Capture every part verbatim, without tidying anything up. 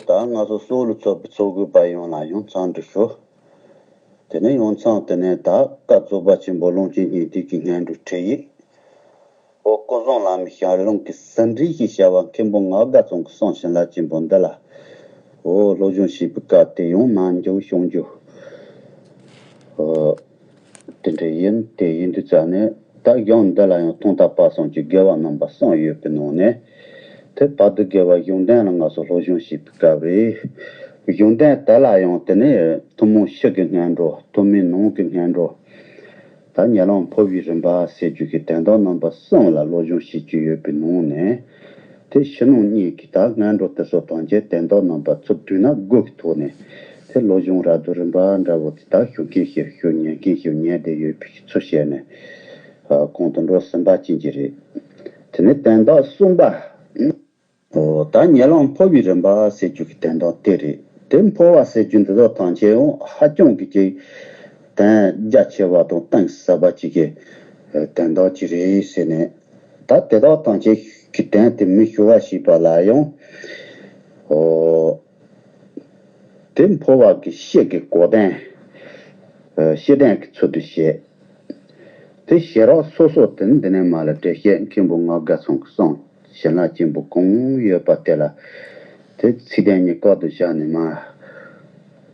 ད་ང་ཚོ་སོ་ལུ་ཚོགས་པའི་ཚོགས་དགོས་པ་ཡོངས་ལ་ཡང་འཚམས་འདྲི་ཞུ། དེ་ནས་ཡང་འཚམས་དེ་ནས་ད་བཀའ་རྫོགས་པ་ཆེན་པོ་ལུང་གཅིག་ཉིད་དུ་གི་སྔོན་འགྲོ་ཁྲིད་ཡིག་འོ་སྐུ་གསུང་བླ་མའི་ཞལ་ལུང་གི་ཟིན་བྲིས་ཤིག་བྱ་བ་མཁན་པོ་ངག་དགའ་ཚང་གི་གསུང་བྱིན་རླབས་ཆེན་པོ་འདི་ལ། འོ་སློབ་སྦྱོང་བྱེད་པའི་སྐབས་དེ་ཡང་མ་འཇོག་ཤོང་འཇོག་འོ། དེ་འདྲ་ཡིན་དེ་ཡིན་དུས་ཙ་ནས་ད་གཞུང་འདི་ལ་ཡང་ཐོག་མཐའ་བར་གསུམ་གྱི་དགེ་བ་རྣམ་པ་གསུམ་ཡོད་པའི་ནང་ནས། དེ་བར་དུ་དགེ་བ་གཞུང་དོན་ལ་ང་ཚོ་སློབ་སྦྱོང་བྱེད་པའི་སྐབས་རེད། གཞུང་དོན་དེ་ལ་ཡང་དེ་ནས་ཐུན་མོང་ཕྱི་གི་སྔོན་འགྲོ་ཐུན་མིན་ནང་གི་སྔོན་འགྲོ། ད་ཉེ་ལམ་འཕོ་བའི་རིམ་པ་ཟེར་རྒྱུ་གི་དོན་དག་རྣམ་པ་གསུམ་ལ་སློབ་སྦྱོང་བྱེད་རྒྱུ་ཡོད་པའི་ནང་ནས། དེ་ཕྱི་ནང་གཉིས་ཀྱི་ད་སྔོན་འགྲོ་དེ་ཚོ་ཐམས་ཅད་དོན་དག་རྣམ་པ་ཚོ་བསྡུས་ན་དགུ་གི་ཐོག་ནས་དེ་སློབ་སྦྱོང་རབ་ཏུ་རིམ་པ་འདྲ་བོ་དེ་ད་ཞུ་མཁན་ཞིག་ཞུ་ཉན་མཁན་ཞིག་ཉན་བསྡད་ཡོད་པའི་ཚུལ་བཤད་ནས་གོང་དུ་འགྲོ་ཟིན་པ་ཅན་གྱི་རེད། དེ་ནས་དོན་དག་གསུམ་པ། འོ་ད་ཉེ་ལམ་འཕོ་བའི་རིམ་པ་ཟེར་རྒྱུ་གི་དོན་དག་དེ་རེད། དེ་འཕོ་བ་ཟེར་རྒྱུ་འདི་དག་ཐམས་ཅད་ཡང་ཧ་ཅང་གི་ཅིག་དོན་རྒྱ་ཆེ་བ་དང་གཏིང་ཟབ་པ་ཅིག་གི་དོན་དག་ཅིག་རེད་ཟེར་ནས། ད་དེ་དག་ཐམས་ཅད་ཀྱི་དོན་དེ་མི་ཞུ་བ་ཞིག་པ་ལ་ཡང་། འོ། དེ་འཕོ་བ་གི་ཤེས་ཀྱི་གོ་དོན། ཤེས་དོན་གྱི་ཚུལ་དུ་བཤད། དེ་ཞེ་རག་སོ་སོ་དེ་འདི་ནས་མ་ལ་འགྲེལ་བཤད་མཁན་པོ་ངག་དགའ་ཚང་གི་གསུང་བྱིན་རླབས་ཆེན་པོ་གང་ཡོད་པ་དེ་ལ། དེ་ཚིག་དོན་གཉིས་ཀ་དུ་བཞག་ནས་མ།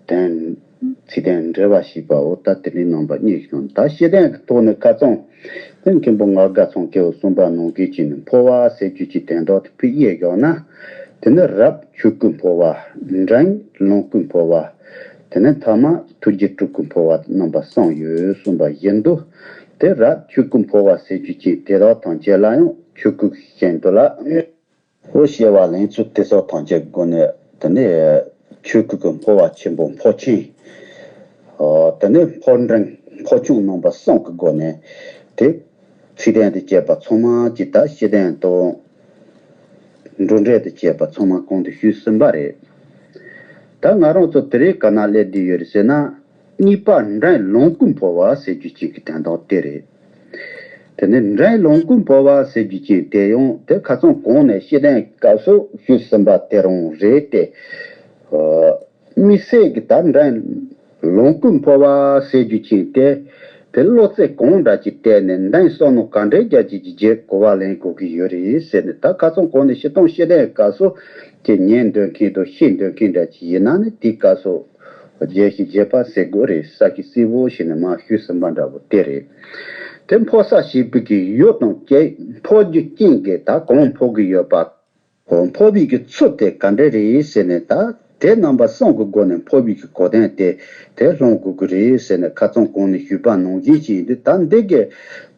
དོན། ཚིག་དོན་འགྲེལ་བ་ཞིག་པའོ། ད་དེ་འདྲའི་རྣམ་པ་གཉིས་ཤིག་དང་ད་ཤེས་དོན་གྱི་ཐོག་ནས་ཁ་ཚང་། དེ་མཁན་པོ་ངག་དགའ་ཚང་སྐྱེ་བོ་གསུམ་པ་ནང་གི་ཅིག་ནི་འཕོ་བ་ཟེར་རྒྱུ་ཅིག་དོན་དག་དེ་ཕུད་དབྱེ་བཞག་ན། དེ་ནི་རབ་ཆོས་སྐུ་འཕོ་བ། འབྲིང་ལོངས་སྐུ་འཕོ་བ། དེ་ནི་ཐ་མ་ཐུགས་རྗེ་སྤྲུལ་སྐུ་འཕོ་བ་རྣམ་པ་གསུམ་ཡོད་གསུངས་པ་བཞིན་དུ། དེ་རབ་ཆོས་སྐུ་འཕོ་བ་ཟེར་རྒྱུ་ཅིག་དེ་དག་ཐམས་ཅད་ལ་ཡང་ཆོས་སྐུ་གི་ཞིང་དུ་ལ། འོ་བྱེ་བ་ལེན་ཚུལ་དེ་སོགས་ཐམས་ཅད་སྒོ་ནས་དེ་ནས་ཆོས་སྐུ་གི་འཕོ་བ་ཆེན་པོ་འཕོ་ཆེན། དེ་ནས་འཕོ་འབྲིང་འཕོ་ཆུང་རྣམ་པ་གསུམ་གྱི་སྒོ་ནས་དེ་ཚིག་དོན་དུ་བཅད་པ་ཚང་མ་གྱི་ད་ཤེས་དོན་དང་། འགྲོ་འགྲེལ་དུ་བཅད་པ་ཚང་མ་གོང་དུ་ཞུས་ཟིན་པ་རེད། ད་ང་རང་ཚོ་དེ་རིང་ག་ན་སླེབས་བསྡད་ཡོད་རེད་ཟེར་ན། གཉིས་པ་འབྲིང་ལོངས་སྐུ་འཕོ་བ་ཟེར་རྒྱུ་ཅིག་གི་དོན་དག་དེ་རེད། དེ་ནས་འབྲིང་ལོངས་སྐུ་འཕོ་བ་ཟེར་རྒྱུ་ཅིག་དེ་ཡང་དེ་ཁ་སང་གོང་ནས་ཤེས་ལྡན་སྐབས་སུ་ཞུས་ཟིན་པ་དེ་རང་རེད་དེ། དམིགས་བསལ་གྱི་ད་འབྲིང་ལོངས་སྐུ་འཕོ་བ་ཟེར་རྒྱུ་ཅིག་དེ། དེ་བློ་རྩེ་གང་འདྲ་ཅིག་བལྟས་ནས་འདིའི་བསམ་མནོ་ག་འདྲའི་རྒྱ་ཅིག་གི་རྗེས་གོ་བ་ལེན་དགོས་ཀྱི་ཡོད་རེད་ཟེར་ནས། ད་ཁ་སང་གོང་ནས་ཤེས་སྟངས་ཤེས་ལྡན་སྐབས་སུ་དེ་ཉན་འདོད་མཁན་དང་ཤེས་འདོད་མཁན་འདྲ་ཅིག་ཡིན་ན་ནི་དེའི་སྐབས་སུ། རྒྱས་ཤིང་རྒྱས་པ་ཟེར་དགོས་རེད། ས་ཀྱི་སྲིད་པོ་ཞེས་ནས་མ་ཞུས་ཟིན་པ་འདྲ་པོ་དེ་རེད། དེ་འཕོ་ས་ཞེས་པའི་གི་ཡུལ་དང་རྐྱེན། འཕོ་རྒྱུ་རྐྱེན་གྱིས་ད་གང་འཕོ་གི་ཡོད་པ། འཕོ་བའི་གི་ཚུལ་དེ་ག་འདྲ་རེད་ཟེར་ནས། ད་དེ་རྣམ་པ་གསུམ་གྱི་སྒོ་ནས་འཕོ་བའི་གི་གོ་དོན་དེ་དེ་སློང་དགོས་ཀྱི་རེད་ཟེར་ནས་ཁ་སང་གོང་ནས་ཞུས་པ་ནང་བཞིན་ཞིག་ཡིན་དུས། ད་འདི་གི་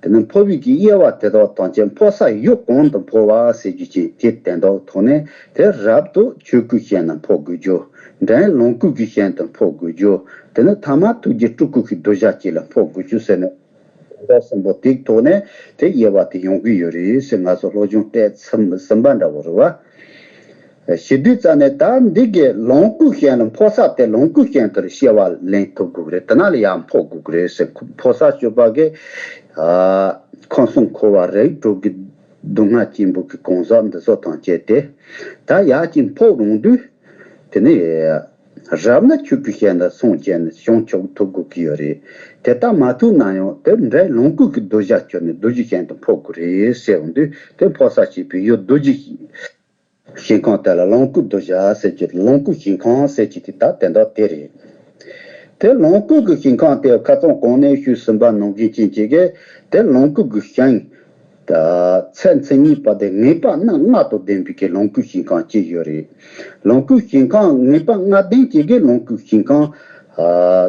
དེ་ནི་འཕོ་བའི་གི་དབྱེ་བ་དེ་དག་ཐམས་ཅད་འཕོ་ས་ཡུལ་གང་དུ་འཕོ་བ་ཟེར་རྒྱུ་ཅིག་དེ་དོན་དག་ཐོག་ནས། དེ་རབ་ཏུ་ཆོས་སྐུའི་ཞིང་ན་འཕོ་དགོས་རྒྱུ། འབྲིང་ལོངས་སྐུ་གི་ཞིང་དུ་འཕོ་དགོས་རྒྱུ། དེ་ནི་ཐ་མ་ཐུགས་རྗེ་སྤྲུལ་སྐུ་གི་གདུལ་བྱ་གཅིག་ལ་འཕོ་དགོས་རྒྱུ་ཟེར་ནས། དོན་དག་གསུམ་པོ་དེའི་ཐོག་ནས་དེ་དབྱེ་བ་དེ་ཡོང་གི་ཡོད་རེད་ཟེར། ང་ཚོ་སློབ་སྦྱོང་སྤྲད་ཚར་ཟིན་པ་འདྲ་བོ་རེད་བ། ཞེ་དུས་ཙ་ནས་ད་འདི་གི་ལོངས་སྐུའི་ཞིང་ལ་འཕོ་ས་དེ་ལོངས་སྐུའི་ཞིང་དེར་སྐྱེ་བ་ལེན་ཐུབ་དགོས་རེད། དེ་ན་ལ་ཡང་འཕོ་དགོས་རེད་ཟེར། འཕོ་ས་སྤྱོད་པ་གི་ཁམས་གསུམ་འཁོར་བ་རིགས་དྲུག་གི་སྡུག་བསྔལ་ཆེན་པོ་གི་གང་ཟག་འདི་ཚོ་ཐམས་ཅད་དེ་ད་ཡར་ཅིག་འཕོ་རུང་དུས། དེ་ནས་རབ་ན་ཆོས་སྐུའི་ཞིང་ལ་སངས་རྒྱས་ནས་བྱང་ཆུབ་ཐོབ་དགོས་ཀྱི་ཡོད་རེད། དེ་ལྟར་མ་ཐུབ་ན་ཡང་དེ་འབྲིང་ལོངས་སྐུ་གི་གདུལ་བྱ་གྱུར་ནས་རྡོ་རྗེ་ཞིང་དུ་འཕོ་དགོས་རེད་ཟེར་འོང་དུས། དེ་འཕོ་ས་བྱེད་པའི་ཡུལ་རྡོ་རྗེ་ཞིང་ཁམས་དེ་ལ་ལོངས་སྐུ་གདུལ་བྱ་ཟེར་གྱི། ལོངས་སྐུ་ཞིང་ཁམས་ཟེར་གྱི་དེ་ད་དེ་འདྲ་དེ་རེད། དེ་ལོངས་སྐུ་གི་ཞིང་ཁམས་དེ་ཁ་སང་གོང་ནས་ཞུས་ཟིན་པ་ནང་བཞིན་ཅན་ཅིག་གིས་དེ་ལོངས་སྐུ་གི་ཞིང་། ད་ཚད་མཚན་ཉིད་པ་དེ་ངེས་པ་རྣམ་ལྔ་དང་ལྡན་པའི་གི་ལོངས་སྐུའི་ཞིང་ཁམས་ཅིག་ཡོད་རེད། ལོངས་སྐུའི་ཞིང་ཁམས་ངེས་པ་ལྔ་ལྡན་ཅིག་གི་ལོངས་སྐུའི་ཞིང་ཁམས།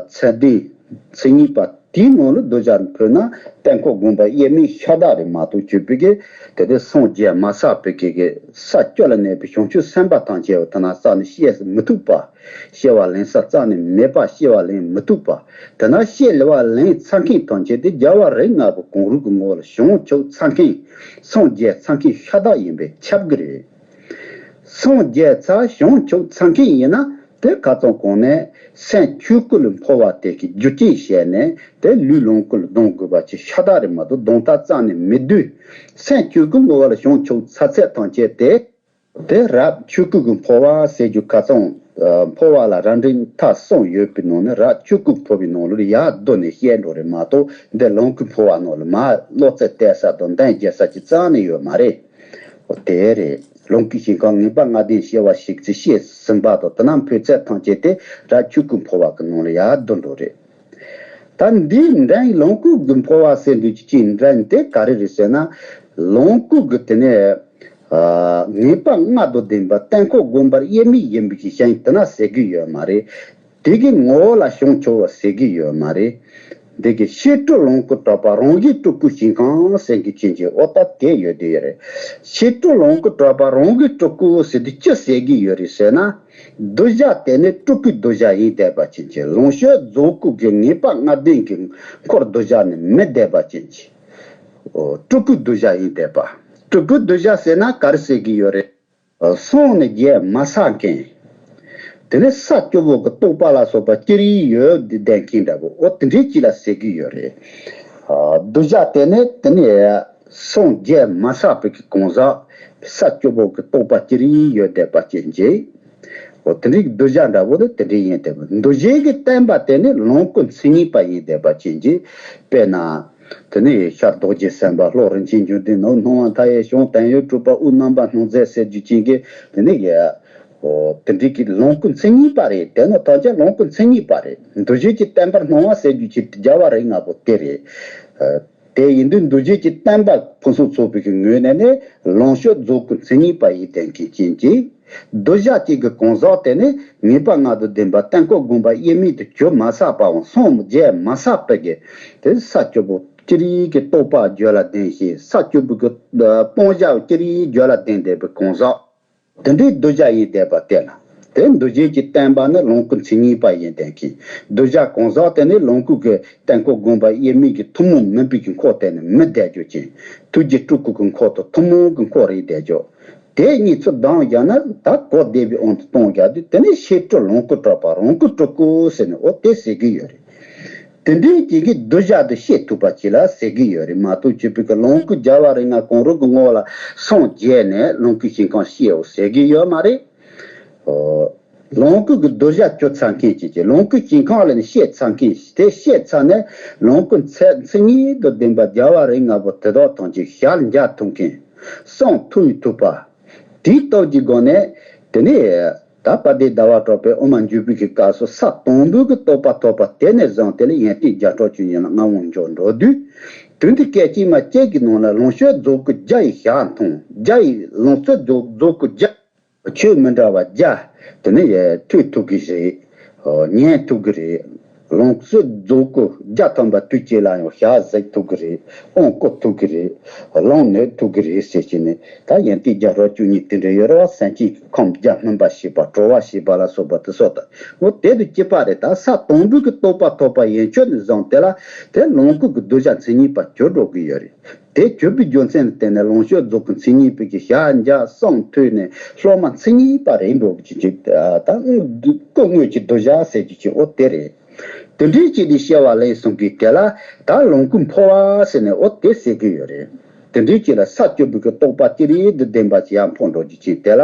ཚད་ལྡན་མཚན་ཉིད་པ་དེའི་ནང་ལ་གདུལ་བྱ་འཕོས་ན་དཀོན་མཆོག་དགོངས་པ་དབྱེར་མེད་ཤ་སྟག་རེད་མ་གཏོགས་ཆོས་པའི་གི་དེ་དེ་སངས་རྒྱས་མ་བསགས་པའི་གི་གི་ས་བཅུ་ལ་གནས་པའི་བྱང་ཆུབ་སེམས་དཔའ་ཐམས་ཅད་བ་དེ་ན་བསགས་ནས་སྐྱེ་མི་ཐུབ་པ། སྐྱེ་བ་ལེན་ས་རྩ་ནས་མེད་པ། སྐྱེ་བ་ལེན་མི་ཐུབ་པ། དེ་ན་སྐྱེ་བ་ལེན་ཚར་མཁན་ཐམས་ཅད་དེ་རྒྱལ་བ་རིགས་ལྔ་པོ་གང་རུང་གི་ངོ་བོ་ལ་བྱང་ཆུབ་ཚར་མཁན། སངས་རྒྱས་ཚར་མཁན་ཤ་སྟག་ཡིན་པས་ཁྱབ་ཀྱི་རེད། སངས་རྒྱས་ཚར་བྱང་ཆུབ་ཚར་མཁན་ཡིན་ན་དེ་ཁ་སང་གོང་ནས་སེམས་ཆོས་སྐུ་ལ་འཕོ་བ་དེ་གི་རྒྱུ་རྐྱེན་བཤད་ནས། དེ་ལུས་ལོངས་སྐུ་ལ་ལྡང་དགོས་པ་ཅིག་ཤ་སྟག་རེད་མ་གཏོགས་ལྡང་ཐབས་རྩ་ནས་མི་འདུག་སེམས་ཆོས་སྐུ་ངོ་བོ་ལ་བྱང་ཆུབ་ཚར་ཚད་ཐམས་ཅད་དེ། དེ་རབ་ཆོས་སྐུ་གི་འཕོ་བ་ཟེར་རྒྱུ་ཁ་ཚང་། ཨ། འཕོ་བ་ལ་རབ་འབྲིང་ཐ་གསུམ་ཡོད་པའི་ནང་ནས་རབ་ཆོས་སྐུ་འཕོ་བའི་ནང་ལོགས་ལ་ཡར་བསྡུས་ནས་བཤད་འགྲོ་རེད་མ་གཏོགས། འདི་ལོངས་སྐུ་འཕོ་བ་ནང་ལ་མར་བློ་རྩེ་གཏད་ས་དང་གདན་རྒྱས་ས་ཅིག་རྩ་ནས་ཡོད་མ་རེད། འོ་དེ་རེད། ལོངས་སྐུའི་ཞིང་ཁམས་ངེས་པ་ལྔ་ལྡན་སྐྱེ་བ་ཞིག་ཅེས་བཤད་ཟིན་པ་དང་། དེ་ན་འཕོས་ཚད་ཐམས་ཅད་དེ་རབ་ཆོས་སྐུ་འཕོ་བ་གི་ནང་ལ་ཡར་བསྡུས་འགྲོ་རེད། ད་འདིའི་འགྲན་ལོངས་སྐུ་གི་འཕོ་བ་ཟེར་འདུག་ཅིག་འགྲན་དེ་ག་རེ་རེད་ཟེར་ན། ལོངས་སྐུ་གི་དེ་ནས་ཨ་ངེས་པ་ལྔ་དང་ལྡན་པ་དཀོན་མཆོག་བསྒོམ་པར་དབྱེར་མེད་ཡིན་པའི་ཞིང་དེ་ན་ཟེར་གི་ཡོད་མ་རེད། དེ་གི་ངོ་བོ་ལ་བྱང་ཆུབ་པ་ཟེར་གི་ཡོད་མ་རེད། འདི་གི་ཕྱི་སྤྲོ་ལོངས་སྐུ་གྲགས་པ་རང་བཞིན་སྤྲུལ་སྐུའི་ཞིང་ཁམས་ཟེར་གི་ཅན་གྱི། འོ་ད་དེ་ཡོད་དེ་ཡོད་རེད། ཕྱི་སྤྲོ་ལོངས་སྐུ་གྲགས་པ་རང་བཞིན་སྤྲུལ་སྐུ་ཟེར་དུས་ཅི་ཟེར་གི་ཡོད་རེད་ཟེར་ན། གདུལ་བྱ་དེ་ནི་སྤྲུལ་སྐུའི་གདུལ་བྱ་ཡིན་བསྡད་པ་ཅན་གྱི། ལོངས་སྤྱོད་རྫོགས་སྐུ་གི་ངེས་པ་ལྔ་ལྡན་གྱི་འཁོར་གདུལ་བྱ་ནི་མི་བསྡད་པ་ཅན་གྱི། འོ། སྤྲུལ་སྐུའི་གདུལ་བྱ་ཡིན་བསྡད་པ། སྤྲུལ་སྐུའི་གདུལ་བྱ་ཟེར་ན་ག་རེ་ཟེར་གི་ཡོད་རེད། སངས་ནས་རྒྱས་མ་ཆགས་མཁན། དེ་ནས་ས་བཅུ་པོ་གི་རྟོགས་པ་ལ་སོགས་པ་ཅི་རིགས་ཡོད་དེ་ལྡན་མཁན་འདྲ་པོ། འོ་དེ་འདྲའི་ཅིག་ལ་ཟེར་གི་ཡོད་རེད། ཨ། གདུལ་བྱ་དེ་ནི་དེ་ནས་སངས་རྒྱས་མ་ཆགས་པའི་གི་གང་ཟག་ས་བཅུ་པོ་གི་རྟོགས་པ་ཅི་རིགས་ཡོད་བསྡད་པ་ཅན་གྱི། འོ་དེ་འདྲའི་གི་གདུལ་བྱ་འདྲ་པོ་དེ་དེ་འདྲའི་ཡིན་བསྡད་པ། འདུ་བྱེད་ཀྱི་བརྟན་པ་དེ་ནི་ལོངས་སྐུ་མཚན་ཉིད་པ་ཡིན་བསྡད་པ་ཅན་གྱི། དཔེར་ན། དེ་ནས་ཤར་རྡོ་རྗེ་སེམས་དཔའ། ལྷོ་རིན་ཆེན་འབྱུང་ལྡན་ནོར། སྣང་བ་མཐའ་ཡས་ཞིང་། དོན་ཡོད་གྲུབ་པ་དབུས། རྣམ་པར་སྣང་མཛད་ཟེར་རྒྱུ་ཅན་གྱི། དེ་ནས་ཡ། འོ། དེ་འདྲའི་གི་ལོངས་སྐུ་མཚན་ཉིད་པ་རེད། དེ་ནི་ཐམས་ཅད་ལོངས་སྐུ་མཚན་ཉིད་པ་རེད། འདུ་བྱེད་ཀྱི་བརྟན་པར་སྣང་བ་ཟེར་རྒྱུ་ཅན་རྒྱལ་བ་རིགས་ལྔ་པོ་དེ་རེད། ཨ། དེ་ཡིན་དུས་འདུ་བྱེད་ཀྱི་བརྟན་པ་ཕུན་སུམ་ཚོགས་པའི་གི་ངོས་ནས་ནི་ལོངས་སྤྱོད་རྫོགས་སྐུ་མཚན་ཉིད་པ་ཡིན་བསྡད་མཁན་ཅན་གྱི། གདུལ་བྱ་གཅིག་གི་གང་ཟག་དེ་ནི་ངེས་པ་ལྔ་དང་ལྡན་པ་དཀོན་མཆོག་བསྒོམ་པ་དབྱེར་མེད་དུ་གྱུར་མ་ཆགས་པའམ་སངས་རྒྱས་མ་ཆགས་པའི་གི། དེ་ས་བཅུ་པོ་ཅི་རིགས་ཀྱི་རྟོགས་པ་རྒྱུད་ལ་ལྡན་ཞིང་། ས་བཅུ་པོ་གི་སྤང་བྱ་ཅི་རིགས་རྒྱུད་ལ་ལྡན་བསྡད་པའི་གང་ཟག་དེ་འདྲའི་གདུལ་བྱ་ཡིན་བསྡད་པ་དེ་ལ། དེ་འདུ་བྱེད་ཀྱི་བརྟན་པ་ནི་ལོངས་སྐུ་མཚན་ཉིད་པ་ཡིན་བསྡད་མཁན། གདུལ་བྱ་གང་ཟག་དེ་ནི་ལོངས་སྐུ་གི་དཀོན་མཆོག་བསྒོམ་པ་དབྱེར་མེད་ཀྱི་ཐུན་མོང་མིན་པའི་གི་འཁོར་དེ་ནི་མི་བསྡད་རྒྱུ་ཅན། ཐུགས་རྗེ་སྤྲུལ་སྐུ་གི་འཁོར་དང་ཐུན་མོང་གི་འཁོར་རེད་བསྡད་རྒྱུ། དེ་གཉིས་ཚུར་བསྡོམས་བརྒྱབ་ན། ད་གོ་བདེ་བའི་དབང་དུ་གཏོང་རྒྱུ་དེ། དེ་ནི་ཕྱི་སྤྲོ་ལོངས་སྐུ་གྲགས་པ་རང་བཞིན་སྤྲུལ་སྐུ་ཟེར་ནས། འོ་དེ་ཟེར་གི་ཡོད་རེད། དེ་འདྲའི་ཅིག་གི་གདུལ་བྱ་དེ་བཤད་ཐུབ་པ་ཅིག་ལ་ཟེར་གི་ཡོད་རེད་མ་གཏོགས། བཅུ་པའི་གི་ལོངས་སྐུ་རྒྱལ་བ་རིགས་ལྔ་གང་རུང་གི་ངོ་ལ་སངས་རྒྱས་ནས་ལོངས་སྐུའི་ཞིང་ཁམས་སྐྱེའོ་ཟེར་གི་ཡོད་མ་རེད། ཨོ། ལོངས་སྐུ་གི་གདུལ་བྱ་གྱུར་ཚར་མཁན་ཅིག་གི། ལོངས་སྐུའི་ཞིང་ཁམས་ལ་ནི་སྐྱེས་ཚར་མཁན་ཞིག། དེ་སྐྱེས་ཚར་ནས་ལོངས་སྐུ་མཚན་མཚན་ཉིད་དང་ལྡན་པ་རྒྱལ་བ་རིགས་ལྔ་པོ་དེ་དག་ཐམས་ཅད་ཞལ་མཇལ་ཐུབ་མཁན། སངས་ཐུབ་ཡི་ཐུབ་པ། དེའི་སྟོབས་ཀྱི་སྒོ་ནས་དེ་ནས་ད་དཔལ་ལྡན་ཟླ་བ་གྲགས་པས་དབུ་མ་འཇུག་པའི་གི་སྐབས་སུ་ས་དང་པོའི་གི་རྟོགས་པ་ཐོབ་པ་དེ་ནས་བཟུང་སྟེ་ལ་ཡོན་ཏན་བརྒྱ་ཕྲག་བཅུ་གཉིས་ལ་མངའ་དབང་འབྱོར་འགྲོ་དུས། དུས་འདི་སྐད་ཅིག་མ་གཅིག་གི་ནང་ལ་ལོངས་སྤྱོད་རྫོགས་སྐུ་བརྒྱ་ཡི་ཞལ་མཐོང་། བརྒྱ་ཡི་ལོངས་སྤྱོད་རྫོགས་རྫོགས་སྐུ་བརྒྱ། ཆོས་མི་འདྲ་བ་བརྒྱ། དེ་ནས་ཐོས་ཐུབ་ཀྱི་རེད། ཉན་ཐུབ་ཀྱི་རེད། ལོངས་སྤྱོད་རྫོགས་སྐུ་བརྒྱ་ཐམ་པ་དུས་གཅིག་ལ་ཡང་ཞལ་གཟིགས་ཐུབ་ཀྱི་རེད། དབང་བསྐུར་ཐུབ་ཀྱི་རེད། ལོངས་སྤྱོད་ཐུབ་ཀྱི་རེད་ཟེར་གྱི་ནས། ད་ཡོན་ཏན་བརྒྱ་ཕྲག་བཅུ་གཉིས་དེ་འདྲ་ཡོད་རེད་བ། སེམས་ཅན་གྱི་ཁམས་བརྒྱ་སྨིན་པ་ཞེས་པ། གྲོལ་བ་ཞེས་པ་ལ་སོགས་པ་དེ་སོགས་དང་། འོ་དེ་དང་གཅིག་པ་རེད། ད་ས་དང་པོའི་གི་རྟོགས་པ་ཐོབ་པ་ཡན་ཆོད་ནས་བཟུང་སྟེ་ལ་དེ་ལོངས་སྐུ་གི་གདུལ་བྱ་མཚན་ཉིད་པ་གྱུར་འགྲོ་གི་ཡོད་རེད། དེ་གྱུར་པའི་རྒྱུ་མཚན་ལ་བརྟེན་ནས་ལོངས་སྤྱོད་རྫོགས་སྐུ་མཚན་ཉིད་པའི་གི་ཞལ་མཇལ། སངས་ཐོས་ནས་སློབ་མ་མཚན་ཉིད་པ་རེད་འགྲོ་གི་ཅིག་ཅིག་ད་སྐུ་དངོས་ཀྱི་གདུལ་བྱ་ཟེར་གྱི་ཅིག་འོ་དེ་རེད། དེ་འདྲའི་ཅིག་ནས་སྐྱེ་བ་ལེན་གསུང་གི། དེ་ལ་ད་ལོངས་སྐུ་འཕོ་བ་ཟེར་ནས་འོ་དེ་ཟེར་གི་ཡོད་རེད། དེ་འདྲའི་ཅིག་ལ་ས་བཅུ་པའི་གི་རྟོགས་པ་ཅི་རིགས་དང་ལྡན་པ་ཅིག་ཡར་འཕོ་འགྲོ་རྒྱུ་ཅིག་དེ་ལ་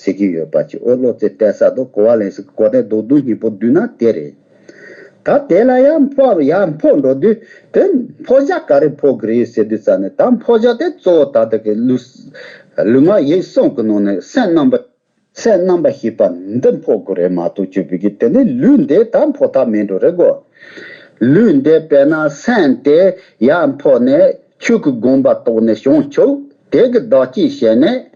ཟེར་གི་ཡོད་པ་ཅིག་འོ་བློ་རྩེ་གཏད་ས་དང་གོ་བ་ལེན་ས་གི་གོ་གནས་རྡོག་རྡོག་གཉིས་པོ་བསྡུས་ན་དེ་རེད། ད་དེ་ལ་ཡང་འཕོ་ཡང་འཕོ་འགྲོ་དུས་དེ་འཕོ་བྱ་ག་རེ་འཕོ་གི་རེད་ཟེར་དུས་ཙ་ནས། ད་འཕོ་བྱ་དེ་གཙོ་བོ་ད་ལྟ་གི་ལུས་ལུས་ངག་ཡིད་གསུམ་གི་ནང་ནས་སེམས་རྣམ་པ་སེམས་རྣམ་པར་ཤེས་པ་འདི་འཕོ་དགོས་རེད་མ་གཏོགས། བཅུ་པའི་གི་དེ་ནས་ལུས་འདི་ད་འཕོ་ཐབས་མེད་འགྲོ་རེད་གོ། ལུས་འདི་དཔེར་ན་སེམས་དེ་ཡར་འཕོ་ནས་ཆོས་སྐུ་བསྒོམ་པ་ཐོག་ནས་བྱང་ཆུབ་དེ་གི་བདག་བསྐྱེད་བྱས་ནས།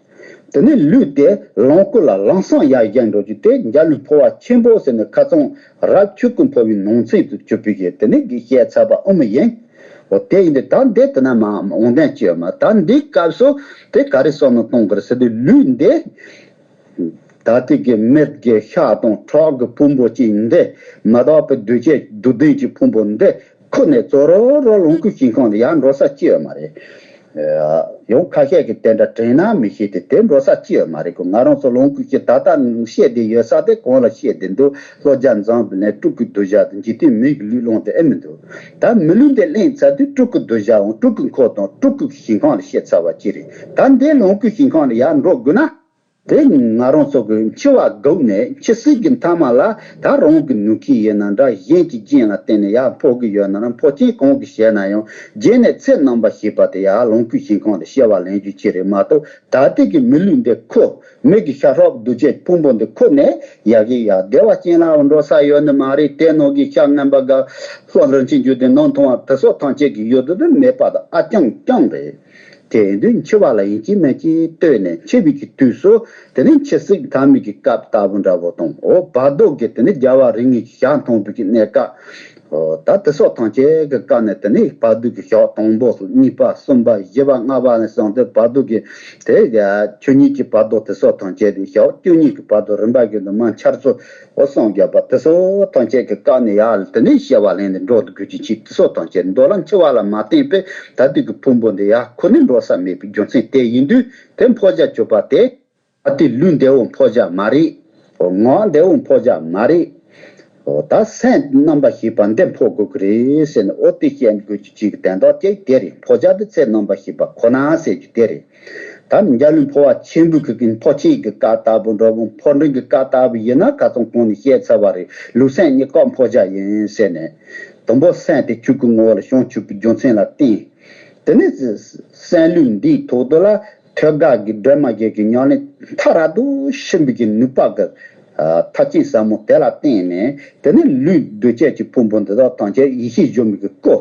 དེ་ནས་ལུས་དེ་ལོངས་སྐུ་ལ་ལམ་སང་ཡར་བཞེངས་འགྲོ་རྒྱུ་དེ་འཇའ་ལུས་འཕོ་བ་ཆེན་པོ་ཟེར་ནས་ཁ་ཚང་རབ་ཆོས་སྐུ་འཕོ་བའི་ནང་ཚན་དུ་བཅུ་པའི་གི་དེ་ནས་གི་བཤད་ཚར་བ་ཨོ་མ་ཡིན། འོ་དེ་ཡིན་དུས་ད་འདི་དེ་ན་མ་འོང་དོན་ཅི་ཡོད་མ། ད་འདི་སྐབས་སུ་དེ་ག་རེ་བསམ་བློ་གཏོང་དགོས་རེད་ཟེར་དུས་ལུས་འདི་ད་ལྟའི་གི་མིག་གི་ཤ་དང་ཁྲག་གི་ཕུང་པོ་ཅིག་འདི། མ་དག་པའི་འདུ་བྱེད་འདུ་ལྡན་གྱི་ཕུང་པོ་འདི་ཁུར་ནས་ཙོག་རོ་རོ་ལོངས་སྐུའི་ཞིང་ཁམས་ལ་ཡར་འགྲོ་ས་ཅི་ཡོད་མ་རེད། ཡང་ཁ་ཤས་ཀྱིས་དེ་འདྲ་དྲན་ན་མི་ཤེས་ཏེ་དེ་འགྲོ་ས་ཅི་ཡོད་མ་རེད་གོ། ང་རང་ཚོ་ལོངས་སྐུའི་ཞིང་ད་ལྟ་བཤད་བསྡད་ཡོད་ས་དེ་གང་ལ་བཤད་བསྡད་འདུག་ལྷོ་རྒྱ་འཛམ་བུ་གླིང་སྤྲུལ་སྐུའི་གདུལ་བྱ་དང་འཇིག་རྟེན་མིའི་ལུས་ལོངས་དེ་ཨེ་མི་འདུག་ད་མི་ལུས་འདི་ལེན་ཚར་དུས་སྤྲུལ་སྐུའི་གདུལ་བྱའམ་སྤྲུལ་སྐུའི་འཁོར་དང་སྤྲུལ་སྐུའི་ཞིང་ཁམས་ལ་བཤད་ཚར་བ་ཅི་རེད། ད་འདི་ལོངས་སྐུའི་ཞིང་ཁམས་ལ་ཡར་འགྲོ་དགོས་ན། དེ་ང་རང་ཚོ་གི་འཆི་བ་སྒུག་ནས་འཆི་སྲིད་ཀྱི་མཐའ་མ་ལ། ད་རང་གི་ནུས་མཁས་ཡིན་ན་འདྲ། གཞན་གྱི་རྐྱེན་ལ་བརྟེན་ནས་ཡར་འཕོ་གི་ཡོད་ན་ར། འཕོ་རྐྱེན་གང་གི་བྱས་ན་ཡང་རྗེས་ནས་ཚེ་རྣམ་པར་ཤེས་པ་དེ་ཡར་ལོངས་སྐུའི་ཞིང་ཁམས་ལ་སྐྱེ་བ་ལེན་རྒྱུ་ཅིག་རེད་མ་གཏོགས། ད་ལྟའི་གི་མི་ལུས་འདི་ཁོ། མི་གི་ཤ་ཁྲག་གདོས་བཅས་ཕུང་པོ་འདི་ཁོ་ནས་ཡ་གི་ཡ་བདེ་བ་ཅན་ལ་འགྲོ་ས་ཡོད་ནི་མ་རེད། དེ་ནང་གི་ཤ་རྔམ་པ་དགའ། ལྷོ་རིན་ཆེན་འབྱུང་ལྡན་ནང་མཐོང་བ་དེ་སོགས་ཐམས་ཅད་ཀྱི་ཡུལ་དུ་མེད་པ་དང་ཨ་རྐྱང་རྐྱང་རེད། དེ་ཡིན་དུས་འཆི་བ་ལ་ཡིན་གཅིག་མིན་གཅིག་ལྟོས་ནས། འཆི་བའི་གི་དུས་སུ་དེ་ནི་འཆི་སྲིད་མཐའ་མའི་གི་སྐབས་ལྟ་བུ་འདྲ་བོ་དང་། འོ་བར་དོ་གི་དེ་ནི་རྒྱལ་བ་རིགས་ལྔའི་གི་ཞལ་མཐོང་བའི་གི་གནས་སྐབས། འོ་ད་དེ་སོགས་ཐམས་ཅད་ཀྱི་སྐབས་ནས་དེ་ནི་བར་དོ་གི་ཞག་དང་པོ་གཉིས་པ་གསུམ་པ་བཞི་པ་ལྔ་པ་ནས་བཟུང་སྟེ་བར་དོ་གི་དེ་ཆོས་ཉིད་ཀྱི་བར་དོ་དེ་སོགས་ཐམས་ཅད་དེ་ཞག་བཅུ་གཉིས་ཀྱི་བར་དོ་རིམ་པ་བཞིན་དུ་མར་འཆར་ཚུལ། འོ་སངས་རྒྱས་པ་དེ་སོགས་ཐམས་ཅད་ཀྱི་བཀའ་ནས་ཡར་དེ་ནས་སྐྱེ་བ་ལེན་ནས་འགྲོ་དགོས་ཀྱི་ཕྱིར། དེ་སོགས་ཐམས་ཅད་མདོ་ལ་འཆི་བ་ལ་མ་བརྟེན་པའི་ད་ལྟའི་གི་ཕུང་པོ་འདི་ཡར་ཁོ་ནས་འགྲོ་ས་མེད་པའི་རྒྱུ་མཚན་དེ་ཡིན་དུས། དེ་འཕོ་བྱ་གཅོད་པ་དེ་ཨ་ཏི་ལུས་འདི་བོ་འཕོ་བྱ་མ་རེད། ངག་འདི་བོ་འཕོ་བྱ་མ་རེད། འོ་ད་སེམས་རྣམ་པར་ཤེས་པ་འདི་འཕོ་དགོས་ཀྱི་རེད་ཟེར་ནས། འོ་དེ་བཤད་དགོས་ཀྱི་ཅིག་དོན་དག་ཅིག་དེ་རེད། འཕོ་བྱ་དེ་ཚེ་རྣམ་པར་ཤེས་པ་ཁོ་ན་ཟེར་རྒྱུ་དེ་རེད། ད་འཇའ་ལུས་འཕོ་བ་ཆེན་པོའི་གི་འཕོ་ཆེན་གྱི་བཀའ་ལྟ་བུ་འདྲ་བོ། འཕོ་འབྲིང་གི་བཀའ་ལྟ་བུ་ཡིན་ན་ཁ་སང་གོང་ནས་བཤད་ཚར་བ་རེད། ལུས་སེམས་གཉིས་ཀ་འཕོ་བྱ་ཡིན་ཟེར་ནས། དང་པོ་སེམས་དེ་ཆོས་ཀྱི་ངོ་བོ་ལ་བྱང་ཆུབ་ཀྱི་རྒྱུ་མཚན་ལ་བརྟེན། དེ་ནས་སེམས་ལུས་འདིའི་ཐོག་ཏུ་ལ་ཐོད་རྒལ་གྱི་སྒྲོན་མ་བརྒྱད་ཀྱི་ཉམས་ལེན་མཐར་ཐུག་ཕྱིན་པའི་གི་ནུས་པ་གི་ཐབས་ཆེན་ཟབ་མོ་དེ་ལ་བརྟེན་ནས། དེ་ནས་ལུས་གདོས་བཅས་ཀྱི་ཕུང་པོ་འདི་དག་ཐམས་ཅད་ཡེ་ཤེས་སྒྱུ་མའི་གི་སྐུ།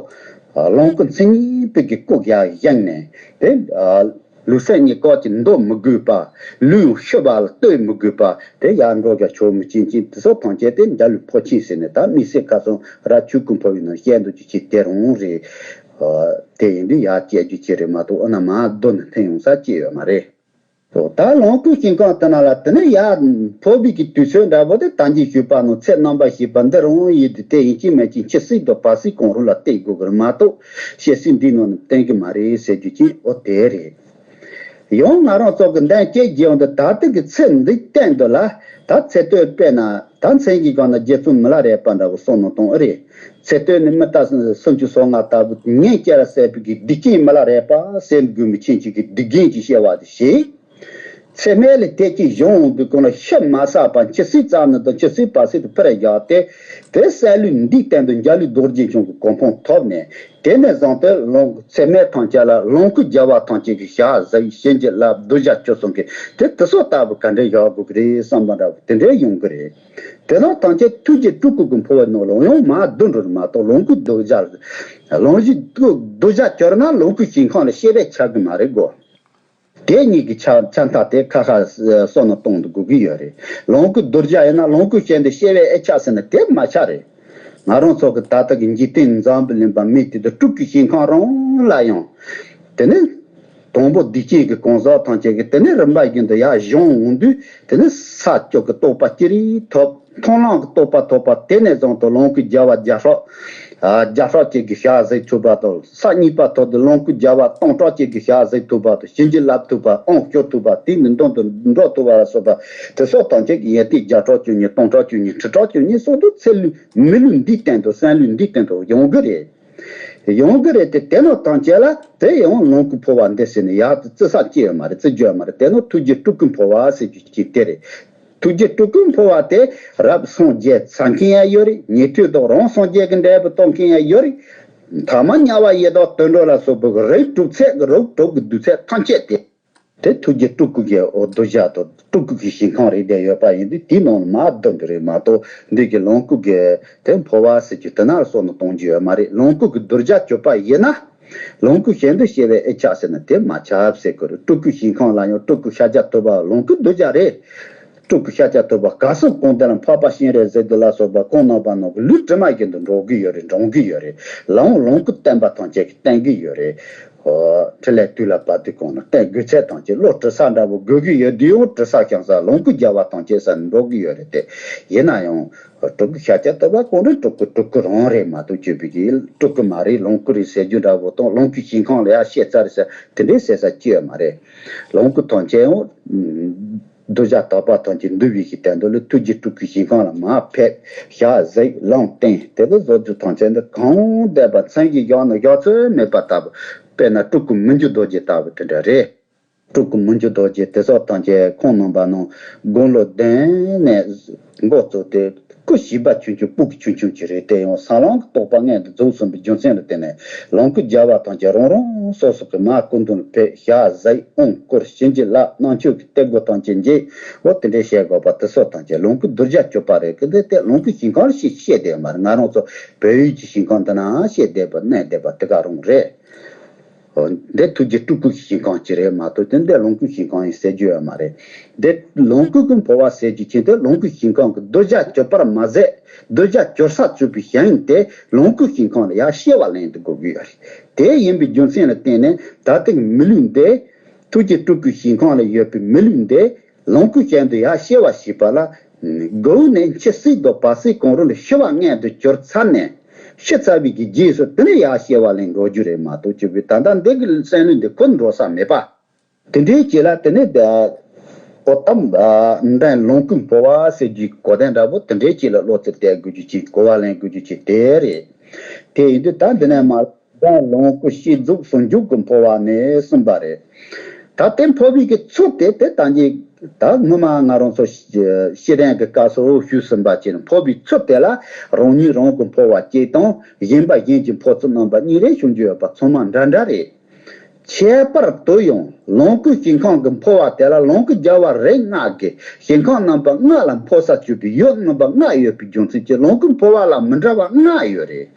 ལོངས་སྐུ་མཚན་ཉིད་པའི་གི་སྐུ་ཡར་བཞེངས་ནས། དེ་ལུས་སེམས་གཉིས་ཀ་ཅིག་འདུ་མི་དགོས་པ། ལུས་ཤི་བ་ལ་ལྟོས་མི་དགོས་པ། དེ་ཡར་འགྲོ་རྒྱུ་ཆོག་མི་ཅན་ཅན་དེ་ཚོ་ཐམས་ཅད་དེ་འཇའ་ལུས་འཕོ་ཆེན་ཟེར་ནས། ད་དམིགས་བསལ་ཁ་སང་ར་ཆོས་སྐུ་འཕོ་བའི་ནང་བཤད་འདུག་ཅིག་ཅིག་དེ་རང་རེད། དེ་ཡིན་དུས་ཡར་བཅད་རྒྱུ་ཅིག་རེད་མ་གཏོགས། ཨ་ན་མ་སྡོད་ནས་འཐེན་ཡོང་ས་ཅིག་ཡོད་མ་རེད། ད་ལོངས་སྐུའི་ཞིང་ཁམས་དེ་ན་ལ་དེ་ནས་ཡར་འཕོ་བའི་གི་དུས་ཚོད་འདྲ་བོ་དེ་ད་གིན་ཞུས་པ་ནང་ཚེ་རྣམ་པར་ཤེས་པ་འདི་རང་ཡིན་དུས། དེ་ཡིན་གཅིག་མིན་གཅིག་འཆི་སྲིད་དང་བར་སྲིད་གང་རུང་ལ་བརྟེན་དགོས་ཀྱི་རེད་མ་གཏོགས། སྐྱེ་སྲིད་འདིའི་ནང་ནས་བརྟེན་གྱི་མ་རེད་ཟེར་རྒྱུ་ཅིག་འོ་དེ་རེད། ཡང་ང་རང་ཚོ་གི་འདོན་སྤྱད་བགྱིས་ཡོང་དུས། ད་ལྟའི་གི་ཚེ་འདིའི་སྟེང་དུ་ལ་ད་ཚེ་སྟོད་དཔེར་ན་ད་མཚན་གྱི་སྒང་ན་རྗེ་བཙུན་མི་ལ་རས་པ་འདྲ་བོ་བསམ་བློ་གཏོང་ཨེ་རེད། ཚེ་སྟོད་ནས་མི་རྟ་སུམ་ཅུ་སོ་ལྔ་ལྟ་བུ་ཉིན་བསྐྱལ་བསད་པའི་གི་སྡིག་ཅན་མི་ལ་རས་པ་ཟེར་དགོས་མི་ཆེན་ཅིག་གི་སྡིག་རྒན་གྱི་སྐྱེ་བ་དེ་བྱས། ཚེ་སྨད་ལ་དེ་སྐྱེས་བྱུང་འོང་དུས་གང་ལ་ཤི་མ་བསགས་པར་འཆི་སྲིད་ཙམ་ནི་དང་། འཆི་སྲིད་བར་སྲིད་དུ་ཕར་བཞག་སྟེ། དེ་སེམས་ལུས་འདིའི་སྟེང་དུ་འཇའ་ལུས་རྡོ་རྗེ་འཆང་གི་གོ་འཕང་ཐོབ་ནས། དེ་ནས་བཟུང་སྟེ་ལོངས་ཚེ་སྨད་ཐམས་ཅད་ལ་ལོངས་སྐུའི་རྒྱལ་བ་ཐམས་ཅད་ཀྱི་ཞལ་གཟིགས། བྱིན་གྱིས་བརླབས། གདུལ་བྱ་སྤྱོད་གསུམ་གྱི་དེ་དེ་སོགས་ལྟ་བུ་ག་འདྲ་བཞག་དགོས་ཀྱི་རེད་བསམ་པ་འདྲ་བོ་དེ་འདྲ་ཡོང་གི་རེད། དེ་དག་ཐམས་ཅད་ཐུགས་རྗེ་སྤྲུལ་སྐུ་གི་འཕོ་བའི་ནང་ལ་ཡང་མར་བསྡུ་འགྲོ་རེད་མ་གཏོགས། ལོངས་སྐུ་གདུལ་བྱ། ལོངས་སྐུ་གདུལ་བྱ་གྱུར་ན་ལོངས་སྐུའི་ཞིང་ཁམས་ལ་སྐྱེ་བས་ཁྱབ་གི་མ་རེད་གོ། དེ་གཉིས་ཀྱི་ཆ་ཆ་མཐའ་དེ་ཁ་ཁ་བསམ་བློ་གཏོང་དགོས་ཀྱི་ཡོད་རེད། ལོངས་སྐུ་གདུལ་བྱ་ཡིན་ན་ལོངས་སྐུའི་ཞིང་དུ་སྐྱེ་བས་ཨེ་ཁྱབ་ཟེར་ན་དེ་མ་ཁྱབ་རེད། ང་རང་ཚོ་གི་ད་ལྟ་གི་འཇིག་རྟེན་འཛམ་བུ་གླིང་པ་མི་དེ་དུ་སྤྲུལ་སྐུའི་ཞིང་ཁམས་རང་ལ་ཡང་། དེ་ནི་དང་པོ་སྡིག་ཅན་གྱི་གང་ཟག་ཐམས་ཅད་ཀྱིས་དེ་ནི་རིམ་པ་བཞིན་དུ་ཡར་བཞེངས་འོང་དུས། དེ་ནི་ས་བཅུ་གི་རྟོགས་པ་ཅི་རིགས་ཐོབ། མཐོང་ལམ་གྱི་རྟོགས་པ་ཐོབ་པ། དེ་ནས་བཟུང་སྟེ་ལོངས་སྐུ་རྒྱལ་བ་བརྒྱ་ཕྲག་ཨ་བརྒྱ་ཕྲག་ཅིག་གི་ཞལ་གཟིགས་ཐུབ་པ་དང་། ས་གཉིས་པ་ཐོབ་སྟེ་ལོངས་སྐུ་རྒྱལ་བ་སྟོང་ཕྲག་ཅིག་གི་ཞལ་གཟིགས་ཐུབ་པ་དང་། བྱིན་གྱིས་བརླབས་ཐུབ་པ། དབང་སྐྱོར་ཐུབ་པ། དེའི་མདུན་དུ་འགྲོ་ཐུབ་པ་ལ་སོགས་པ་དེ་སོགས་ཐམས་ཅད་ཀྱི་ཡོན་ཏན་བརྒྱ་ཕྲག་བཅུ་གཉིས། སྟོང་ཕྲག་བཅུ་གཉིས། ཁྲི་ཕྲག་བཅུ་གཉིས་སོགས་དེ་ཚེ་ལུས་མི་ལུས་འདིའི་སྟེང་དུ། སེམས་ལུས་འདིའི་སྟེང་དུ་ཡོང་གི་རེད། ཡོང་གི་རེད་དེ། དེ་རྣམས་ཐམས་ཅད་ལ་དེ་ཡང་ལོངས་སྐུ་འཕོ་བ་འདི་ཟེར་ནས་ཡར་དུ་བརྩི་ས་ཅི་ཡོད་མ་རེད། བརྩི་རྒྱུ་ཡོད་མ་རེད། དེ་ནི་ཐུགས་རྗེ་སྤྲུལ་སྐུ་འཕོ་བ་ཟེར་རྒྱུ་ཅིག་དེ་རེད། ཐུགས་རྗེ་སྤྲུལ་སྐུ་འཕོ་བ་དེ་རབ་སངས་རྒྱས་ཚར་མཁན་ཡང་ཡོད་རེད། ཉན་ཐོས་དང་རང་སངས་རྒྱས་ཀྱི་འབྲས་བུ་ཐོབ་མཁན་ཡང་ཡོད་རེད། ཐ་མ་དམྱལ་བ་ཡི་དྭགས་དུད་འགྲོ་ལ་སོགས་པའི་རིགས་དྲུག་ཚད་ཀྱི་རིགས་དྲུག་གི་གདུལ་ཚད་ཐམས་ཅད་དེ། དེ་ཐུགས་རྗེ་སྤྲུལ་སྐུ་གི་འོ་གདུལ་བྱ་དང་སྤྲུལ་སྐུ་གི་ཞིང་ཁམས་རེ་བསྡད་ཡོད་པ་ཡིན་དུས། དེའི་ནང་ལ་མར་བསྡུ་འདི་རེད་མ་གཏོགས། འདི་གི་ལོངས་སྐུ་གི་དེ་འཕོ་བ་ཟེར་རྒྱུ་དེ་ན་བསམ་བློ་གཏོང་རྒྱུ་ཡོད་མ་རེད། ལོངས་སྐུ་གི་གདུལ་བྱ་གྱུར་པ་ཡིན་ན། ལོངས་སྐུའི་ཞིང་དུ་སྐྱེ་བས་ཨེ་ཁྱབ་ཟེར་ན་དེ་མ་ཁྱབ་ཟེར་གི་རེད། སྤྲུལ་སྐུའི་ཞིང་ཁམས་ལ་ཡང་སྤྲུལ་སྐུ་ཤཱཀྱ་ཐུབ་པ་ལོངས་སྐུའི་གདུལ་བྱ་རེད། སྤྲུལ་སྐུ་ཤཱཀྱ་ཐུབ་པ་ག་སོང་གོང་དེ་ལ་འཕགས་པ་སྤྱན་རས་གཟིགས་དེ་ལ་སོགས་པ་གང་རྣམ་པ་རྣམས་ཀྱི་ལུས་དྲི་མ་བཞིན་དུ་འགྲོགས་ཀྱི་ཡོད་རེད། འགྲོགས་ཀྱི་ཡོད་རེད། ལམ་ལོངས་སྐུ་བསྟན་པ་ཐམས་ཅད་ཀྱིས་བསྟན་གྱི་ཡོད་རེད། འཕྲིན་ལས་དུས་ལ་བབ་དུས་གང་ལ་བསྟན་དགོས་ཚད་ཐམས་ཅད། བློ་གྲོས་ས་འདྲ་བོ་དགོས་ཀྱི་ཡོད་དུས་ཡང་གྲོས་ས་ཤང་ས་ལོངས་སྐུ་རྒྱལ་བ་ཐམས་ཅད་ས་ནས་འགྲོགས་ཀྱི་ཡོད་རེད་དེ། ཡིན་ན་ཡང་སྤྲུལ་སྐུ་ཤཱཀྱ་ཐུབ་པ་གང་རེད། སྤྲུལ་སྐུ་སྤྲུལ་སྐུ་རང་རེད་མ་གཏོགས། སྤྲུལ་པའི་གི་སྤྲུལ་སྐུ་མ་རེད། ལོངས་སྐུ་རེད་ཟེར་རྒྱུ་འདྲ་བོ་དང་། ལོངས་སྐུའི་ཞིང་ཁམས་ལ་ཡར་སྐྱེས་ཚར་ཟེར་དེ་འདྲའི་ཟེར་ས་ཅི་ཡོད་མ་རེད། ལོངས་སྐུ་ཐམས་ཅད་ཡང་གདུལ་བྱ་དག་པ་ཐམས་ཅད་འདུལ་བའི་གི་དོན་དུ་ལ་ཐུགས་རྗེ་སྤྲུལ་སྐུའི་ཞིང་ཁམས་ལ་མར་ཕེབས། ཞལ་གཟིགས། ལམ་བསྟན། དེ་ལ་བཟོ་རྒྱུ་ཐམས་ཅད་འདི་གང་བསྡད་པ་མཚན་གྱི་ཞལ་ནས་བཞག་ཚོད་མེད་པ་ལྟ་བུ། དཔེར་ན་སྤྲུལ་སྐུ་མི་འགྱུར་རྡོ་རྗེ་ལྟ་བུ་དེ་འདྲ་རེད། སྤྲུལ་སྐུ་མི་འགྱུར་རྡོ་རྗེ་དེ་སོགས་ཐམས་ཅད་ཁོང་རྣམ་པ་རྣམས་དགུང་ལོ་བདུན་ནས་འགོ་བཙུགས་ཏེ་སྐུ་བྱིས་པ་ཆུང་ཆུང་སྤུ་གུ་ཆུང་ཆུང་ཅིག་རེད། དེ་ཡང་ས་ལམ་གྱི་རྟོགས་པ་མངོན་དུ་རྫོགས་ཟིན་པའི་རྒྱུ་མཚན་ལ་བརྟེན་ནས་ལོངས་སྐུ་རྒྱལ་བ་ཐམས་ཅད་རང་རང་སོ་སོ་གི་མར་སྐུ་མདུན་ལ་ཕེབས། ཞབས་བསིལ་དབང་བསྐུར། བྱིན་གྱིས་བརླབས། རྣམ་དཔྱོད་ཀྱི་གཏེར་སྒོ་ཐམས་ཅད་འབྱེད། འོ་དེ་འདྲའི་བཤད་དགོས་པ་དེ་སོགས་ཐམས་ཅད་ལོངས་སྐུ་གདུལ་བྱ་སྤྱོད་པ་རེད་གི། དེ་ལྟས་ལོངས་སྐུ་ཞིང་ཁམས་ལ་ཞིག་བཤད་བསྡད་ཡོད་མ་རེད། ང་རང་ཚོ་བལ་ཡུལ་གྱི་ཞིང་ཁམས་འདི་ན་བཤད་བསྡད་པ་གནས་བསྡད་པ་དེ་ག་རང་རེད། འོ། འདི་ཐུགས་རྗེ་སྤྲུལ་སྐུ་གི་ཞིང་ཁམས་ཅིག་རེད་མ་གཏོགས་དེ་འདི་ལོངས་སྐུ་ཞིང་ཁམས་ཡིན་ཟེར་རྒྱུ་ཡོད་མ་རེད། འདི་ལོངས་སྐུ་གི་འཕོ་བ་ཟེར་རྒྱུ་ཅིག་དེ་ལོངས་སྐུ་ཞིང་ཁམས་ཀྱི་གདུལ་བྱ་གྱུར་པར་མ་ཟད། གདུལ་བྱ་གྱུར་ས་གྱུར་པའི་ཞིང་དེ་ལོངས་སྐུ་ཞིང་ཁམས་ལ་ཡར་སྐྱེ་བ་ལེན་དུ་དགོས་ཀྱི་ཡོད་རེད། དེ་ཡིན་པའི་རྒྱུ་མཚན་ལ་བརྟེན་ནས་ད་ལྟའི་མི་ལུས་འདི། ཐུགས་རྗེ་སྤྲུལ་སྐུའི་ཞིང་ཁམས་ལ་ཡོད་པའི་མི་ལུས་འདི། ལོངས་སྐུའི་ཞིང་དུ་ཡར་སྐྱེ་བ་ཞེས་པ་ལ། མགོ་བོ་ནས་འཆི་སྲིད་དང་བར་སྲིད་གང་རུང་ལ་ཤི་བ་མངོན་དུ་གྱུར་ཚར་ནས། ཤི་ཚར་བའི་གི་རྗེས་སུ་དེ་ནས་ཡར་སྐྱེ་བ་ལེན་དགོས་རྒྱུ་རེད་མ་གཏོགས་སྤྱི་བོའི་ད་ལྟ་འདི་གི་སེམས་ལུས་འདི་ཁོ་འགྲོ་ས་མེད་པ། དེ་འདྲའི་ཅིག་ལ་དེ་ནས་ད། ཨོ་ཏམ། འདི་ལོངས་སྐུ་འཕོ་བ་ཟེར་རྒྱུའི་གོ་དོན་འདྲ་པོ་དེ་འདྲའི་ཅིག་ལ་བློ་རྩེ་གཏད་དགོས་རྒྱུ་ཅིག་གོ་བ་ལེན་དགོས་རྒྱུ་ཅིག་དེ་རེད། དེ་ཡིན་དུས་ད་འདི་ནས་མར། ད་ལོངས་སྐུ་ཤེས་རྫོགས་ཟུང་འཇུག་གི་འཕོ་བ་ནས་གསུངས་པ་རེད། ད་དེ་འཕོ་བའི་གི་ཚུལ་དེ་དེ་ད་ནི་ད་སྔོན་མ་ང་རང་ཚོ་ཤེས་ལྡན་གྱི་སྐབས་སུ་ཞུས་ཟིན་པ་བཅས་འཕོ་བའི་ཚུལ་དེ་ལ་རང་ཉིད་རང་གི་འཕོ་བ་གཅིག་དང་གཞན་པ་གཞན་གྱི་འཕོ་ཚུལ་རྣམ་པ་གཉིས་རེ་བྱུང་རྒྱུ་ཡོད་པ་ཚང་མ་འདྲ་འདྲ་རེད། ཁྱད་པར་དུ་ཡང་ལོངས་སྐུ་ཞིང་ཁམས་ཀྱི་འཕོ་བ་དེ་ལ་ལོངས་སྐུ་རྒྱལ་བ་རིགས་ལྔ་གི་ཞིང་ཁམས་རྣམ་པ་ལྔ་ལ་འཕོ་ས་གྱུར་པའི་ཡུལ་རྣམ་པ་ལྔ་ཡོད་པའི་རྒྱུ་མཚན་གྱིས་ལོངས་སྐུ་འཕོ་བ་ལ་མི་འདྲ་བ་ལྔ་ཡོད་རེད།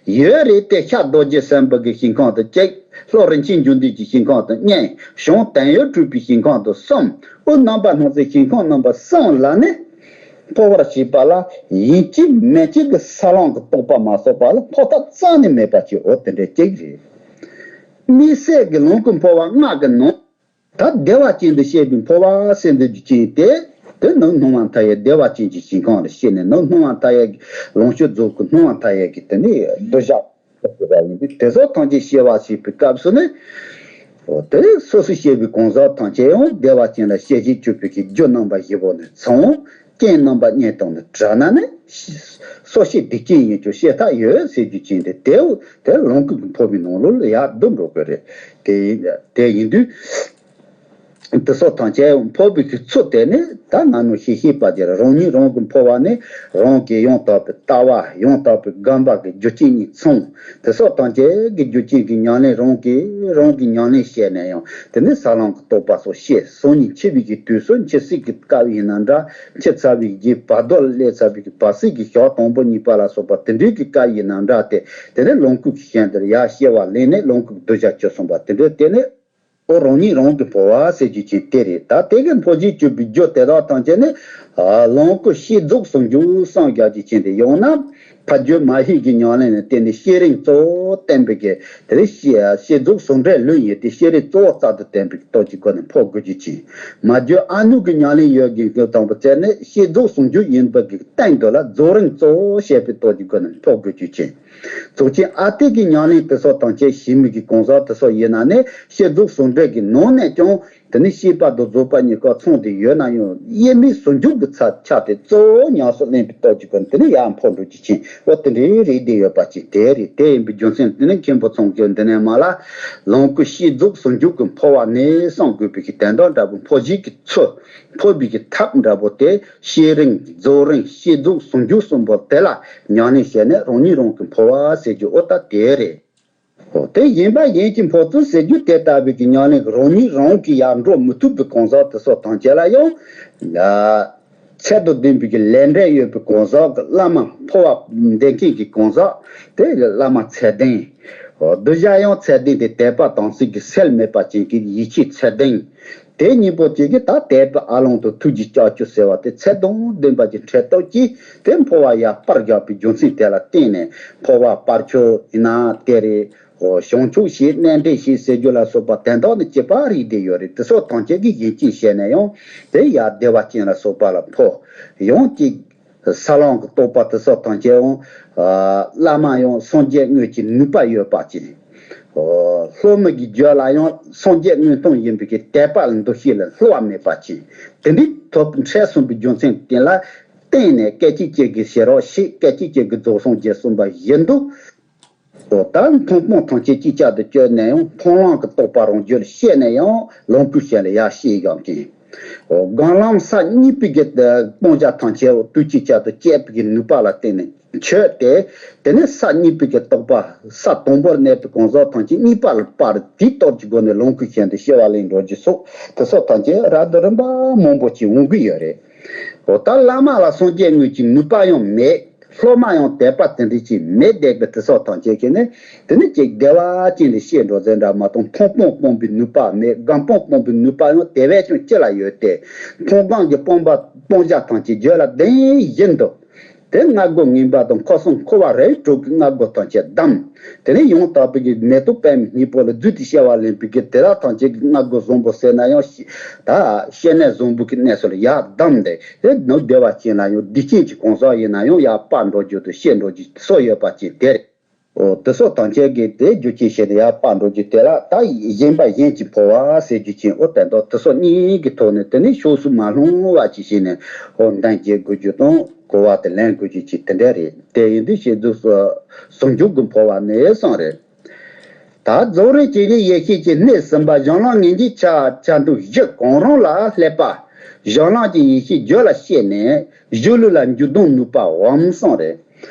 ཡོད་རེད་དེ། ཤར་རྡོ་རྗེ་སེམས་དཔའ་གི་ཞིང་ཁམས་དུ་གཅིག་ལྷོ་རིན་ཆེན་འབྱུང་ལྡན་གྱི་ཞིང་ཁམས་དུ་གཉིས། བྱང་དོན་ཡོད་གྲུབ་པའི་ཞིང་ཁམས་དུ་གསུམ། དབུས་རྣམ་པར་སྣང་མཛད་ཞིང་ཁམས་རྣམ་པ་གསུམ་ལ་ནི། འཕོ་བར་བྱེད་པ་ལ་ཡིན་གཅིག་མིན་གཅིག་གི་ས་ལམ་གྱི་རྟོགས་པ་མ་གཏོགས་པ་ལ་འཕོ་ཐབས་རྩ་ནས་མེད་པ་ཅིག་འོ་དེ་འདྲ་གཅིག་རེད། དམིགས་བསལ་གྱི་ལོངས་སྐུ་འཕོ་བ་ལྔ་གི་ནང་། ད་བདེ་བ་ཅན་དུ་སྐྱེས་པའི་འཕོ་བ་ཟེར་འདོད་རྒྱུ་ཅན་དེ། དེ་ནི་སྣང་བ་མཐའ་ཡས་བདེ་བ་ཅན་གྱི་ཞིང་ཁམས་ལ་སྐྱེས་ནས་ནི་སྣང་བ་མཐའ་ཡས་ཀྱི་ལོངས་སྤྱོད་རྫོགས་སྐུ་སྣང་བ་མཐའ་ཡས་ཀྱི་དེ་ནི་གདུལ་བྱ་ཞེས་པ་ཡིན་པས་དེ་ཚོ་ཐམས་ཅད་སྐྱེ་བ་ཞེས་པའི་སྐབས་སུ་ནི། འོ་དེ་སོ་སོ་སྐྱེ་བའི་གང་ཟག་ཐམས་ཅད་ཡང་བདེ་བ་ཅན་ལ་སྐྱེ་བྱེད་གྱུར་པའི་གི་རྒྱུ་རྣམ་པ་བཞི་པོ་ནི་ཚང་། རྐྱེན་རྣམ་པ་གཉིས་དང་ནི་བྲལ་ན་ནི། སོ་སྐྱེ་སྡིག་ཅན་ཡིན་ཀྱང་སྐྱེ་ཐབས་ཡོད་ཟེར་རྒྱུ་ཅན་དེ་དེའུ་དེ་ལོངས་སྐུ་གི་འཕོ་བའི་ནང་ལོགས་ལ་ཡར་བསྡུ་འགྲོ་གི་རེད། དེ་དེ་ཡིན་དུས། དེ་སོགས་ཐམས་ཅད་འཕོ་བའི་གི་ཚུལ་དེ་ནི་ད་ང་ནོ་ཤེས་ཤེས་པ་དེར་རང་ཉིད་རང་གི་འཕོ་བ་ནི་རང་གི་ཡང་དག་པའི་ལྟ་བ་ཡང་དག་པའི་སྒོམ་པ་གི་རྒྱུ་རྐྱེན་གཉིས་ཚང་། དེ་སོགས་ཐམས་ཅད་ཀྱི་རྒྱུ་རྐྱེན་གྱི་ཉམས་ལེན་རང་གིས་རང་གི་ཉམས་ལེན་བྱས་ནས་ཡང་དེ་ནི་ས་ལམ་གྱི་རྟོགས་པ་སོགས་ཤེས་སོང་ནས་འཆི་བའི་གི་དུས་སུ་འཆི་སྲིད་ཀྱི་སྐབས་ཡིན་ན་འདྲ། འཆི་ཚར་བའི་རྗེས་བར་དོ་ལ་སླེབས་ཚར་བའི་གི་བར་སྲིད་ཀྱི་ཞག་དང་པོ་གཉིས་པ་ལ་སོགས་པ་དེ་འདྲའི་གི་སྐབས་ཡིན་ན་འདྲ་སྟེ་དེ་ནི་ལོངས་སྐུ་གི་ཞིང་དེར་ཡར་སྐྱེ་བ་ལེན་ནས་ལོངས་སྐུ་གདུལ་བྱ་གྱུར་སོང་བ་དེ་འདྲ་དེ་ནི། ཨོ་རང་ཉིད་རང་གི་འཕོ་བ་ཟེར་རྒྱུ་ཅན་དེ་རེད། ད་དེ་གི་འཕོ་བྱེད་གྱུར་པའི་རྒྱུ་དེ་དག་ཐམས་ཅད་ནི། ལོངས་སྐུ་ཤེས་རྫོགས་ཟུང་འཇུག་གསུམ་རྒྱག་རྒྱུ་ཅན་དེ་ཡང་ན། ཕ་རྒྱུད་མ་ཤེས་ཀྱི་ཉམས་ལེན་ལ་བརྟེན་ནས་ཤེས་རིག་གཙོ་བོ་བསྟན་པའི་གི་དེ་ལས་ཤེས་ཤེས་རྫོགས་ཟུང་འབྲེལ་ལུགས་ཡིན་ཏེ་ཤེས་རིག་གཙོ་བོ་རྩལ་དུ་བསྟན་པའི་སྟོབས་ཀྱི་སྒོ་ནས་འཕོ་དགོས་རྒྱུ་ཅན། མ་རྒྱུད་ཨ་ནུ་གི་ཉམས་ལེན་ཡོད་དགོས་ཀྱི་དང་པོ་བཙལ་ནས་ཤེས་རྫོགས་ཟུང་འཇུག་ཡིན་པ་གི་སྟེང་དུ་ལ་རྫོགས་རིམ་གཙོ་བོ་བཤད་པའི་སྟོབས་ཀྱི་སྒོ་ནས་འཕོ་དགོས་རྒྱུ་ཅན། རྫོགས་ཆེན་ཨ་ཏི་གི་ཉམས་ལེན་དེ་སོགས་དང་བཅས་ཞི་མི་གི་གང་ཟག་དེ་སོགས་ཡིན་ན་ནི་ཤེས་རྫོགས་ཟུང་འབྲེལ་གྱི་ནང་ནས་ཀྱང་དེ་ནི་ཤེས་པ་དང་རྫོགས་པ་གཉིས་ཀ་ཚང་དུ་ཡོད་ན་ཡང་དབྱེར་མེད་ཟུང་འཇུག་གི་ཚད་ཆ་དེ་གཙོ་བོ་ཉམས་སུ་ལེན་པའི་སྟོབས་ཀྱི་སྒོ་ནས་དེ་ནི་ཡར་འཕོ་འགྲོ་རྒྱུ་ཅན་འོ་དེ་འདྲའི་རིགས་དེ་ཡོད་པ་ཅིག་དེ་རེད། དེ་ཡིན་པའི་རྒྱུ་མཚན་དེ་ནི་མཁན་པོ་ཚང་གིས་འདི་ནས་མར་ལ་ལོངས་སྐུ་ཤེས་རྫོགས་ཟུང་འཇུག་གི་འཕོ་བ་ནས་གསུང་དགོས་པའི་གི་དོན་དག་འདྲ་པོ་འཕོ་བྱེད་ཀྱི་ཚུལ་འཕོ་བའི་གི་ཐབས་འདྲ་པོ་དེ། ཤེས་རིག་རྫོགས་རིམ་ཤེས་རྫོགས་ཟུང་འཇུག་གསུམ་པོ་དེ་ལ་ཉམས་ལེན་བྱས་ནས་རང་ཉིད་རང་གི་འཕོ་བ་ཟེར་རྒྱུ་ཨོ་ད་དེ་རེད། ཨོ་དེ་ཡིན་པ་ཡིན་གྱི་འཕོ་ཚུལ་ཟེར་རྒྱུ་དེ་ལྟ་བུའི་གི་ཉམས་ལེན་རང་ཉིད་རང་གིས་ཡར་འགྲོ་མི་ཐུབ་པའི་གང་ཟག་དེ་སོགས་ཐམས་ཅད་ལ་ཡང་། ཚད་དང་ལྡན་པའི་གི་ལས་འབྲས་ཡོད་པའི་གང་ཟག་གི་བླ་མ་འཕོ་བ་འདེབས་མཁན་གྱི་གང་ཟག་དེ་བླ་མ་ཚད་ལྡན། གདུལ་བྱ་ཡང་ཚད་ལྡན་དེ་དད་པ་དམ་ཚིག་གི་སེལ་མེད་པ་ཅན་གྱི་ཡིད་ཆེས་ཚད་ལྡན། དེ་གཉིས་པོ་གཅིག་གིས་ད་དད་པའི་ཨ་ལོང་དང་ཐུགས་རྗེའི་ལྕགས་ཀྱུ་ཟེར་བ་དེ་ཚད་དང་ལྡན་པ་གྱི་འཕྲད་སྟོབས་ཀྱིས་དེ་འཕོ་བ་ཡར་སྤར་རྒྱག་པའི་རྒྱུ་མཚན་དེ་ལ་བརྟེན་ནས་འཕོ་བ་སྤར་ཆོག་ཡིན་ན་དེ་རེད། འོ་བྱང་ཆུབ་བྱེད་གནས་འདྲེན་བྱེད་ཟེར་རྒྱུ་ལ་སོགས་པ་དོན་དག་ནི་གཅིག་པ་རེད་དེ་ཡོད་རེད། དེ་སོགས་ཐམས་ཅད་ཀྱིས་ཡིད་ཆེས་བྱས་ནས་ཡང་དེ་ཡར་བདེ་བ་ཅན་ལ་སོགས་པ་ལ་འཕོ། ཡང་གཅིག་ས་ལམ་གྱི་རྟོགས་པ་དེ་སོགས་དང་བཅས་འོང་། བླ་མ་ཡང་སངས་རྒྱས་དངོས་ཀྱི་ནུས་པ་ཡོད་པ་ཅན། སློབ་མ་གི་རྒྱུད་ལ་ཡང་སངས་རྒྱས་དངོས་སྟོང་ཡིན་པའི་གི་དད་པ་ལ་འདུ་ཤེས་ལ་བསླུ་བ་མེད་པ་ཅན། དེ་འདྲའི་ཐོབ་འཕྲད་སོང་བའི་རྒྱུ་མཚན་དེ་ལ་བརྟེན་ནས་སྐད་ཅིག་གཅིག་གི་ཞི་རགས་ཤིག་སྐད་ཅིག་གཅིག་གི་རྫོགས་སངས་རྒྱས་གསུངས་པ་བཞིན་དུ། འོ་ད་མཐོང་སྤང་ཐམས་ཅད་ཅིག་ཅར་དུ་བཅོས་ནས་ཡང་མཐོང་ལམ་གྱི་རྟོགས་པ་རང་རྒྱུད་ལ་སྐྱེས་ནས་ཡང་ལོངས་སྐུའི་ཞིང་ལ་ཡར་སྐྱེས་བཞག་མཁན། འོ་སྒོམ་ལམ་ས་གཉིས་པའི་གི་སྤང་བྱ་ཐམས་ཅད་འོ་དུས་ཅིག་ཅར་དུ་སྐྱེས་པའི་གི་ནུས་པ་ལ་བརྟེན་ནས་ཆོད་དེ། དེ་ནས་ས་གཉིས་པའི་གི་རྟོགས་པ་ས་དང་པོར་གནས་པའི་གང་ཟག་ཐམས་ཅད་གཉིས་པ་ལ་སྤར་དེའི་སྟོབས་ཀྱི་སྒོ་ནས་ལོངས་སྐུའི་ཞིང་དུ་སྐྱེ་བ་ལེན་འགྲོ་རྒྱུ་སོགས་དེ་སོགས་ཐམས་ཅད་རབ་ཏུ་རིམ་པ་མང་པོ་ཅིག་འོང་གི་ཡོད་རེད། འོ་ད་བླ་མ་ལ་སངས་རྒྱས་དངོས་ཀྱི་ནུས་པ་ཡང་མེད། སློབ་མ་ཡང་དད་པ་དེ་འདྲ་ཅིག་མེད་བསྡད་པའི་དེ་སོགས་ཐམས་ཅད་ཀྱིས་ནི། དེ་ནི་ཅིག་བདེ་བ་ཅན་དུ་སྐྱེ་འགྲོ་ཟེར་འདྲ་མ་གཏོགས་མཐོང་སྤང་སྤོང་བའི་ནུས་པ་མེད། སྒོམ་སྤང་སྤོང་བའི་ནུས་པ་ཡང་དེ་བས་ཀྱང་ཅི་ལ་ཡོད་དེ། མཐོང་སྒོམ་གྱི་སྤོང་བ་སྤང་བྱ་ཐམས་ཅད་རྒྱུད་ལ་ལྡན་བཞིན་དུ། དེ་སྔ་རྒོལ་ངན་པ་དང་འཁོར་གསུམ་འཁོར་བ་རིགས་དྲུག་གི་སྔ་རྒོལ་ཐམས་ཅད་བསྡམས། དེ་ནས་ཡང་དག་པའི་གི་མེ་ཏོག་པདྨའི་སྙིང་པོ་ལ་བརྫུས་ཏེ་སྐྱེ་བ་ལེན་པའི་གི་དེ་དག་ཐམས་ཅད་ཀྱི་སྔ་རྒོལ་བཟང་པོ་ཟེར་ན་ཡང་ཤི་ད་སྐྱེ་གནས་བཟང་པོ་གི་གནས་སུ་ལ་ཡར་བསྡམས་ཏེ། དེ་ནི་བདེ་བ་ཅན་ལ་ཡང་སྡིག་ཅན་གྱི་གང་ཟག་ཡིན་ན་ཡང་ཡར་སྤར་འགྲོ་རྒྱུ་དང་སྐྱེ་འགྲོ་རྒྱུ་སོགས་ཡོད་པ་ཅིག་དེ་རེད། འོ་དེ་སོགས་ཐམས་ཅད་ཀྱིས་དེ་རྒྱུ་རྐྱེན་བྱས་ནས་ཡར་སྤར་འགྲོ་རྒྱུ་དེ་ལ་ད་གཞན་པ་གཞན་གྱིས་འཕོ་བ་ཟེར་རྒྱུ་ཅན། འོ་དེ་དག་དེ་སོགས་གཉིས་ཀྱི་ཐོག་ནས་དེ་ནི་ཕྱོགས་སུ་མ་ལྷུང་བ་ཅིག་བྱས་ནས་འོ་འདམ་སྐྱེ་དགོས་རྒྱུ་དང་གོ་བ་དེ་ལེན་དགོས་རྒྱུ་ཅིག་དེ་འདྲ་རེད། དེ་ཡིན་དུས་བྱེད་ཟུང་ཟུང་འཇུག་གི་འཕོ་བ་ནས་སོང་རེད། ད་རྫོགས་རིམ་གྱི་ཡེ་ཤེས་ཀྱི་སྣེ་ཟིན་པ་གཞན་ལམ་ངེས་འབྱེད་ཆ་ཆ་འདུག་བཞི་གང་རུང་ལ་སླེབས་པ། གཞན་ལམ་གྱི་ཡེ་ཤེས་རྒྱུད་ལ་སྐྱེས་ནས་གཞི་ལུས་ལ་འཇུག་ལྡོག་ནུས་པའམ་གསུངས་རེད།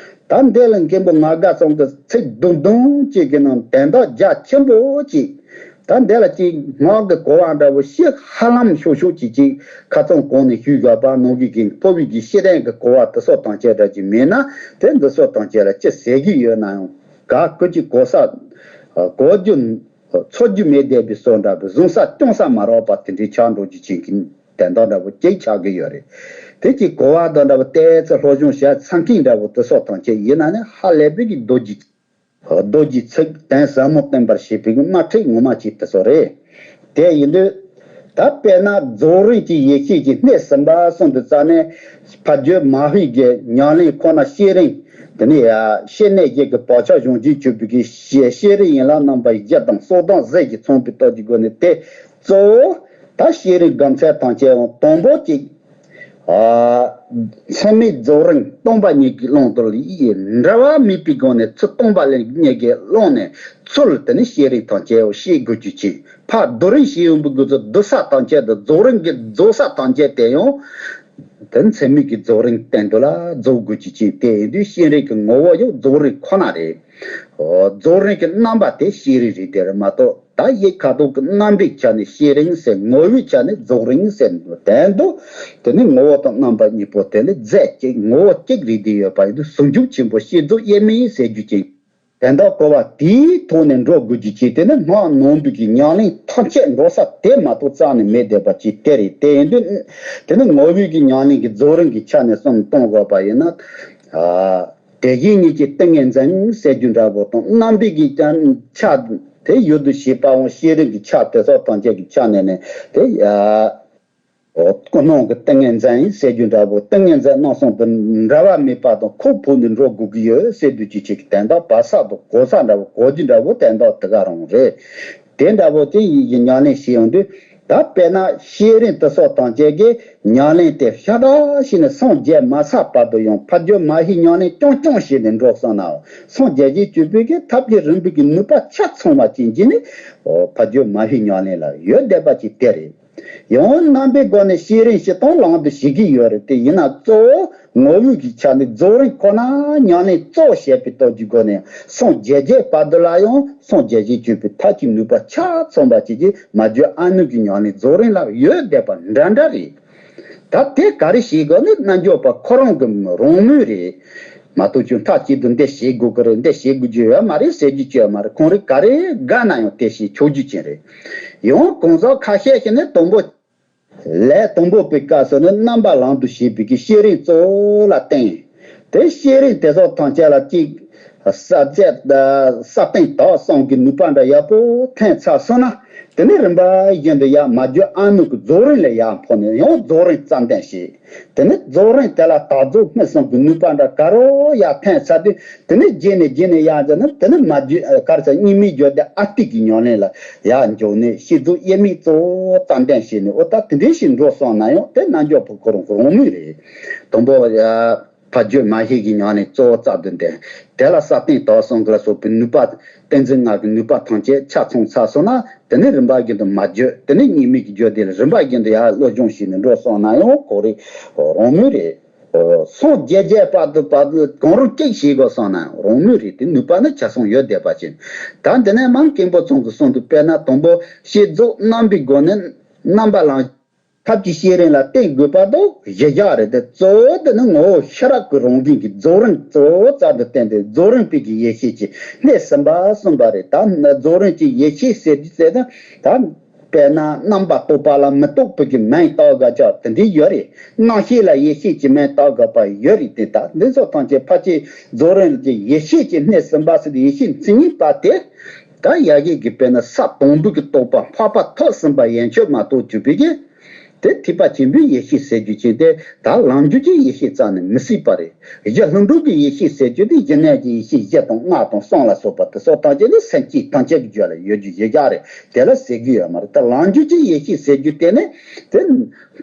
ད་འདི་ལ་མཁན་པོ་ང་དགའ་ཚང་གི་ཚིག་རྡུང་རྡུང་གཅིག་གི་ནང་དོན་དག་རྒྱ་ཆེན་པོ་གཅིག་ད་འདི་ལ་གཅིག་སྔགས་ཀྱི་གོ་བ་འདྲ་བོ་ཞིག་ཧ་ལམ་ཤོག་ཤོག་གཅིག་གཅིག་ཁ་ཚང་གོང་ནས་ཞུས་དགོས་པ་ནང་གི་གི་འཕོ་བའི་གི་ཤེས་ལྡན་གྱི་གོ་བ་དེ་སོགས་ཐམས་ཅད་འདྲ་གཅིག་མེད་ན། དེ་འདི་སོགས་ཐམས་ཅད་ལ་ཅི་ཟེར་གི་ཡོད་ན་ཡང་ག་གི་གཅིག་གོ་ས་གོ་རྒྱུ་འཚོལ་རྒྱུ་མེད་བསྡད་པའི་བཟོ་འདྲ་བོ། བཟུང་ས་སྐྱོང་ས་མ་རག་པ་དེ་འདྲའི་ཆགས་འགྲོ་རྒྱུ་ཅན་གྱི་དོན་དག་འདྲ་བོ་ཅིག་ཆགས་ཀྱི་ཡོད་རེད། དེ་གཅིག་གོ་བ་དང་འདྲ་བོ་ཏོག་ཙམ་སློབ་སྦྱོང་བྱས་ཚར་མཁན་འདྲ་བོ་དེ་སོགས་ཐམས་ཅད་ཡིན་ན་ནི་ཧ་ལས་པའི་གི་རྡོ་རྗེ་རྡོ་རྗེ་ཚིག་དོན་ཟབ་མོ་སྟོན་པར་བྱེད་པའི་གི་དམར་ཁྲིད་ངོ་མ་ཅིག་དེ་ཚོ་རེད། དེ་ཡིན་དུས་ད་དཔེར་ན་རྫོགས་རིམ་གྱི་ཡེ་ཤེས་ཀྱི་སྣེ་ཟིན་པ་གསུངས་དུས་ཙ་ནས་ཕ་རྒྱུད་མ་ཧུའི་གི་ཉམས་ལེན་ཁོ་ན་ཤེས་རིག་དེ་ནས་ཡ་ཤེས་གནས་བརྒྱད་ཀྱི་བག་ཆགས་གཞོམ་བྱེད་གཅོད་པའི་གི་ཤེས་ཤེས་རིག་ཡན་ལག་རྣམ་པ་བཞི་དང་སྲོག་དང་ཟས་ཀྱི་ཚོམས་པའི་སྟོབས་ཀྱི་སྒོ་ནས། དེ་གཙོ་བོ་ད་ཤེས་རིག་སྒོམ་ཚད་ཐམས་ཅད་ཡང་དང་པོ་གཅིག་ཨ། མཚན་མའི་རྫོགས་རིམ་སྟོང་པ་ཉིད་ཀྱི་ཀློང་དུ་ཡི་འབྲལ་བ་མེད་པའི་སྒོ་ནས་ཚུར་སྟོང་པ་ལ་ཉིད་ཀྱི་ཀློང་ནས་ཚུར་དེ་ནི་ཤེས་རིག་ཐམས་ཅད་ཤེས་དགོས་རྒྱུ་ཅིག་ཕར་བསྡུ་རིམ་བྱེད་ཡོང་བའི་སྒོ་ཚུལ་བསྡུ་ས་ཐམས་ཅད་དང་རྫོགས་རིམ་གྱི་རྫོགས་ས་ཐམས་ཅད་དེ་ཡང་དེ་མཚན་མའི་གི་རྫོགས་རིམ་སྟེང་དུ་ལ་རྫོགས་དགོས་རྒྱུ་ཅིག་དེ་ཡིན་དུས་ཤེས་རིག་གི་ངོ་བོ་ཡང་རྫོགས་རིམ་ཁོ་ན་རེད། རྫོགས་རིམ་གྱི་རྣམ་པ་དེ་ཤེས་རིག་རེད་དེ་རེད་མ་གཏོགས། ད་ཡིག་ཁ་དོག་གི་རྣམ་པའི་ཆ་ནས་ཤེས་རིག་ཟེར། ངོ་བོའི་ཆ་ནས་རྫོགས་རིམ་ཟེར། དོན་དུ་དེ་ནི་ངོ་བོ་དང་རྣམ་པ་གཉིས་པོ་དེ་ལས་རྫས་གཅིག་ངོ་བོ་གཅིག་རེད་དེ་ཡོད་པ་ཡིན་དུས་ཟུང་འཇུག་ཆེན་པོ་བསྐྱེད་རྫོགས་དབྱེར་མེད་ཟེར་རྒྱུ་ཅན། དོན་དག་གོ་བ་དེའི་ཐོག་ནས་འགྲོ་དགོས་རྒྱུ་ཅིག་དེ་ནི་སྔགས་ནང་པའི་གི་ཉམས་ལེན་ཐམས་ཅད་འགྲོ་ས་དེ་མ་གཏོགས་རྩ་ནས་མེད་བསྡད་པ་ཅིག་དེ་རེད། དེ་ཡིན་དུས་དེ་ནི་ངོ་བོའི་གི་ཉམས་ལེན་གྱི་རྫོགས་རིམ་གྱི་ཆ་ནས་བསམ་བློ་གཏོང་དགོས་པ་ཡིན་ན། ཨ། དེ་བཞིན་ཉིད་ཀྱི་ཏིང་ངེ་འཛིན་ཟེར་རྒྱུ་འདྲ་པོ་དང་རྣམ་པའི་གི་ཀྱང་ཆ་དེ་ཡུལ་དུ་བྱེད་པའང་ཤེས་རིག་གི་ཆ་དེ་སོགས་ཐམས་ཅད་ཀྱི་ཆ་ནས་ནི་དེ་ཡ། ཀུན་སློང་གི་ཏིང་ངེ་འཛིན་ཟེར་རྒྱུ་འདྲ་པོ། ཏིང་ངེ་འཛིན་རྣམ་གསུམ་དུ་འབྲལ་བ་མེད་པ་དང་ཁུག་ཕུག་ནས་འགྲོ་དགོས་ཀྱི་ཡོད་ཟེར་དུས་ཀྱི་ཅིག་དོན་དག་བབ་ས་དང་གོ་ས་འདྲ་པོ་གོ་རྒྱུ་འདྲ་པོ་དོན་དག་དེ་ག་རང་རེད། དེ་འདྲ་པོ་དེ་ཡིན་གྱི་ཉམས་ལེན་བྱེད་ཡོང་དུས། ད་དཔེར་ན་ཤེས་རིག་དེ་སོགས་ཐམས་ཅད་ཀྱི་ཉམས་ལེན་དེ་ཤ་སྟག་བྱས་ནས་སངས་རྒྱས་མ་ཚར་བར་དུ་ཡང་ཕ་རྒྱུད་མ་ཧུའི་ཉམས་ལེན་རྐྱང་རྐྱང་བྱས་ནས་འགྲོ་སོང་ན། སངས་རྒྱས་རྗེས་གཅོད་པའི་གི་ཐབས་ཀྱི་རིམ་པའི་གི་ནུས་པ་ཆ་ཚང་བ་ཅན་གྱི་ནི་ཕ་རྒྱུད་མ་ཧུའི་ཉམས་ལེན་ལ་ཡོད་བསྡད་པ་ཅིག་དེ་རེད། ཡང་རྣམ་པའི་སྒོ་ནས་ཤེས་རིག་སྤྱི་དང་ལམ་དུ་བྱེད་ཀྱི་ཡོད་རེད། དེ་ཡིན་ན་གཙོ་བོ་ངོ་བོའི་གི་ཆ་ནས་རྫོགས་རིམ་ཁོ་ན་ཉམས་ལེན་གཙོ་བོ་བྱས་པའི་སྟོབས་ཀྱི་སྒོ་ནས་སངས་རྒྱས་རྗེས་བར་དུ་ལ་ཡང་སངས་རྒྱས་རྗེས་གཅོད་པའི་ཐབས་ཀྱི་ནུས་པ་ཆ་ཚང་བ་བཅས་ཀྱི་མ་བཅོས་ཨ་ནུ་གི་ཉམས་ལེན་རྫོགས་རིམ་ལ་ཡོད་བསྡད་པ་འདྲ་འདྲ་རེད། ད་དེ་ག་རེ་བྱེད་དགོས་ནི་རྣལ་འབྱོར་པ་ཁོ་རང་གི་རང་མོས་རེད། མ་གཏོགས་ཁྱོད་མཐའ་གཅིག་ཏུ་འདི་བྱེད་དགོས་ཀྱི་རེད། འདི་བྱེད་དགོས་ཀྱི་ཡོད་མ་རེད་ཟེར་རྒྱུ་ཅི་ཡོད་མ་རེད། ཁོང་རེ་ག་རེ་དགའ་ན་ཡང་དེ་བྱེད་ཆོག་རྒྱུ་ཅན་རེད། ཡང་གང་ཟག་ཁ་ཤས་ཤིག་ནི་དང་པོ། ལས་དང་པོ་པའི་སྐབས་སུ་ནི་རྣམ་པ་ལམ་དུ་བྱེད་པའི་གི་ཤེས་རིག་གཙོ་བོ་ལ་བརྟེན། དེ་ཤེས་རིག་དེ་ཚོ་ཐམས་ཅད་ལ་གཅིག་ས་བཅད་ས་སྟེང་དག་གསུམ་གྱི་ནུས་པ་འདྲ་ཡག་པོ་ཐོན་ཚར་སོང་ན། དེ་ནི་རིམ་པ་བཞིན་དུ་ཡར་མ་བཅོས་ཨ་ནུ་གི་རྫོགས་རིམ་ལ་ཡར་འཕོ་ནས་ཡང་རྫོགས་རིམ་རྩ་འདོན་བྱེད། དེ་ནི་རྫོགས་རིམ་དེ་ལ་དག་རྫོགས་སྨིན་གསུམ་གྱི་ནུས་པ་འདྲ་ག་རེ་ཡར་ཐོན་ཚར་དུས། དེ་ནི་རྗེས་ནས་རྗེས་ནས་ཡར་འཛིན་ན་དེ་ནི་མ་བཅོས་ག་རེ་ཟེར་གཉིས་མེད་བརྗོད་བདེ་ཨ་ཏི་གི་ཉམས་ལེན་ལ་ཡར་འཇུག་ནས་བསྐྱེད་རྫོགས་དབྱེར་མེད་གཙོ་བོ་རྩ་འདོན་བྱས་ནས། འོ་ད་དེ་འདྲའི་ཞིག་འགྲོ་སོང་ན་ཡང་དེ་རྣལ་འབྱོར་པ་ཁོ་རང་ཁོ་རང་མོས་རེད། དང་པོ་ཡ། ཕ་རྒྱུད་མ་ཤེས་ཀྱི་ཉམས་ལེན་གཙོ་བོ་རྩ་དུ་ལྡན། དེ་ལ་ས་སྟེང་དག་གསུམ་གྱི་ལ་སོགས་པའི་ནུས་པ་ཏིང་འཛིན་ལྔ་གི་ནུས་པ་ཐམས་ཅད་ཆ་ཚང་ཚར་སོང་ན། དེ་ནས་རིམ་པ་བཞིན་དུ་མ་བརྗོད། དེ་ནས་གཉིས་མེད་ཀྱི་རྒྱུད་སྡེ་ལ་རིམ་པ་བཞིན་དུ་ཡར་སློབ་སྦྱོང་བྱས་ནས་འགྲོ་སོང་ན་ཡང་ཁོ་རེ་རང་མོས་རེད། སངས་རྒྱས་རྒྱས་བར་དུ་བར་དུ་གང་རུང་གཅིག་བྱེད་དགོས་སོང་ན་རང་མོས་རེད། དེ་ནུས་པ་ནི་ཆ་ཚང་ཡོད་བསྡད་པ་ཅན། ད་འདི་ནས་མར་མཁན་པོ་ཚང་གིས་གསུངས་འདུག་དཔེར་ན་དང་པོ་བསྐྱེད་རྫོགས་རྣམ་པའི་སྒོ་ནས་རྣམ་པ་ལ། ཐབས་ཀྱི་བསྐྱེད་རིམ་ལ་བརྟེན་དགོས་པ་དང་གཞི་བཞག་རེད་དེ། གཙོ་བོ་དེ་ནི་ངོ་བོ་ཤེས་རབ་ཀྱི་རང་བཞིན་གྱི་རྫོགས་རིམ་གཙོ་བོ་རྩ་དུ་བསྟན་ཏེ། རྫོགས་རིམ་པའི་གི་ཡེ་ཤེས་ཀྱི་གནད་གསུམ་པ་གསུངས་པ་རེད། ད་རྫོགས་རིམ་གྱི་ཡེ་ཤེས་ཟེར་རྒྱུ་ཟེར་ན། ད་དཔེར་ན་རྣམ་པར་རྟོག་པ་ལ་མི་རྟོག་པའི་གི་མིང་བཏགས་དགོས་ཀྱང་དེ་འདྲའི་ཡོད་རེད། རྣམ་ཤེས་ལ་ཡེ་ཤེས་ཀྱི་མིང་བཏགས་དགོས་པ་ཡོད་རེད་དེ། ད་འདི་ཚོ་ཐམས་ཅད་ཕལ་ཆེར་རྫོགས་རིམ་གྱི་ཡེ་ཤེས་ཀྱི་གནད་གསུམ་པ་ཟེར་ཏེ། ཡེ་ཤེས་མཚན་ཉིད་པ་དེ། ད་ཡ་གི་གི་དཔེར་ན་ས་དང་པོའི་གི་རྟོགས་པ་འཕགས་པ་ཐོབ་ཟིན་པ་ཡན་ཆོད་མ་གཏོགས་གྱུར་པའི་གི། དེ་ཐེག་པ་ཆེན་པོའི་ཡེ་ཤེས་ཟེར་རྒྱུ་ཅན་དེ། ད་ལམ་རྒྱུད་ཀྱི་ཡེ་ཤེས་རྩ་ནས་མི་སྲིད་པ་རེད། གཞི་ལྷུན་གྲུབ་ཀྱི་ཡེ་ཤེས་ཟེར་རྒྱུ་དེ་གཞི་གནས་ཀྱི་ཡེ་ཤེས་བཞི་དང་ལྔ་དང་གསུམ་ལ་སོགས་པ་དེ་ཚོ་ཐམས་ཅད་ནི་སེམས་བསྐྱེད་ཐམས་ཅད་ཀྱི་རྒྱུད་ལ་ཡོད་རྒྱུ་གཞི་བཞག་རེད། དེ་ལ་ཟེར་རྒྱུ་ཡོད་མ་རེད། ད་ལམ་རྒྱུད་ཀྱི་ཡེ་ཤེས་ཟེར་རྒྱུ་དེ་ནི་དེ་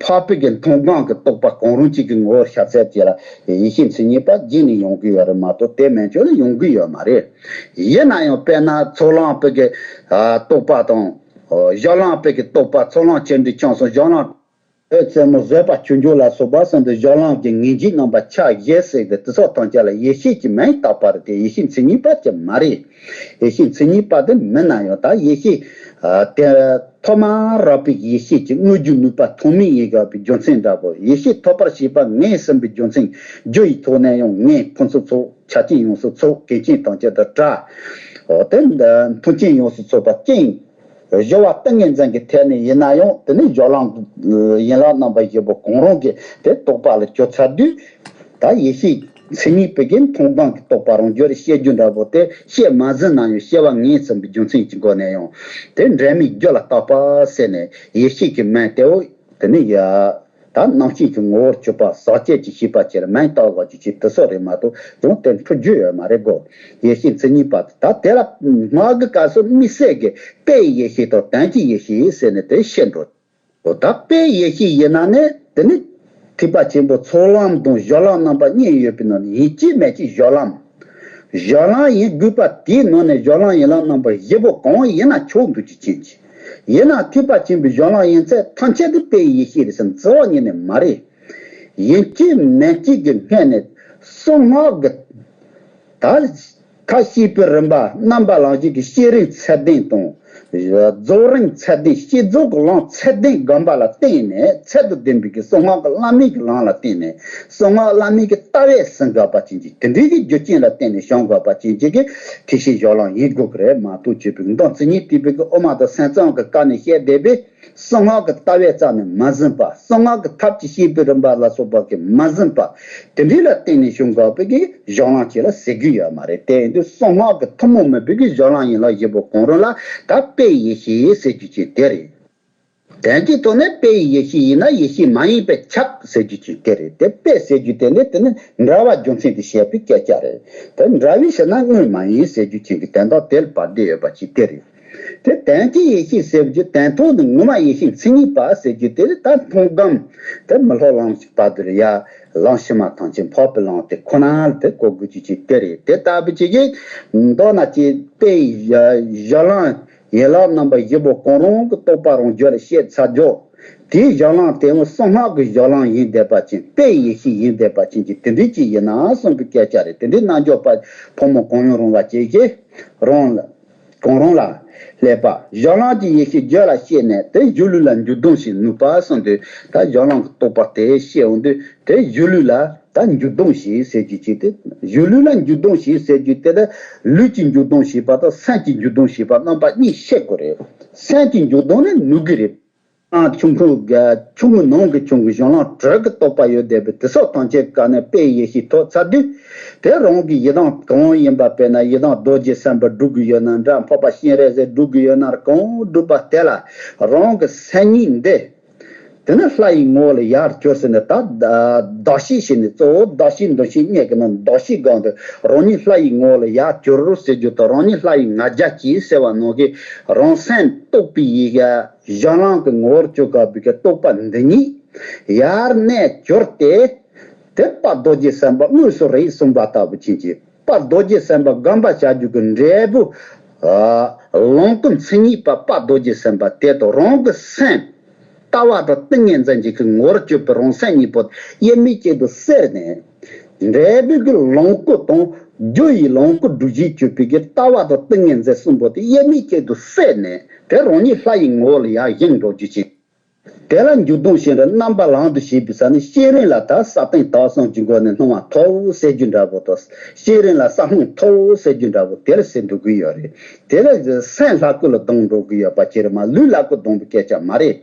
འཕགས་པའི་གི་མཐོང་སྒོམ་གྱི་རྟོགས་པ་གང་རུང་གཅིག་གི་ངོ་བོར་ཤར་ཚད་ཅིག་ལ་ཡེ་ཤེས་མཚན་ཉིད་པ་རྗེས་ནས་ཡོང་གི་ཡོད་རེད་མ་གཏོགས་དེ་མན་ཆད་ལ་ཡོང་གི་ཡོད་མ་རེད། ཡིན་ན་ཡང་དཔེར་ན་ཚོགས་ལམ་པའི་གི་རྟོགས་པ་དང་། གཞན་ལམ་པའི་གི་རྟོགས་པ། ཚོགས་ལམ་ཆེན་འབྲིང་ཆུང་གསུམ། གཞན་ལམ་འོད་རྩེ་མོ་བཟོད་པ་ཆོས་འབྱུང་ལ་སོགས་པ་གསུམ་དུ་གཞན་ལམ་གྱི་ངེས་འབྱིང་རྣམ་པ་ཆ་བཞི་ཟེར་ཏེ་དེ་ཚོ་ཐམས་ཅད་ལ་ཡེ་ཤེས་ཀྱི་མིང་བཏགས་པ་རེད་དེ། ཡེ་ཤེས་མཚན་ཉིད་པ་ཅིག་མ་རེད། ཡེ་ཤེས་མཚན་ཉིད་པ་དེ་མིན་ན་ཡང་ད་ཡེ་ཤེས་དེ་ཐོག་མ་རགས་པའི་ཡེ་ཤེས་ཀྱི་དངོས་རྒྱུ་ནུས་པ་ཐོགས་མེད་ཡིན་དགོས་པའི་རྒྱུ་མཚན་འདྲ་པོ། ཡེ་ཤེས་ཐོབ་པར་བྱེད་པ་ངེས་ཟིན་པའི་རྒྱུ་མཚན་རྒྱུ་ཡི་ཐོག་ནས་ཡང་ངེས། ཕུན་སུམ་ཚོགས། ཆ་རྐྱེན་ཡོངས་སུ་ཚོགས། གལ་ཆེན་ཐམས་ཅད་དུ་བྲལ། འོ་དེ་མཐུན་རྐྱེན་ཡོངས་སུ་ཚོགས་པ་ཅན། སྦྱོར་བ་ཏིང་ངེ་འཛིན་གྱི་ཐད་ནས་ཡིན་ན་ཡང་དེ་ནི་སྦྱོར་ལམ་ཡན་ལག་རྣམ་པ་བཞི་པོ་གང་རུང་གི་དེ་རྟོགས་པ་ལ་གྱུར་ཚར་དུས། ད་ཡེ་ཤེས་མཚན་ཉིད་པའི་གི་མཐོང་སྒོམ་གྱི་རྟོགས་པ་རང་རྒྱུད་ལ་སྐྱེ་རྒྱུ་འདྲ་པོ་དེ་སྐྱེ་མ་ཟིན་ན་ཡང་སྐྱེ་བ་ངེས་ཟིན་པའི་རྒྱུ་མཚན་གྱི་སྒོ་ནས་ཡང་དེ་འབྲལ་མེད་རྒྱུད་ལ་རྟག་པ་ཟེར་ནས་ཡེ་ཤེས་ཀྱི་མིང་དེའོ། དེ་ནི་ཡ། ད་རྣམ་ཤེས་ཀྱི་ངོ་བོར་གྱུར་པ་ཟག་བཅས་ཀྱི་ཤེས་པ་ཅིག་ལ་མིང་བཏགས་པ་ཅིག་བྱས་དེ་སོགས་རེད་མ་གཏོགས་ཡང་དེ་འཁྲུལ་རྒྱུ་ཡོད་མ་རེད་གོ། ཡེ་ཤེས་མཚན་ཉིད་པ་དེ། ད་དེ་ལ་སྔགས་ཀྱི་སྐབས་སུ་དམིགས་བསལ་གྱི་དཔེའི་ཡེ་ཤེས་དང་དོན་གྱི་ཡེ་ཤེས་ཟེར་ནས་དེ་བཤད་འགྲོ། ད་དཔེའི་ཡེ་ཤེས་ཡིན་ན་ནི་དེ་ནི་ཐེག་པ་ཆེན་པོ་ཚོགས་ལམ་དང་སྦྱོར་ལམ་རྣམ་པ་གཉིས་ཡོད་པའི་ནང་ནས་ཡིན་གཅིག་མིན་གཅིག་སྦྱོར་ལམ། སྦྱོར་ལམ་ཡིན་དགོས་པ་དེའི་ནང་ནས་སྦྱོར་ལམ་ཡན་ལག་རྣམ་པ་བཞི་པོ་གང་ཡིན་ན་ཆོག་འདུག་ཅིག་ཕྱིན་ཅི། ཡིན་ན་ཐེག་པ་ཆེན་པོའི་སྦྱོར་ལམ་ཡིན་ཚད་ཐམས་ཅད་དེ་དཔེའི་ཡེ་ཤེས་རེད་ཟེར་ན་རྩ་བ་ཉིད་ནས་མ་རེད། ཡིན་གཅིག་མིན་གཅིག་གི་སྔོན་ནས་གསང་སྔགས་ཀྱི་ད་ཁ་བཤད་པའི་རིམ་པ་རྣམ་པ་ལམ་བཞི་གི་བསྐྱེད་རིམ་ཚད་ལྡན་དང་། རྫོགས་རིམ་ཚད་ལྡན། བསྐྱེད་རྫོགས་ཀྱི་ལམ་ཚད་ལྡན་སྒོམ་པ་ལ་བརྟེན་ནས་ཚད་དང་ལྡན་པའི་གི་གསང་སྔགས་ཀྱི་བླ་མེད་ཀྱི་ལམ་ལ་བརྟེན་ནས། གསང་སྔགས་བླ་མེད་ཀྱི་ལྟ་བས་ཟིན་དགོས་པ་ཅན་གྱི་དེ་འདྲའི་གི་རྒྱུ་རྐྱེན་ལ་བརྟེན་ནས་བྱུང་དགོས་པ་ཅན་གྱི་གི་ཐེག་ཆེན་སྦྱོར་ལམ་ཡིན་དགོས་ཀྱི་རེད་མ་གཏོགས། བྱས་པའི་མདོ་མཚན་ཉིད་ཐེག་པའི་གི་དབུ་མ་དང་སེམས་ཙམ་གྱི་སྐབས་ནས་བཤད་བསྡད་པའི་གསང་སྔགས་ཀྱི་ལྟ་བས་རྩ་ནས་མ་ཟིན་པ། གསང་སྔགས་ཀྱི་ཐབས་ཀྱི་བཤད་པའི་རིམ་པ་ལ་སོགས་པ་གིས་མ་ཟིན་པ། དེ་འདྲའི་ལ་བརྟེན་ནས་བྱུང་དགོས་པའི་གི་སྦྱོར་ལམ་ཅིག་ལ་ཟེར་གྱི་ཡོད་མ་རེད། དེ་ཡིན་དུས་གསང་སྔགས་ཀྱི་ཐུན་མོང་མིན་པའི་གི་སྦྱོར་ལམ་ཡན་ལག་བཞི་པོ་གང་རུང་ལ་ད་དཔེའི་ཡེ་ཤེས་ཟེར་རྒྱུ་ཅིག་དེ་རེད། དོན་གྱི་ཐོག་ནས་དཔེའི་ཡེ་ཤེས་ཡིན་ན་ཡེ་ཤེས་མ་ཡིན་པས་ཁྱབ་ཟེར་རྒྱུ་ཅིག་དེ་རེད། དེ་དཔེ་ཟེར་རྒྱུ་དེ་ནི་དེ་ནི་འདྲ་བ་རྒྱུ་མཚན་དུ་བཤད་པའི་སྐད་ཆ་རེད། དེ་འདྲ་བའི་ཕྱིར་ན་དངོས་མ་ཡིན་ཟེར་རྒྱུ་ཅན་གྱི་དོན་དག་དེ་ལ་བབས་བསྡད་ཡོད་པ་ཅིག་དེ་རེད། དེ་དོན་གྱི་ཡེ་ཤེས་ཟེར་རྒྱུ་དོན་ཐོག་ནས་ངོ་མ་ཡེ་ཤེས་མཚན་ཉིད་པ་ཟེར་རྒྱུ་དེ་ནི་ད་མཐོང་སྒོམ་དེ་མི་སློབ་ལམ་ཞིག་བར་དུ་ཡ་ལམ་ཕྱི་མ་ཐམས་ཅད་འཕགས་པའི་ལམ་དེ་ཁོ་ན་ལ་དེ་གོ་དགོས་རྒྱུ་ཅིག་དེ་རེད། དེ་ལྟ་བུ་ཅིག་གིས་མདོར་ན་ཅིག་དཔེ་ཡ་སྦྱོར་ལམ་ཡན་ལག་རྣམ་པ་བཞི་པོ་གང་རུང་གི་རྟོགས་པ་རང་རྒྱུད་ལ་སྐྱེས་ཚར་རྒྱུ། དེའི་སྦྱོར་ལམ་དེ་ཡང་གསང་སྔགས་ཀྱི་སྦྱོར་ལམ་ཡིན་བསྡད་པ་ཅན། དཔེའི་ཡེ་ཤེས་ཡིན་བསྡད་པ་ཅན་གྱི་དེ་འདྲའི་ཅིག་ཡིན་ན་གསུངས་པའི་སྐད་ཆ་རེད། དེ་འདྲའི་རྣལ་འབྱོར་པ་ཕོ་མོ་གང་ཡང་རུང་བ་ཅིག་གིས་རང་ལ་གང་རུང་ལ་སླད་པ། སྦྱོར་ལམ་གྱི་ཡེ་ཤེས་རྒྱུད་ལ་སྐྱེས་ནས་དེ་སྒྱུ་ལུས་ལ་འཇུག་ལྡང་བྱེད་ནུས་པ་གསུངས་དུས། ད་སྦྱོར་ལམ་གྱི་རྟོགས་པ་དེ་སྐྱེས་འོང་དུས་དེ་སྒྱུ་ལུས་ལ་ད་འཇུག་ལྡང་བྱེད་ཟེར་རྒྱུ་ཅིག་དེ། སྒྱུ་ལུས་ལ་འཇུག་ལྡང་བྱེད་ཟེར་རྒྱུ་དེ་ད་ལུས་ཀྱི་འཇུག་ལྡང་བྱེད་པ་དང་སེམས་ཀྱི་འཇུག་ལྡང་བྱེད་པ་རྣམ་པ་གཉིས་ཤེས་དགོས་རེད། སེམས་ཀྱི་འཇུག་ལྡང་ནི་ནུས་ཀྱི་རེད། ཨ་ཆུང་ཀུ་ག་ཆུང་ངུ་ནང་གི་ཆུང་ངུ་གཞན་ལམ་དྲུག་གི་རྟོགས་པ་ཡོད་བསྡད་པའི་དེ་སོགས་ཐམས་ཅད་ཀ་ནས་དཔེའི་ཡེ་ཤེས་ཐོབ་ཚར་དུས། དེ་རང་གི་ཡི་དམ་གང་ཡིན་པ་དཔེར་ན་ཡི་དམ་རྡོ་རྗེ་སེམས་དཔའ་སྒྲུབ་ཀྱི་ཡོད་ན་འདྲ། འཕགས་པ་སྤྱན་རས་གཟིགས་སྒྲུབ་ཀྱི་ཡོད་ན་གང་སྒྲུབ་པ་དེ་ལ་རང་གི་སེམས་ཉིད་འདི། དེ་ནས་ལྷ་ཡི་ངོ་བོ་ལ་ཡར་གྱུར་ཟེར་ནས་ད་གདགས་གཞི་བྱས་ནས། གཙོ་བོ་གདགས་གཞི་འདུ་ཤེས་གཉིས་ཀྱི་ནང་གདགས་གཞི་སྒང་དུ་རང་ཉིད་ལྷ་ཡི་ངོ་བོ་ལ་ཡར་གྱུར་ཟེར་རྒྱུ་དང་། རང་ཉིད་ལྷ་ཡི་ང་རྒྱལ་གྱིས་ཟེར་བ་ནང་གི་རང་སེམས་རྟོགས་པའི་ཡེ་ཤེས་སྦྱོར་ལམ་གྱི་ངོ་བོར་གྱུར་དགོས་པའི་གི་རྟོགས་པ་འདི་ཉིད་ཡར་གནས་གྱུར་ཏེ། དེ་དཔལ་རྡོ་རྗེ་སེམས་དཔའ་དངོས་སུ་རེད་གསུངས་པ་ལྟ་བུ་ཅན་གྱི་དཔལ་རྡོ་རྗེ་སེམས་དཔའ་སྒོམ་པ་བྱ་རྒྱུ་གི་འབྲས་བུ། ལོངས་སྐུ་མཚན་ཉིད་པ་དཔལ་རྡོ་རྗེ་སེམས་དཔའ་དེ་དང་རང་གི་སེམས། ལྟ་བ་དང་ཏིང་ངེ་འཛིན་གྱི་གི་ངོ་བོར་གྱུར་པའི་རང་སེམས་གཉིས་པོ་དབྱེར་མེད་ཅིག་ཏུ་བསྲེས་ནས། འབྲས་བུ་གི་ལོངས་སྐུ་དང་རྒྱུ་ཡི་ལོངས་སྐུ་སྒྲུབ་བྱེད་གྱུར་པའི་གི་ལྟ་བ་དང་ཏིང་ངེ་འཛིན་གསུམ་པོ་དེ་དབྱེར་མེད་ཅིག་ཏུ་བསྲེས་ནས་དེ་རང་ཉིད་ལྷ་ཡི་ངོ་བོ་ལ་ཡར་བཞེངས་འགྲོ་རྒྱུ་ཅིག་དེ་ལ་འཇུག་ལྡོག་ཤེས་རབ་རྣམ་པ་ལམ་དུ་བྱེད་པའི་ས་ནི་བསྐྱེད་རིམ་ལ་ད་ས་སྟེང་དག་གསུམ་གྱི་སྒོ་ནས་སྣང་བ་ཐོབ་ཟེར་རྒྱུ་འདྲ་པོ་དང་། བསྐྱེད་རིམ་ལ་ས་སྣང་ཐོབ་ཟེར་རྒྱུ་འདྲ་པོ་དེ་ལ་ཟེར་འདུག་གི་ཡོད་རེད། དེ་ལ་སེམས་ལྷ་སྐུ་ལ་ལྡང་འགྲོ་གི་ཡོད་པ་ཅིག་རེད་མ། ལུས་ལྷ་སྐུ་ལྡང་བའི་སྐད་ཆ་མ་རེད།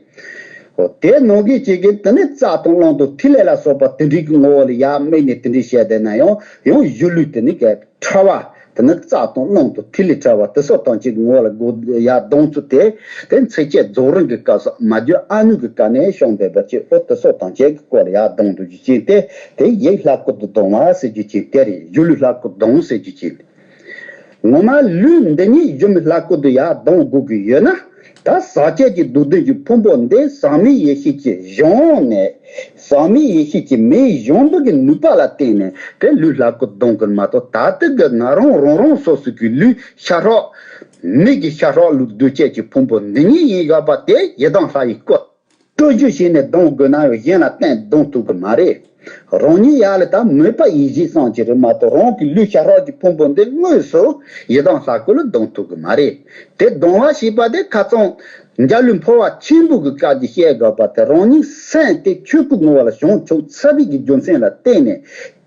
འོ་དེ་ནང་གི་ཅིག་གིས་དེ་ནི་རྩ་དང་རླུང་དང་ཐིག་ལེ་ལ་སོགས་པ་དེ་འདྲའི་གི་ངོ་བོ་ལ་ཡར་དམིགས་ནས་དེ་འདྲའི་བཤད་བསྡད་ན་ཡང་ཡང་གཞུ་ལུས་དེ་ནི་གས། ཕྲ་བ། དེ་ནི་རྩ་དང་རླུང་དང་ཐིག་ལེ་ཕྲ་བ་དེ་སོགས་ཐམས་ཅད་ངོ་ལ་སྒོ་ཡར་ལྡང་ཚུལ་དེ། དེ་ཚིགས་བཅད་རྫོགས་རིམ་གྱི་སྐབས་སུ་མ་གྱུར་ཨ་ནུ་གི་བཀའ་ནས་བྱུང་བསྡད་པ་ཅིག་འོ་དེ་སོགས་ཐམས་ཅད་ཀྱི་སྐོར་ལ་ཡར་ལྡང་འགྲོ་རྒྱུ་ཅིག་སྟེ། དེ་ཡིད་ལྷ་སྐུ་དུ་ལྡང་བ་ཟེར་རྒྱུ་ཅིག་དེ་རེད། གཞུ་ལུས་ལྷ་སྐུ་ལྡང་ཟེར་རྒྱུ་ཅིག་ངོ་མ་ལུས་འདི་ཉིད་གཞུ་མའི་ལྷ་སྐུ་དུ་ཡར་ལྡང་དགོས་ཀྱི་ཡོད་ན། ད་ཟག་བཅས་ཀྱི་སྡུག་བདེན་གྱི་ཕུང་པོ་འདི་ཟག་མེད་ཡེ་ཤེས་ཀྱི་གཞུང་ནས། ཟག་མེད་ཡེ་ཤེས་ཀྱི་མེའི་གཞུང་འདི་གི་ནུས་པ་ལ་བརྟེན་ནས་དེ་ལུས་ལྷ་སྐུ་ལྡང་གི་མ་གཏོགས། ད་ལྟ་གི་ང་རང་རང་རང་སོ་སོ་གི་ལུས་ཤ་ཁྲག་མིག་གི་ཤ་ཁྲག་ལུས་སྡུག་བཅས་ཀྱི་ཕུང་པོ་འདི་ཉིད་ཡིན་དགོས་པ་དེ་ཡི་དམ་ལྷ་ཡི་སྐུ། སྤྲོ་བཞུད་བྱས་ནས་ལྡང་དགོས་ན་ཡང་གཞན་ལ་བརྟེན་ལྡང་ཐུབ་ཀྱི་མ་རེད། རང་ཉིད་ཡར་ལ་ད་མོས་པ་ཡིད་བཞིན་བསམ་གྱི་རེད་མ་གཏོགས་རང་གི་ལུས་ཤ་ཁྲག་གི་ཕུང་པོ་འདི་དངོས་སུ་ཡི་དམ་ལྷ་སྐུ་ལ་ལྡང་ཐུབ་ཀྱི་མ་རེད། དེ་ལྡང་བ་ཞེས་པ་དེ་ཁ་སང་འཇའ་ལུས་འཕོ་བ་ཆེན་པོ་གི་སྐབས་ཀྱི་བཤད་དགོས་པ་དེ་རང་ཉིད་སེམས་དེ་ཆོས་སྐུ་ངོ་བོ་ལ་བྱང་ཆུབ་ཚར་བའི་གི་རྒྱུ་མཚན་ལ་བརྟེན་ནས་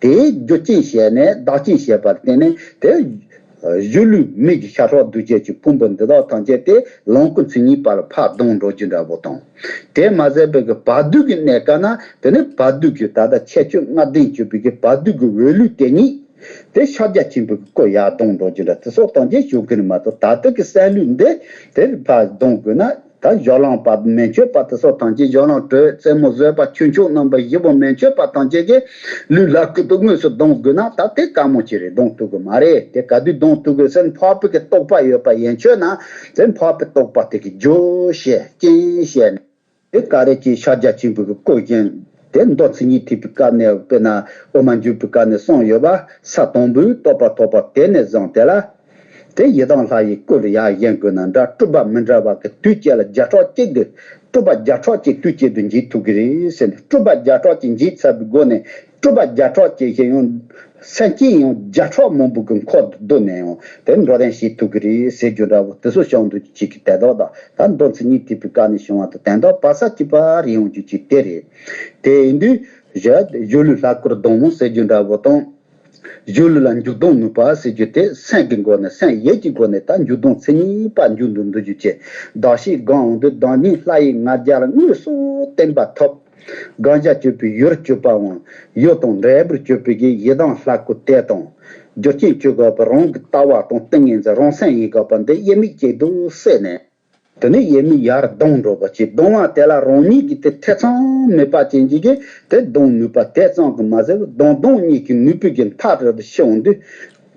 དེའི་རྒྱུ་རྐྱེན་བྱས་ནས་བདག་རྐྱེན་བྱས་པར་བརྟེན་ནས་དེ། གཞུ་ལུས་མིག་གི་ཤ་ཁྲག་སྡུག་བཅས་ཀྱི་ཕུང་པོ་འདི་དག་ཐམས་ཅད་དེ་ལོངས་སྐུ་མཚན་ཉིད་པ་ལ་ཕར་ལྡང་འགྲོ་རྒྱུ་འདྲ་པོ་དང་། དེ་མ་ཟད་པའི་གི་བར་དོའི་གི་གནས་སྐབས་ན་དེ་ནི་བར་དོའི་གི་ད་ལྟ་ཁྱད་ཆོས་ལྔ་ལྡན་གྱུར་པའི་གི་བར་དོའི་གི་འོད་ལུས་དེ་ཉིད་དེ་ཕྱག་རྒྱ་ཆེན་པོའི་གི་སྐུ་ཡར་ལྡང་འགྲོ་རྒྱུ་འདྲ་དེ་སོགས་ཐམས་ཅད་ཞུ་གི་ནི་མ་གཏོགས། ད་ལྟ་གི་སེམས་ལུས་འདི་དེ་ཕར་ལྡང་དགོས་ན། ད་སྦྱོར་ལམ་པ་མི་མཆོད་པ་དེ་སོགས་ཐམས་ཅད། སྦྱོར་ལམ་དྲོད་རྩེ་མོ་བཟོད་པ་ཁྱུ་མཆོག་རྣམ་པ་བཞི་པོ་མི་མཆོད་པ་ཐམས་ཅད་ཀྱིས་ལུས་ལྷ་སྐུ་དུ་དངོས་སུ་ལྡང་དགོས་ན་ད་དེ་དཀའ་མོ་ཅིག་རེད། ལྡང་ཐུབ་ཀྱི་མ་རེད། དེ་ག་དུས་ལྡང་ཐུབ་ཀྱི་ཟེར་ན་འཕགས་པའི་གི་རྟོགས་པ་ཡོད་པ་ཡན་ཆོད་ན་ཟེར་འཕགས་པའི་རྟོགས་པ་དེ་གི་རྒྱུ་བཤད་རྐྱེན་བཤད་ནས་དེ་ག་རེ་ཅིག་ཕྱག་རྒྱ་ཆེན་པོའི་གི་སྐུ་བཞེངས་དེ་མདོ་མཚན་ཉིད་ཐེག་པའི་སྐབས་ནས་དཔེར་ན་དབུ་མ་འཇུག་པའི་སྐབས་ནས་གསུངས་ཡོད་པ་ས་དང་པོའི་རྟོགས་པ་ཐོབ་པ་དེ་ནས་བཟུང་དེ་ལ། དེ་ཡི་དམ་ལྷ་ཡི་སྐུ་ལ་ཡར་བཞེངས་དགོས་ན་འདྲ། སྤྲུལ་པ་མི་འདྲ་བ་གི་དུས་གཅིག་ལ་བརྒྱ་ཕྲག་གཅིག་གི་སྤྲུལ་པ་བརྒྱ་ཕྲག་གཅིག་དུས་གཅིག་ཏུ་མཇལ་ཐུབ་ཀྱི་རེད་ཟེར་ནས། སྤྲུལ་པ་བརྒྱ་ཕྲག་གཅིག་མཇལ་ཚར་བའི་སྒོ་ནས་སྤྲུལ་པ་བརྒྱ་ཕྲག་གཅིག་ཞིག་ཡང་སེམས་ཅན་ཡང་བརྒྱ་ཕྲག་མང་པོ་གི་འཁོར་དུ་བསྡུས་ནས་ཡང་དེ་འགྲོ་དོན་བྱེད་ཐུབ་ཀྱི་རེད་ཟེར་རྒྱུ་འདྲ་བོ་དེ་ཚོ་བྱུང་འདུག་ཅིག་གི་དེ་དག་དང་ད་མདོ་མཚན་ཉིད་ཐེག་པའི་སྐབས་ནས་བྱུང་བ་དང་དེ་དག་བར་ས་གཅིག་པ་རེད་ཡོང་རྒྱུ་ཅིག་དེ་རེད། དེ་ཡིན་དུས་གཞི་གཞུ་ལུས་ལྷ་སྐུར་ལྡང་མོ་ཟེར་རྒྱུ་འདྲ་བོ་དང་། གཞུ་ལུས་ལ་འཇུག་ལྡོག་ནུས་པ་ཟེར་རྒྱུ་དེ་སེམས་ཀྱི་སྒོ་ནས་སེམས་ཡིད་ཀྱི་སྒོ་ནས་ད་འཇུག་ལྡོག་མཚན་ཉིད་པ་འཇུག་འདུག་འདུག་རྒྱུ་ཅེས་གདགས་ཤིང་སྒོམ་འོང་དུས་བདག་ཉིད་ལྷ་ཡི་ང་རྒྱལ་དངོས་སུ་བརྟན་པ་ཐོབ། གང་ཞིག་གྱུར་པའི་ཡུལ་གྱུར་པའང་ཡུལ་དང་འབྲས་བུར་གྱུར་པའི་གི་ཡི་དམ་ལྷ་སྐུ་དེ་དང་། རྒྱུ་རྐྱེན་གྱུར་དགོས་པའི་རང་གི་ལྟ་བ་དང་ཏིང་ངེ་འཛིན་རང་སེམས་ཡིན་དགོས་པ་འདི་དབྱེར་མེད་ཅིག་ཏུ་བསྲེས་ནས། དེ་ནས་དབྱེར་མེད་ཡར་ལྡང་འགྲོ་བ་ཅིག་ལྡང་བ་དེ་ལ་རང་ཉིད་ཀྱིས་དེ་ཐེ་ཚོམ་མེད་པ་ཅན་ཅིག་གིས་དེ་ལྡང་ནུས་པ་དེ་ཙམ་གྱིས་མ་ཟད་ལྡང་ལྡང་གཉིས་ཀྱི་ནུས་པའི་གི་མཐའ་རུ་ཤི་འོང་དུས།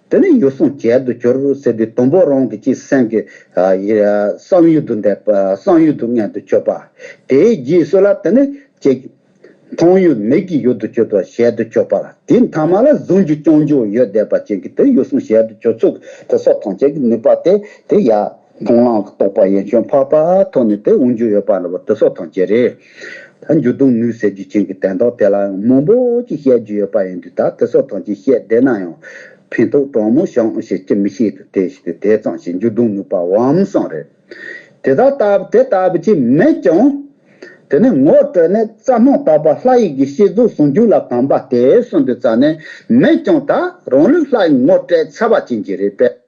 དེ་ནས་ཡུལ་གསུམ་གྱེས་སུ་གྱུར་ཟེར་དུས་དང་པོ་རང་གི་ཅིག་སེམས་ཀྱི་བསམ་ཡུལ་དུ་འདས་པ་བསམ་ཡུལ་དུ་མངོན་དུ་གྱུར་པ། དེའི་རྗེས་སུ་ལ་དེ་ནས་ཅིག་མཐོང་ཡུལ་མིག་གི་ཡུལ་དུ་གྱུར་པ་ཞལ་དུ་གྱུར་པ་ལ། དེའི་མཐའ་མ་ལ་གཟུང་རྒྱུ་སྐྱོང་རྒྱུ་ཡོད་བསྡད་པ་ཅན་གྱི་དེ་ཡུལ་གསུམ་ཞལ་དུ་གྱུར་ཚུལ་དེ་སོགས་ཐམས་ཅད་ཀྱི་ནུས་པ་དེ་དེ་ཡ་མཐོང་ལམ་གྱི་རྟོགས་པ་ཡན་ཆད་འཕགས་པ་ཐོབ་ནས་དེ་འོང་རྒྱུ་ཡོད་པ་ལ་བ་དེ་སོགས་ཐམས་ཅད་རེད། ད་འཇུག་ལྡོག་ནུས་ཟེར་རྒྱུ་ཅན་གྱི་དོན་དག་དེ་ལ་མང་པོ་ཅིག་བཤད་རྒྱུ་ཡོད་པ་ཡིན་དུས་ད་དེ་སོགས་ཐམས་ཅད་བཤད་བསྡད་ན་ཡང་ཕན་ཐོགས་གྲངས་མང་བྱུང་ཞེས་ཅི་མི་ཤེས་དུ་དེ་ཞིག་དེ་ཙམ་ཞིག་འཇུག་ལྡོག་ནུས་པ་བམ་གསུམ་རེད། དེ་དག་ལྟ་བུ་དེ་ལྟ་བུ་ཅིག་མེད་ཀྱང་། དེ་ནི་ངོ་སྤྲོད་ནས་རྩ་རྣམ་དག་པ་ལྷ་ཡི་གི་བསྐྱེད་རྫོགས་ཟུང་འཇུག་ལ་གོམས་པ་དེ་གསུངས་དུས་ཙ་ནས་མེད་ཀྱང་ད་རང་ལུགས་ལྷ་ཡི་ངོ་སྤྲད་ཚར་བ་ཅན་གྱི་རེད་པས།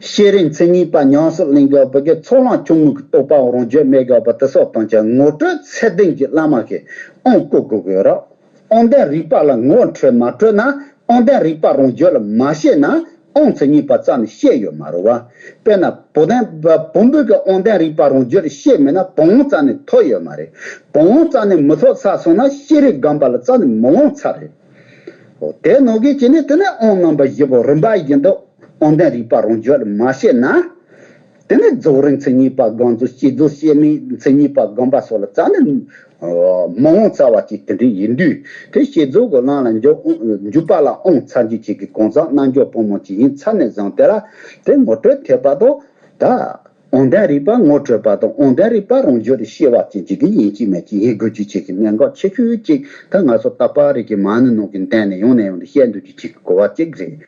ཤེས་རིག་མཚན་ཉིད་པ་ཉམས་སུ་ལེན་དགོས་པ་གི་ཚོགས་ལམ་ཆུང་ངུ་གི་རྟོགས་པའང་རང་རྒྱུད་མེད་དགོས་པ་དེ་སོགས་དང་བཅས་ངོ་སྤྲོད་ཚད་ལྡན་གྱི་བླ་མ་གི་དབང་བསྐུར་དགོས་ཀྱི་ཡོད་རེད། དབང་ལྡན་རིག་པ་ལ་ངོ་འཕྲོད་མ་འཕྲོད་ན། དབང་ལྡན་རིག་པ་རང་རྒྱུད་ལ་མ་སྐྱེས་ན་དབང་མཚན་ཉིད་པ་རྩ་ནས་སྐྱེས་ཡོད་མ་རེད་བ། དཔེར་ན་བུམ་ལྡན་བུམ་པའི་གི་དབང་ལྡན་རིག་པ་རང་རྒྱུད་ལ་སྐྱེས་མེད་ན་བུམ་དབང་རྩ་ནས་ཐོབ་ཡོད་མ་རེད། བུམ་དབང་རྩ་ནས་མི་ཐོབ་ཚར་སོང་ན་ཤེས་རིག་སྒོམ་པ་ལ་རྩ་ནས་མི་དབང་ཚར་རེད། འོ་དེ་ནང་གི་བྱས་ནས་དེ་ནས་དབང་རྣམ་པ་བཞི་པོ་རིམ་པ་བཞིན་དུ་དབང་ལྡན་རིག་པ་རང་རྒྱུད་ལ་མ་སྐྱེས་ན། དེ་ནས་རྫོགས་རིམ་མཚན་ཉིད་པ་སྒོམ་ཚུལ། བསྐྱེད་རྫོགས་བསྐྱེད་མེད་མཚན་ཉིད་པ་སྒོམ་པ་སོགས་ལ་རྩ་ནས་མ་འོང་རྩ་བ་ཅིག་དེ་འདྲ་ཡིན་དུས། དེ་བསྐྱེད་རྫོགས་ཀྱི་ལམ་ལ་འཇུག་འཇུག་པ་ལ་འོང་ཚར་རྒྱུ་ཅིག་གི་གང་ཟག་རྣལ་འབྱོར་ཕོ་མོ་ཅིག་ཡིན་ཚར་ནས་བཟུང་། དེ་ལ་དེ་ངོ་སྤྲོད་ཐེབས་པ་དང་། ད་དབང་ལྡན་རིག་པ་ངོ་སྤྲོད་པ་དང་། དབང་ལྡན་རིག་པ་རང་རྒྱུད་དུ་སྐྱེ་བ་ཅན་ཅིག་གི་ཡིན་གཅིག་མིན་གཅིག་ཡིན་དགོས་རྒྱུ་ཅིག་གི་གནད་འགག་ཆེ་ཤོས་ཅིག། ད་ང་ཚོ་ལྟ་བ་རིག་གི་མ་ཎི་ནང་གི་འདོན་ནས་ཡང་ནས་ཡང་དུ་བཤད་འདོད་རྒྱུ་ཅིག་གི་གོ་བ་ཅིག་རེད།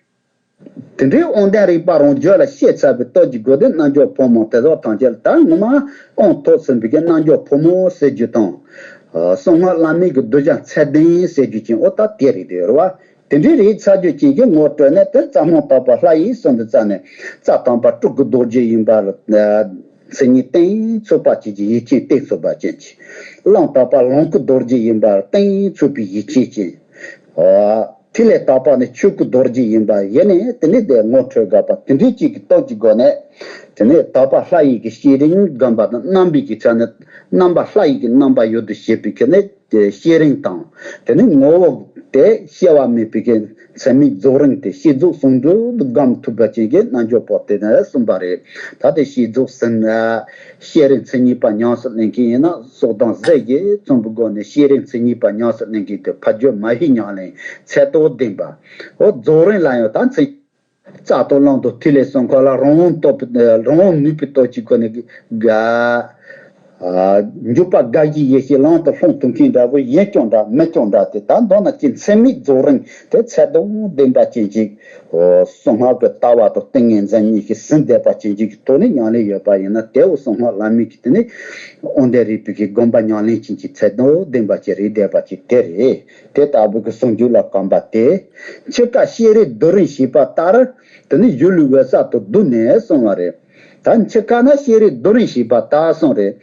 དེ་འདྲའི་དབང་ལྡན་རིག་པ་རང་རྒྱུད་ལ་སྐྱེས་ཚར་བའི་སྟོབས་ཀྱི་སྒོ་ནས་རྣལ་འབྱོར་ཕོ་མོ་དེ་དག་ཐམས་ཅད་ལ་ད་ངོ་མ་དབང་ཐོབ་ཟིན་པའི་གི་རྣལ་འབྱོར་ཕོ་མོ་ཟེར་རྒྱུ་དང་། གསང་སྔགས་བླ་མེད་ཀྱི་གདུལ་བྱ་ཚད་ལྡན་ཟེར་རྒྱུ་ཅན། འོ་ད་དེ་རེད་དེ་རེད་བ། དེ་འདྲའི་རིགས་ཚར་རྒྱུ་ཅན་གྱི་ངོ་སྤྲོད་ནས། དེ་རྩ་རྣམ་དག་པ་ལྷ་ཡི་གསུང་དུ་རྩ་ནས། རྩ་དམ་པ་སྤྲུལ་སྐུ་རྡོ་རྗེ་ཡིན་པ་ལ་མཚན་ཉིད་གཏན་ཚུགས་པ་ཅན་གྱི་ཡེ་ཤེས་གཏན་ཚུགས་པ་ཅན་གྱི། རླངས་དག་པ་ལོངས་སྐུ་རྡོ་རྗེ་ཡིན་པ་གཏན་ཚུགས་པའི་ཡེ་ཤེས་ཅན། ཨ། ཐིག་ལེ་དག་པ་ནི་ཆོས་སྐུ་རྡོ་རྗེ་ཡིན་པ་ཡིན་ནས། དེ་ནས་དེ་ངོ་འཕྲོད་དགོས་པ་དེ་འདྲའི་གཅིག་གི་སྟོབས་ཀྱི་སྒོ་ནས། དེ་ནས་དག་པ་ལྷ་ཡི་གི་བསྐྱེད་རིམ་སྒོམ་པ་དང་། རྣམ་པའི་གི་ཆ་ནས་རྣམ་པ་ལྷ་ཡི་གི་རྣམ་པ་ཡུལ་དུ་བྱེད་པའི་གི་ནི་བསྐྱེད་རིམ་དང་། དེ་ནས་ངོ་བོ་དེ་སྐྱེ་བ་མེད་པའི་གི་མཚན་མའི་རྫོགས་རིམ་དེ་བསྐྱེད་རྫོགས་ཟུང་འབྲེལ་དུ་སྒོམ་ཐུབ་པ་ཅན་གྱི་རྣལ་འབྱོར་པ་དེ་ནས་གསུངས་པ་རེད། ད་དེ་བསྐྱེད་རྫོགས་ཟིན། བསྐྱེད་རིམ་མཚན་ཉིད་པ་ཉམས་སུ་ལེན་མཁན་ཡིན་ན། སོགས་དང་ཟས་ཀྱིས་མཚོན་པའི་སྒོ་ནས་བསྐྱེད་རིམ་མཚན་ཉིད་པ་ཉམས་སུ་ལེན་མཁན་དེ་ཕ་རྒྱུད་མ་ཧེ་ཉམས་ལེན་ཚད་དང་ལྡན་པ། འོ་རྫོགས་རིམ་ལ་ཡང་ད་མཚན་རྩ་དང་རླུང་དང་ཐིག་ལེ་གསུམ་ཀ་ལ་རང་དབང་ཐོབ། རང་དབང་ནུས་པའི་སྟོབས་ཀྱི་སྒོ་ནས་དགའ། ཨ། འཇུག་པ་དགའ་བཞིའི་ཡེ་ཤེས་ལམ་དུ་ལྷུང་ཐུབ་མཁན་འདྲ་བོ་ཡིན་ཀྱང་འདྲ་མིན་ཀྱང་འདྲ། དེ་ད་མདོར་ན་ཅིག་མཚན་མའི་རྫོགས་རིམ་དེ་ཚད་དང་ལྡན་པ་ཅན་ཅིག། གསང་སྔགས་ཀྱི་ལྟ་བ་དང་ཏིང་ངེ་འཛིན་གཉིས་ཀྱིས་ཟིན་བསྡད་པ་ཅན་ཅིག་གི་ཐོག་ནས་ཉམས་ལེན་ཡོད་པ་ཡིན་ན། དེའོ་གསང་སྔགས་བླ་མེད་ཀྱི་དེ་ནི་དབང་ལྡན་རིག་པའི་གི་སྒོམ་པ་ཉམས་ལེན་ཅན་གྱི་ཚད་དང་ལྡན་པ་ཅིག་རེད་བསྡད་པ་ཅིག་དེ་རེད། དེ་ལྟ་བུ་གི་ཟུང་འཇུག་ལ་གོམས་པ་དེ། འཆི་ཁ་ཤེས་རིག་སྡུད་རིམ་ཞེས་པ་ལྟར་དེ་ནི་གཞུ་ལུས་འོད་གསལ་དུ་བསྡུས་ནས་གསུངས་པ་རེད། ད་འཆི་ཁ་ན་ཤེས་རིག་སྡུད་རིམ་ཞེས་པ་ལྟར་གསུངས་རེད།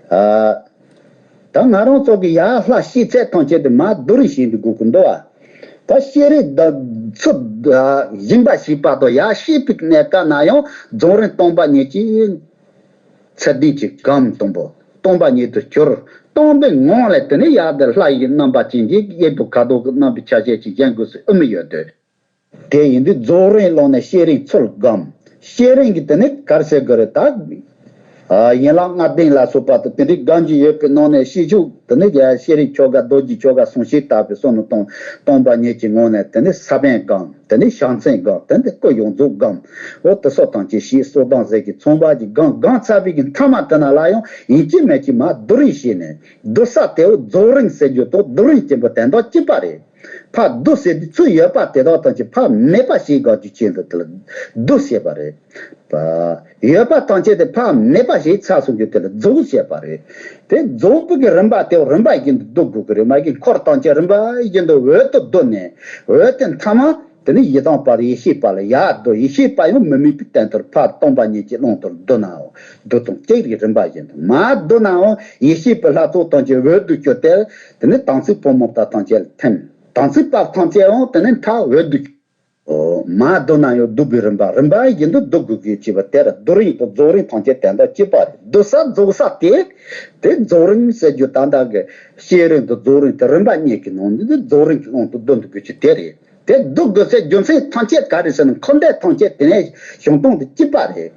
ཨ། ད་ང་རང་ཚོ་གི་ཡར་ལྷ་ཤེས་ཚད་ཐམས་ཅད་དེ་མར་སྡུད་རིམ་བྱེད་འདི་དགོས་ཀྱི་འདུག་ཨ། ད་ཤེས་རིག་ད་ཚུར་ཞེན་པ་ཞེས་པ་དང་ཡར་ཤེས་པའི་གནས་སྐབས་ན་ཡང་རྫོགས་རིམ་སྟོང་པ་ཉིད་ཀྱི་ཚད་ལྡན་གྱི་སྒོམ་སྟོང་པོ་སྟོང་པ་ཉིད་དུ་གྱུར། སྟོང་པའི་ངང་ལས་དེ་ནས་ཡར་དེ་ལྷ་ཡི་རྣམ་པ་ཅན་གྱི་དབྱིབས་དང་ཁ་དོག་གི་རྣམ་པའི་ཆ་ཤས་ཀྱི་གཞན་དགོས་སུ་ཨེ་མི་ཡོད་དེ། དེ་ཡིན་དུས་རྫོགས་རིམ་ཀློང་ནས་ཤེས་རིག་ཚུར་སྒོམ། ཤེས་རིག་གི་དེ་ནི་ག་རེ་ཟེར་དགོས་རེད་ད། ཨ། ཡན་ལག་ལྔ་ལྡན་ལ་སོགས་པ་དང་དེ་འདྲའི་སྒོམ་རྒྱུ་ཡོད་པའི་ནང་ནས་ཤེས་བྱ་དེ་ནི་ཤེས་རིག་ཆོ་ག་རྡོ་རྗེ་ཆོ་ག་ཟུང་ཤེས་ལྟ་བུའི་བསམ་མནོ་སྟོང་སྟོང་པ་ཉིད་ཀྱི་ངང་ནས་དེ་ནི་ས་བོན་སྒོམ། དེ་ནི་ཕྱག་མཚན་སྒོམ། དེ་ནི་སྐུ་ཡོངས་རྫོགས་སྒོམ། འོ་དེ་སོགས་དང་བཅས་ཤེས་སོགས་དང་ཟས་ཀྱི་ཚོང་པ་གྱི་སྒོམ་སྒོམ་ཚར་བའི་གི་མཐའ་མ་དེ་ན་ལ་ཡང་ཡིན་གཅིག་མིན་གཅིག་མར་སྡུད་རིམ་བྱས་ནས། སྡུད་ས་དེའོ་རྫོགས་རིམ་ཟེར་རྒྱུ་དང་སྡུད་རིམ་ཆེན་པོ་དེ་དང་གཅིག་པ་རེད། ཕར་བསྡུ་ཟེར་དུས་ཚུར་ཡོད་པ་དེ་དག་ཐམས་ཅད་ཕར་མེད་པ་བྱེད་དགོས་རྒྱུ་ཅན་དུ་དེ་ལ་བསྡུ་ཟེར་བ་རེད། ཡོད་པ་ཐམས་ཅད་དེ་ཕར་མེད་པ་བྱེད་ཚར་སོང་རྒྱུ་དེ་ལ་རྫོགས་ཟེར་བ་རེད། དེ་རྫོགས་པའི་གི་རིམ་པ་དེ་རིམ་པ་བཞིན་དུ་བསྡུ་དགོས་ཀྱི་རེད། མ་གི་འཁོར་ཐམས་ཅད་རིམ་པ་བཞིན་དུ་འོད་དུ་བསྡུ་ནས། འོད་དེ་མཐའ་མ་དེ་ནི་ཡི་དམ་པ་ཡེ་ཤེས་པ་ལ་ཡར་བསྡུ། ཡེ་ཤེས་པ་ཡང་མི་དམིགས་པའི་སྟེང་དུ་ཕར་སྟོང་པ་ཉིད་ཀྱི་ཀློང་དུ་བསྡུ་ནའོ། བསྡུ་དང་གཅིག་རེད། རིམ་པ་བཞིན་དུ་མར་བསྡུ་ནའང་ཡེ་ཤེས་པའི་ལྷ་ཚོགས་ཐམས་ཅད་འོད་དུ་གྱུར་ཏེ། དེ་ནི་དམ་ཚིག་ཕོ་མོ་དག་ཐམས་ཅད་ལ་ཐིམ། དམ་ཚིག་པ་ཐམས་ཅད་ཡང་དེ་ནི་མཐར་འོད་དུ་གྱུར། མར་བསྡུ་ན་ཡང་བསྡུ་བའི་རིམ་པ། རིམ་པ་བཞིན་དུ་བསྡུ་དགོས་ཀྱི་བྱས་པ་དེ་ལ་སྡུད་རིམ་དང་རྫོགས་རིམ་ཐམས་ཅད་དེ་དང་གཅིག་པ་རེད། བསྡུ་ས་རྫོགས་ས་དེ། དེ་རྫོགས་རིམ་ཟེར་རྒྱུ་ད་ལྟ་གི་ཤེས་རིག་དང་རྫོགས་རིམ་དེ་རིམ་པ་གཉིས་ཀྱི་ནང་ནས་རྫོགས་རིམ་གྱི་ཀློང་དུ་བསྡུ་དགོས་ཀྱི་དེ་རེད། དེ་བསྡུ་དགོས་སའི་རྒྱུ་མཚན་ཐམས་ཅད་ག་རེ་ཟེར་ན། འཁོར་འདས་ཐམས་ཅད་དེ་ནས་བྱུང་སྟངས་དེ་གཅིག་པ་རེད།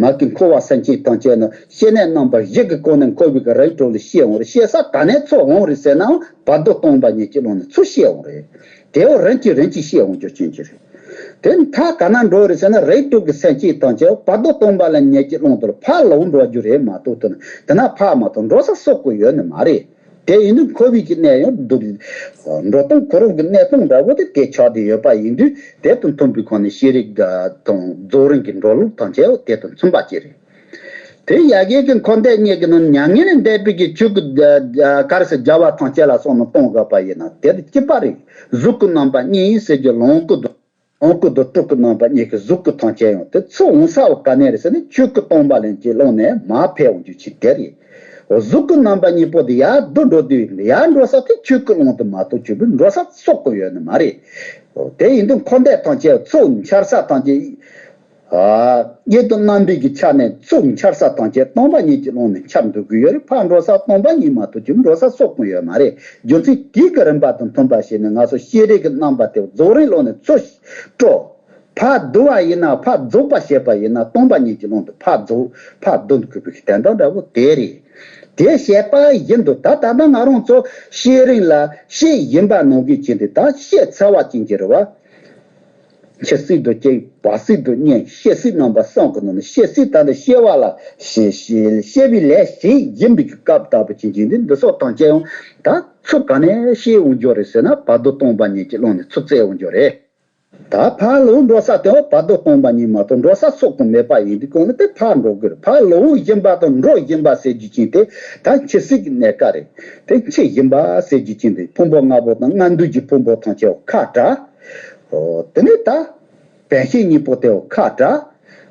མ་གི་འཁོར་བ་སེམས་ཅན་ཐམས་ཅད་ནི་སྐྱེ་གནས་རྣམ་པ་བཞི་གི་སྒོ་ནས་འཁོར་བའི་གི་རིམ་གྲོ་ལ་སྐྱེ་འོང་རེད། སྐྱེ་ས་ག་ནས་ཚུར་འོང་རེད་ཟེར་ནའང་བར་དོ་སྟོང་པ་ཉིད་ཀྱི་ཀློང་ནས་ཚུར་སྐྱེ་འོང་རེད། དེའོ་རིམ་གྱིས་རིམ་གྱིས་སྐྱེ་འོང་རྒྱུ་ཅན་གྱི་རེད། དེ་མཐའ་ག་ན་འགྲོ་རེད་ཟེར་ན། རིམ་གྲོ་གི་སེམས་ཅན་ཐམས་ཅད་བར་དོ་སྟོང་པ་ལ་ཉིད་ཀྱི་ཀློང་དུ་ཕར་ལོག་འགྲོ་རྒྱུ་རེད་མ་གཏོགས། དེ་ན་དེ་ན་ཕར་མ་གཏོགས་འགྲོ་ས་སོག་པོ་ཡོད་ནི་མ་རེད། དེ་ཡིན་དུས་འཁོར་བའི་གི་གནས་ཡང་སྡུག་འགྲོ་སྟངས་འཁོར་བའི་གི་གནས་སྟངས་འདྲ་བོ་དེ་དེ་ཆགས་བསྡད་ཡོད་པ་ཡིན་དུས། དེ་དང་མཐུན་པའི་སྒོ་ནས་ཤེས་རིག་དང་རྫོགས་རིམ་གྱི་འགྲོ་ལུགས་ཐམས་ཅད་དེ་དང་མཚུངས་པ་ཅིག་རེད། དེ་ཡ་གི་གི་འཁོར་འདས་གཉིས་ཀྱི་ནང་མྱ་ངན་ལས་འདས་པའི་གི་ཆོས་ཀྱི་ག་རེ་ཟེར་བྱ་བ་ཐམས་ཅད་ལ་སོགས་ནས་གཏོང་དགོས་པ་ཡིན་ན། དེ་དང་གཅིག་པ་རེད། གཟུགས་སྐུ་རྣམ་པ་གཉིས་ཟེར་རྒྱུ་ལོངས་སྐུ་དང་། ལོངས་སྐུ་དང་སྤྲུལ་སྐུ་རྣམ་པ་གཉིས་ཀྱི་གཟུགས་སྐུ་ཐམས་ཅད་ཡང་དེ་ཚུར་འོང་ས་བ་ག་ནས་རེད་ཟེར་ན། ཆོས་སྐུ་སྟོང་པ་ལྷན་ཅིག་ཀློང་ནས་མར་ཕེབས་འོང་རྒྱུ་ཅིག་དེ་རེད། འོ་གཟུགས་སྐུ་རྣམ་པ་གཉིས་པོ་དེ་ཡར་བསྡུ་འགྲོ་དུས་ཡར་འགྲོ་ས་དེ་ཆོས་སྐུ་ཀློང་དུ་མ་གཏོགས་ཆོས་སྐུ་འགྲོ་ས་སོག་པོ་ཡོད་ནི་མ་རེད། འོ་དེ་ཡིན་དུས་འཁོར་འདས་ཐམས་ཅད་ཚུར་འཆར་ས་ཐམས་ཅད། ཨ། དབྱིབས་དང་རྣམ་པའི་གི་ཆ་ནས་ཚུར་འཆར་ས་ཐམས་ཅད་སྟོང་པ་ཉིད་ཀྱི་ཀློང་ནས་འཆར་འགྲོ་གི་ཡོད་རེད། ཕར་འགྲོ་ས་སྟོང་པ་ཉིད་མ་གཏོགས་ཆོས་འགྲོ་ས་སོག་པོ་ཡོད་མ་རེད། རྒྱུ་མཚན་དེའི་གི་རིམ་པ་དང་མཐུན་པ་བྱས་ནས་ང་ཚོ་ཤེས་རིག་གི་རྣམ་པ་དེ་རྫོགས་རིམ་ཀློང་ནས་ཚུར་སྤྲོ། ཕར་བསྡུ་བ་ཡིན་ན། ཕར་རྫོགས་པ་བཤད་པ་ཡིན་ན། སྟོང་པ་ཉིད་ཀྱི་ཀློང་དུ་ཕར་རྫོགས། ཕར་བསྡུ་དགོས་པའི་དོན་དག་འདྲ་བོ་དེ་རེད། དེ་བཤད་པ་བཞིན་དུ་ད་ད་ལྟ་ང་རང་ཚོ་ཤེས་རིག་ལ་ཤེས་བཞིན་པ་ནང་གི་ཅན་དེ། ད་ཤེས་ཚར་བ་ཅན་གྱི་རེད་བ། འཆི་སྲིད་དུ་སྐྱེ། འབབ་སྲིད་དུ་གནས། སྐྱེ་སྲིད་རྣམ་པ་གསུམ་གྱི་ནང་ནས། སྐྱེ་སྲིད་ད་ནི་སྐྱེ་བ་ལ་སྐྱེ། སྐྱེ། སྐྱེ་བའི་ལས་བྱེད་བཞིན་པའི་སྐབས་ལྟ་བུ་ཅན་གྱི་འདི། འདི་སོགས་ཐམས་ཅད་ཡང་ད་ཚུར་ག་ནས་སྐྱེ་འོང་རྒྱུ་རེད་ཟེར་ན། བར་དོ་སྟོང་པ་ཉིད་ཀྱི་ཀློང་ནས་ཚུར་བཙལ་འོང་རྒྱུ་རེད། ད་ཕར་ལོག་འགྲོ་ས་དེ་བར་དོ་སྟོང་པ་ཉིད་མ་གཏོགས་འགྲོ་ས་སོགས་ཀྱང་མེད་པ་ཡིན་དུས་གང་ལ་དེ་ཕར་འགྲོ་དགོས་རེད། ཕར་ལོག་བཞིན་པ་དང་འགྲོ་བཞིན་པ་ཟེར་རྒྱུ་ཅན་དེ་ད་འཆི་སྲིད་ཀྱི་གནས་སྐབས་རེད། དེ་འཆི་བཞིན་པ་ཟེར་རྒྱུ་ཅན་དེ་ཕུང་པོ་ལྔ་པོ་དང་ལྔ་འདུས་ཀྱི་ཕུང་པོ་ཐམས་ཅད་ཁ་བྲལ། ཨོ། དེ་ནས་ད་བདེན་བཞི་གཉིས་པོ་དེ་ཁ་བྲལ།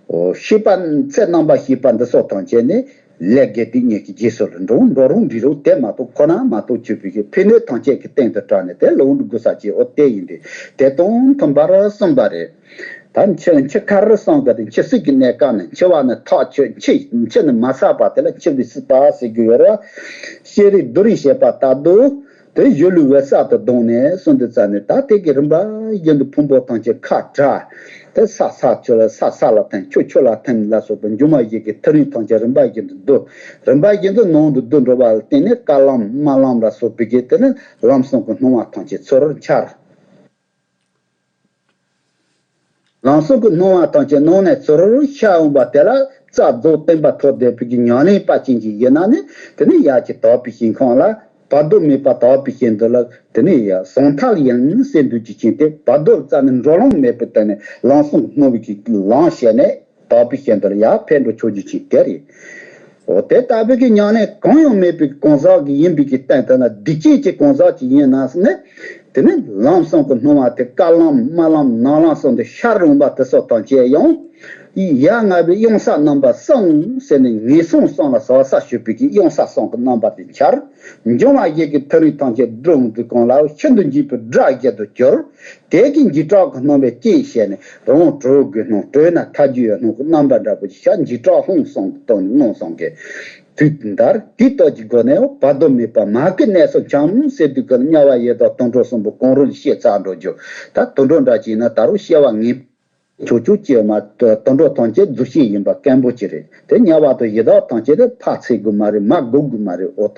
ཨོ། ཤེས་པ། ཚེ་རྣམ་པར་ཤེས་པ་འདི་སོགས་ཐམས་ཅད་ནི་ལས་དགེ་སྡིག་གཉིས་ཀྱི་རྗེས་སུ་ལ་འགྲོ། འགྲོ་རུང་འབྲི་རུང་དེ་མ་གཏོགས། ཁོ་ན་མ་གཏོགས་ཆོས་པའི་གི་ཕན་གནོད་ཐམས་ཅད་ཀྱི་སྟེང་དུ་བཀྲལ་ནས་དེ་ལོག་འགྲོ་དགོས་ས་ཅིག། ཨོ། དེ་ཡིན་ཏེ། དེ་དང་མཐུན་པར་གསུངས་པ་རེད། ད་འཆི། འཆི་ཁར་གསུངས་པ་དེ། འཆི་སྲིད་ཀྱི་གནས་སྐབས་ནི། འཆི་བ་ནི་ཐག་ཆོད། འཆི། འཆི་ནི་མ་བསགས་པ་དེ་ལ་འཆི་བས་སྲིད་པ་ཟེར་གྱི་ཡོད་རེད། ཤེས་རིག་བསྡུ་རིག་བྱེད་པ་ལྟར་དུ། དེ་གཞི་ལུས་འོད་གསལ་དུ་ལྡང་ནས་གསུངས་དུས་ཙ་ནས། ད་དེ་གི་རིམ་པ་བཞིན་དུ་ཕུང་པོ་ཐམས་ཅད་ཁ་བྲལ། དེ་ས། ས་ཆུ་ལ། ས། ས་ལ་ཐིམ། ཆུ། ཆུ་ལ་ཐིམ་ལ་སོགས་པའི་སྒྱུ་མ་བཞི་གི་ཐག་རིང་ཐམས་ཅད་རིམ་པ་བཞིན་དུ་བསྡུ། རིམ་པ་བཞིན་དུ་ནང་དུ་བསྡུ་འགྲོ་བ་ལ་བརྟེན་ནས། དཀར་ལམ་དམར་ལམ་ལ་སོགས་པའི་གི་དེ་ནི་ལམ་གསུམ་གྱི་སྣང་བ་ཐམས་ཅད་ཚུར་འཆར། ལམ་གསུམ་གྱི་སྣང་བ་ཐམས་ཅད་ནང་ནས་ཚུར་ཤར་འོང་བ་དེ་ལ་རྩལ་རྫོགས་བརྟན་པ་ཐོབ་བསྡད་པའི་གི་ཉམས་ལེན་པ་ཅན་ཅིག་ཡིན་ན་ནི། དེ་ནི་ཡར་གྱི་དག་པའི་ཞིང་ཁམས་ལ། བར་དོ་མེད་པ་དག་པའི་ཞིང་དུ་ལ། དེ་ནི་ཡར་ཟང་ཐལ་ཡིན་ཟེར་འདོད་ཀྱི་ཅན་དེ། བར་དོ་རྩ་ནས་འགྲོ་ལམ་མེད་པའི་སྟེང་ནས་ལམ་གསུམ་སྣང་བའི་གི་ལམ་བྱས་ནས། དག་པའི་ཞིང་དུ་ལ་ཡར་ཕེབས་འགྲོ་ཆོག་རྒྱུ་ཅིག་དེ་རེད། འོ། དེ་ལྟ་བུའི་གི་ཉམས་ལེན་གང་ཡང་མེད་པའི་གང་ཟག་གི་ཡིན་པའི་གི་སྟེང་དུ་ན། སྡིག་ཅན་གྱི་གང་ཟག་ཅིག་ཡིན་ན་ནི། དེ་ནི་ལམ་གསུམ་གྱི་སྣང་བ་དེ། དཀར་ལམ་དམར་ལམ་ནག་ལམ་གསུམ་དུ་ཤར་འོང་བ་དེ་སོགས་ཐམས་ཅད་ཡང་། ཡ་ང་བའི་གཡང་ས་རྣམ་པ་གསུམ་ཟེར་ནས། ངན་སོང་གསུམ་ལ་ཟ་ས་ཞུགས་པའི་གི་གཡང་ས་གསུམ་གྱི་རྣམ་པ་དེ་འཆར། འབྱུང་བ་བཞི་གི་ཐག་རིང་ཐམས་ཅད་བསྡུ་འོང་དུས་གང་ལ་ཤིན་ཏུ་འཇིགས་པའི་སྒྲ་བཞིན་དུ་གྱུར། དེ་གི་འཇིགས་སྐྲག་གི་སྣང་བས་སྐྱེས་བྱས་ནས། རང་གྲོལ་དགོས་སྣང་། གྲོལ་ན་ཐར་རྒྱུ་ཡོད་སྣང་གི་རྣམ་པ་འདྲ་པོ་ཞིག། འཇིགས་སྐྲག་ལྷུང་སོང་གི་སྟེང་ནས་སྣང་སོང་གི་དུས་འདིར། དེའི་སྟོབས་ཀྱི་སྒོ་ནས་བར་དོ་མེད་པ་མ་གི་གནས་སུ་འཁྱམས་ཟེར་དུས་ཀྱི་དམྱལ་བ་ཡི་དྭགས་དུད་འགྲོ་གསུམ་པོ་གང་རུང་ལ་སྐྱེས་ཚར་འགྲོ་རྒྱུ། ད་དུད་འགྲོ་འདྲ་ཅིག་ཡིན་ན་ད་རུང་སྐྱེ་བ་ངེས་ཆོག་ཆོག་སྐྱེ་མ། དུད་འགྲོ་ཐམས་ཅད་རྫུས་སྐྱེས་ཡིན་པ་སྐམ་པོ་ཅིག་རེད། དེ་དམྱལ་བ་དང་ཡི་དྭགས་ཐམས་ཅད་དེ་ཕར་འཚོལ་དགོས་མ་རེད། མར་སྒུག་དགོས་མ་རེད། འོ། ད་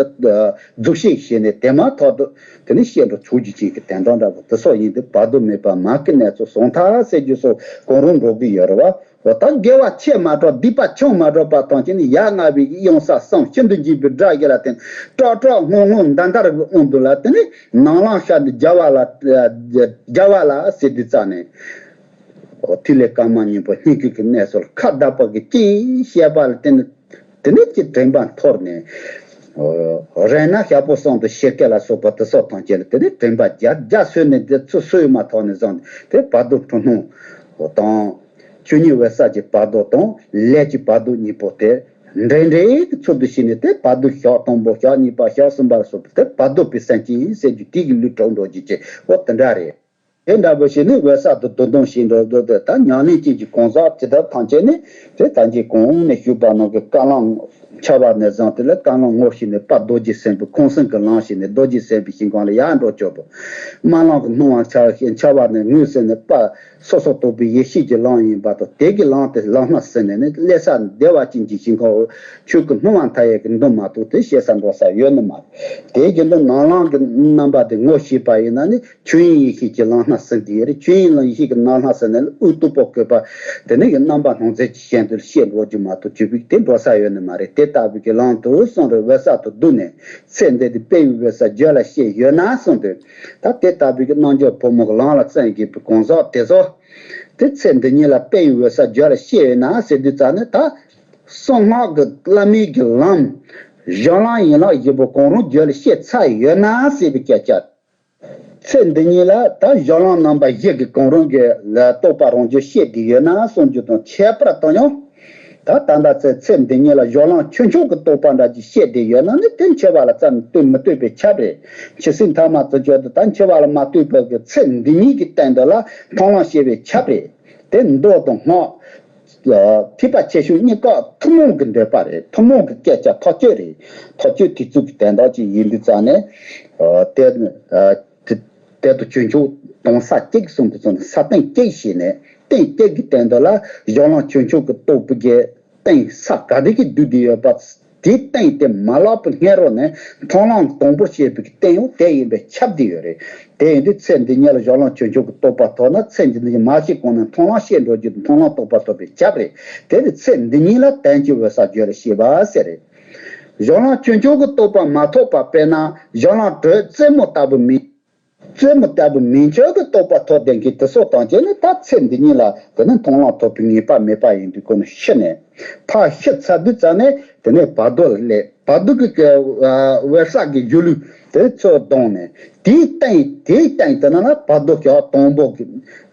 རྫུས་སྐྱེས་བྱས་ནས་དེ་མ་ཐག་ཏུ་དེ་ནི་སྐྱེ་འགྲོ་ཆོག་རྒྱུ་ཅན་གྱི་དོན་དག་འདྲ་པོ་དེ་སོགས་ཡིན་དུས། བར་དོ་མེད་པ་མ་གི་གནས་སུ་ཟང་ཐལ་ཟེར་རྒྱུ་སོགས་གང་རུང་འགྲོ་གི་ཡོད་རེད་བ། འོ། ད་དགེ་བ་ཆེ་མ་དྲགས། སྡིག་པ་ཆུང་མ་དྲགས་པ་ཐམས་ཅད་ནི་ཡ་ང་བའི་གཡང་ས་གསུམ། ཤིན་ཏུ་འཇིགས་པའི་སྒྲ་བཞིན་ལ་བརྟེན། སྐྲག་སྐྲག་སྔངས་སྔངས་འདར་འདར་གྱི་དབང་དུ་ལ། དེ་ནི་ནག་ལམ་ཤར་ནས་རྒྱལ་བ་ལ། རྒྱལ་བ་ལ་ཟེར་དུས་ཙ་ནས། འོ། ཐིག་ལེ་དཀར་དམར་གཉིས་པོ་སྙིང་གི་གི་གནས་སུ་ཁ་བརྡབས་པ་གི་ཅིག་བཤད་པ་ལ་བརྟེན་ནས། དེ་ནས་ཀྱི་དྲན་པ་འཐོར་ནས། འོ། རེ་ན་ཞག་པོ་གསུམ་དུ་ཤི་སྐད་ལ་སོགས་པ་དེ་སོགས་ཐམས་ཅད་ལ་དེ་ནས་དྲན་པ་རྒྱ་རྒྱ་གསོས་ནས། དེ་ཚུར་གསོས་མ་ཐག་ནས་བཟུང་སྟེ་བར་དོ་འཁྲུལ་སྣང་དང་། ཆོས་ཉིད་འོད་གསལ་གྱི་བར་དོ་དང་ལས་ཀྱི་བར་དོ་གཉིས་པོ་དེ་འདྲེས་འདྲེས་ཀྱི་ཚུལ་དུ་ཤེས་ནས། དེ་བར་དོ་ཞག་དང་པོ། ཞག་གཉིས་པ། ཞག་གསུམ་པ་ལ་སོགས་པ་དེ་བར་དོ་པའི་སེམས་ཅན་ཟེར་རྒྱུ་དེ་གི་ལུས་གྲུབ་འགྲོ་རྒྱུ་ཅིག། འོ། དེ་འདྲ་རེད། དེ་འདྲ་པོ་ཞིག་ནི་འོད་གསལ་དུ་བསྡུ་ལྡང་བྱེད་འགྲོ་འདུག། དེ་ད་ཉམས་ལེན་ཅན་གྱི་གང་ཟག་དེ་དག་ཐམས་ཅད་ནི། དེ་ད་གིན་གོང་ནས་ཞུས་པ་ནང་གི་དཀར་ལམ་འཆར་བ་ནས་བཟུང་སྟེ་ལ། དཀར་ལམ་ངོ་ཤེས་ནས་ཕར་རྡོ་རྗེ་སེམས་དཔའི་ཁང་སེང་གི་ལམ་ཤེས་ནས། རྡོ་རྗེ་སེམས་དཔའི་ཞིང་ཁམས་ལ་ཡར་འགྲོ་ཆོག་པ། དམར་ལམ་གྱི་སྣང་བ་འཆར། འཆར་བ་ནས་ངོས་ཟིན་ནས་ཕར་སོ་སོར་རྟོག་པའི་ཡེ་ཤེས་ཀྱི་ལམ་ཡིན་པ་དང་། དེ་གི་ལམ་དེ་ལམ་སྣ་ཟིན་ནས་ནི་སླེབས་ས་བདེ་བ་ཅན་གྱི་ཞིང་ཁམས། ཆོས་ཀྱི་སྣང་བ་མཐའ་ཡས་ཀྱི་མདོ་མ་གཏོགས་དེ་ཤེས་ས་འགྲོ་ས་ཡོད་ནི་མ་རེད། དེ་བཞིན་དུ་ནག་ལམ་གྱི་རྣམ་པ་དེ་ངོ་ཤེས་པ་ཡིན་ན་ནི། ཆོས་དབྱིངས་ཡེ་ཤེས་ཀྱི་ལམ་སྣ་ཟིན་གྱི་ཡོད་རེད། ཆོས་དབྱིངས་ལམ་ཡེ་ཤེས་ཀྱི་ནག་ལམ་ཟིན་ནས་ལ་དབུགས་སྟུག་པོ་བཀོད་པ་དེ་ནི་གི་རྣམ་པ་སྣང་མཛད་ཀྱི་ཞེན་དུ་ཤེས་འགྲོ་རྒྱུ་མ་གཏོགས་ཆོས་པའི་དེ་འགྲོ་ས་ཡོད་ནི་མ་རེད། དེ་ལྟ་བུའི་གི་ལམ་དུ་གསུངས་རེད། འོད་གསལ་དུ་བསྡུས་ནས། ཚེ་འདི་དུས་དཔལ་བའི་འོད་གསལ་རྒྱུད་ལ་སྐྱེས་ཡོད་ན་གསུངས་དུས། ད་དེ་ལྟ་བུའི་གི་རྣལ་འབྱོར་ཕོ་མོ་གི་ལམ་ལ་བརྩོན་དགོས་པའི་གང་ཟག་དེ་ཚོ། དེ་ཚེ་འདི་ཉིད་ལ་དཔལ་བའི་འོད་གསལ་རྒྱུད་ལ་སྐྱེས་ཡོད་ན་ཟེར་དུས་ཙ་ནས། ད་གསང་སྔགས་ཀྱི་བླ་མེད་ཀྱི་ལམ། གཞན་ལམ་ཡན་ལག་བཞི་པོ་གང་རུང་རྒྱུད་ལ་སྐྱེས་ཚར་ཡོད་ན་ཟེར་བའི་སྐད་ཆ། ཚེ་འདི་ཉིད་ལ་ད་གཞན་ལམ་རྣམ་པ་བཞི་གི་གང་རུང་གི་ལ་རྟོགས་པ་རང་རྒྱུད་སྐྱེས་བསྡད་ཡོད་ན་གསུངས་རྒྱུ་དང་ཁྱད་པར་དུ་ཡང་། ད་ད་ལྟ་ཚེ་ཚེ་འདི་ཉིད་ལ་གཞན་ལམ་ཆོས་མཆོག་གི་རྟོགས་པ་འདྲ་ཅིག་སྐྱེས་བསྡད་ཡོད་ན་ནི། དེ་འཆི་བ་ལ་རྩ་ནས་ལྟོས་མི་ལྟོས་པས་ཁྱབ་རེད། འཆི་སྲིད་མཐའ་མ་དུ་བརྗོད་དུ། ད་འཆི་བ་ལ་མ་ལྟོས་པའི་གི་ཚེ་འདི་ཉིད་ཀྱི་སྟེང་དུ་ལ་མཐོང་ལམ་སྐྱེ་བས་ཁྱབ་རེད། དེ་མདོ་དང་སྔགས། ཐེག་པ་ཆེ་ཆུང་གཉིས་ཀ་ཐུན་མོང་གི་འདོད་པ་རེད། ཐུན་མོང་གི་སྐད་ཆ་ཐག་ཆོད་རེད། ཐག་ཆོད་དེ་ཚོ་གི་དོན་དག་ཅིག་ཡིན་དུས་ཙང་ནས། ཨ། དེ་ཨ་དེ་དེ་དུ་ཆོས་མཆོག་དང་ས་གཅིག་གསུངས་དུས་ཙང་ནས། ས་སྟེང་གཅིག་བྱས་ནས། སྟེང་སྟེགས་ཀྱི་སྟེང་དུ་ལ་གཞུང་ལམ་ཆོས་མཆོག་གི་རྟོགས་པའི་གི་སྟེང་ས་ག་དེ་གི་བསྡུས་ཏེ་ཡོད་པ། དེའི་སྟེང་དེ་མ་ལག་པའི་སྔས་རོ་ནས་མཐོང་ལམ་དང་པོར་བཤད་པའི་སྟེང་ཡང་དེ་ཡིན་པས་ཁྱབ་བསྡད་ཡོད་རེད། དེ་ཡིན་དུས་ཚེ་འདི་ཉིད་ལ་གཞུང་ལམ་ཆོས་མཆོག་གི་རྟོགས་པ་ཐོབ་ན། ཚེ་འདི་ཉིད་མ་ཤི་གོང་ནས་མཐོང་ལམ་བཤད་འགྲོ་རྒྱུ་དེ་མཐོང་ལམ་རྟོགས་པ་ཐོབ་པས་ཁྱབ་རེད། དེ་ནི་ཚེ་འདི་ཉིད་ལ་དོན་གྱི་འོད་གསལ་བརྗོད་ལ་བཤད་པ་ཟེར་རེད། གཞུང་ལམ་ཆོས་མཆོག་གི་རྟོགས་པ་མ་ཐོབ་པ། དཔེར་ན་གཞུང་ལམ་དྲོད་རྩེ་མོ་ལྟ་བུ་མིན། རྩེ་མོ་ལྟ་བུ་མིན་ཆོས་ཀྱི་རྟོགས་པ་ཐོབ་ལྡན་གྱི་དེ་ཚོ་ཐམས་ཅད་ནི་ད་ཚེ་འདི་ཉིད་ལ་དེ་ནི་མཐོང་ལམ་ཐོབ་པའི་ངེས་པ་མེད་པ་ཡིན་དུས་ཁོ་ནི་ཤི་ནས། ཕར་ཤི་ཚར་དུས་ཙ་ནས་དེ་ནས་བར་དོ་ལ་སླེབས། བར་དོ་གི་གི་ཨ་འོད་གསལ་གྱི་སྒྱུ་ལུས་དེ་ཚོ་ལྡང་ནས། དེའི་སྟེང་དེའི་སྟེང་དེ་ན་ལ་བར་དོ་ཞག་དང་པོ་གི་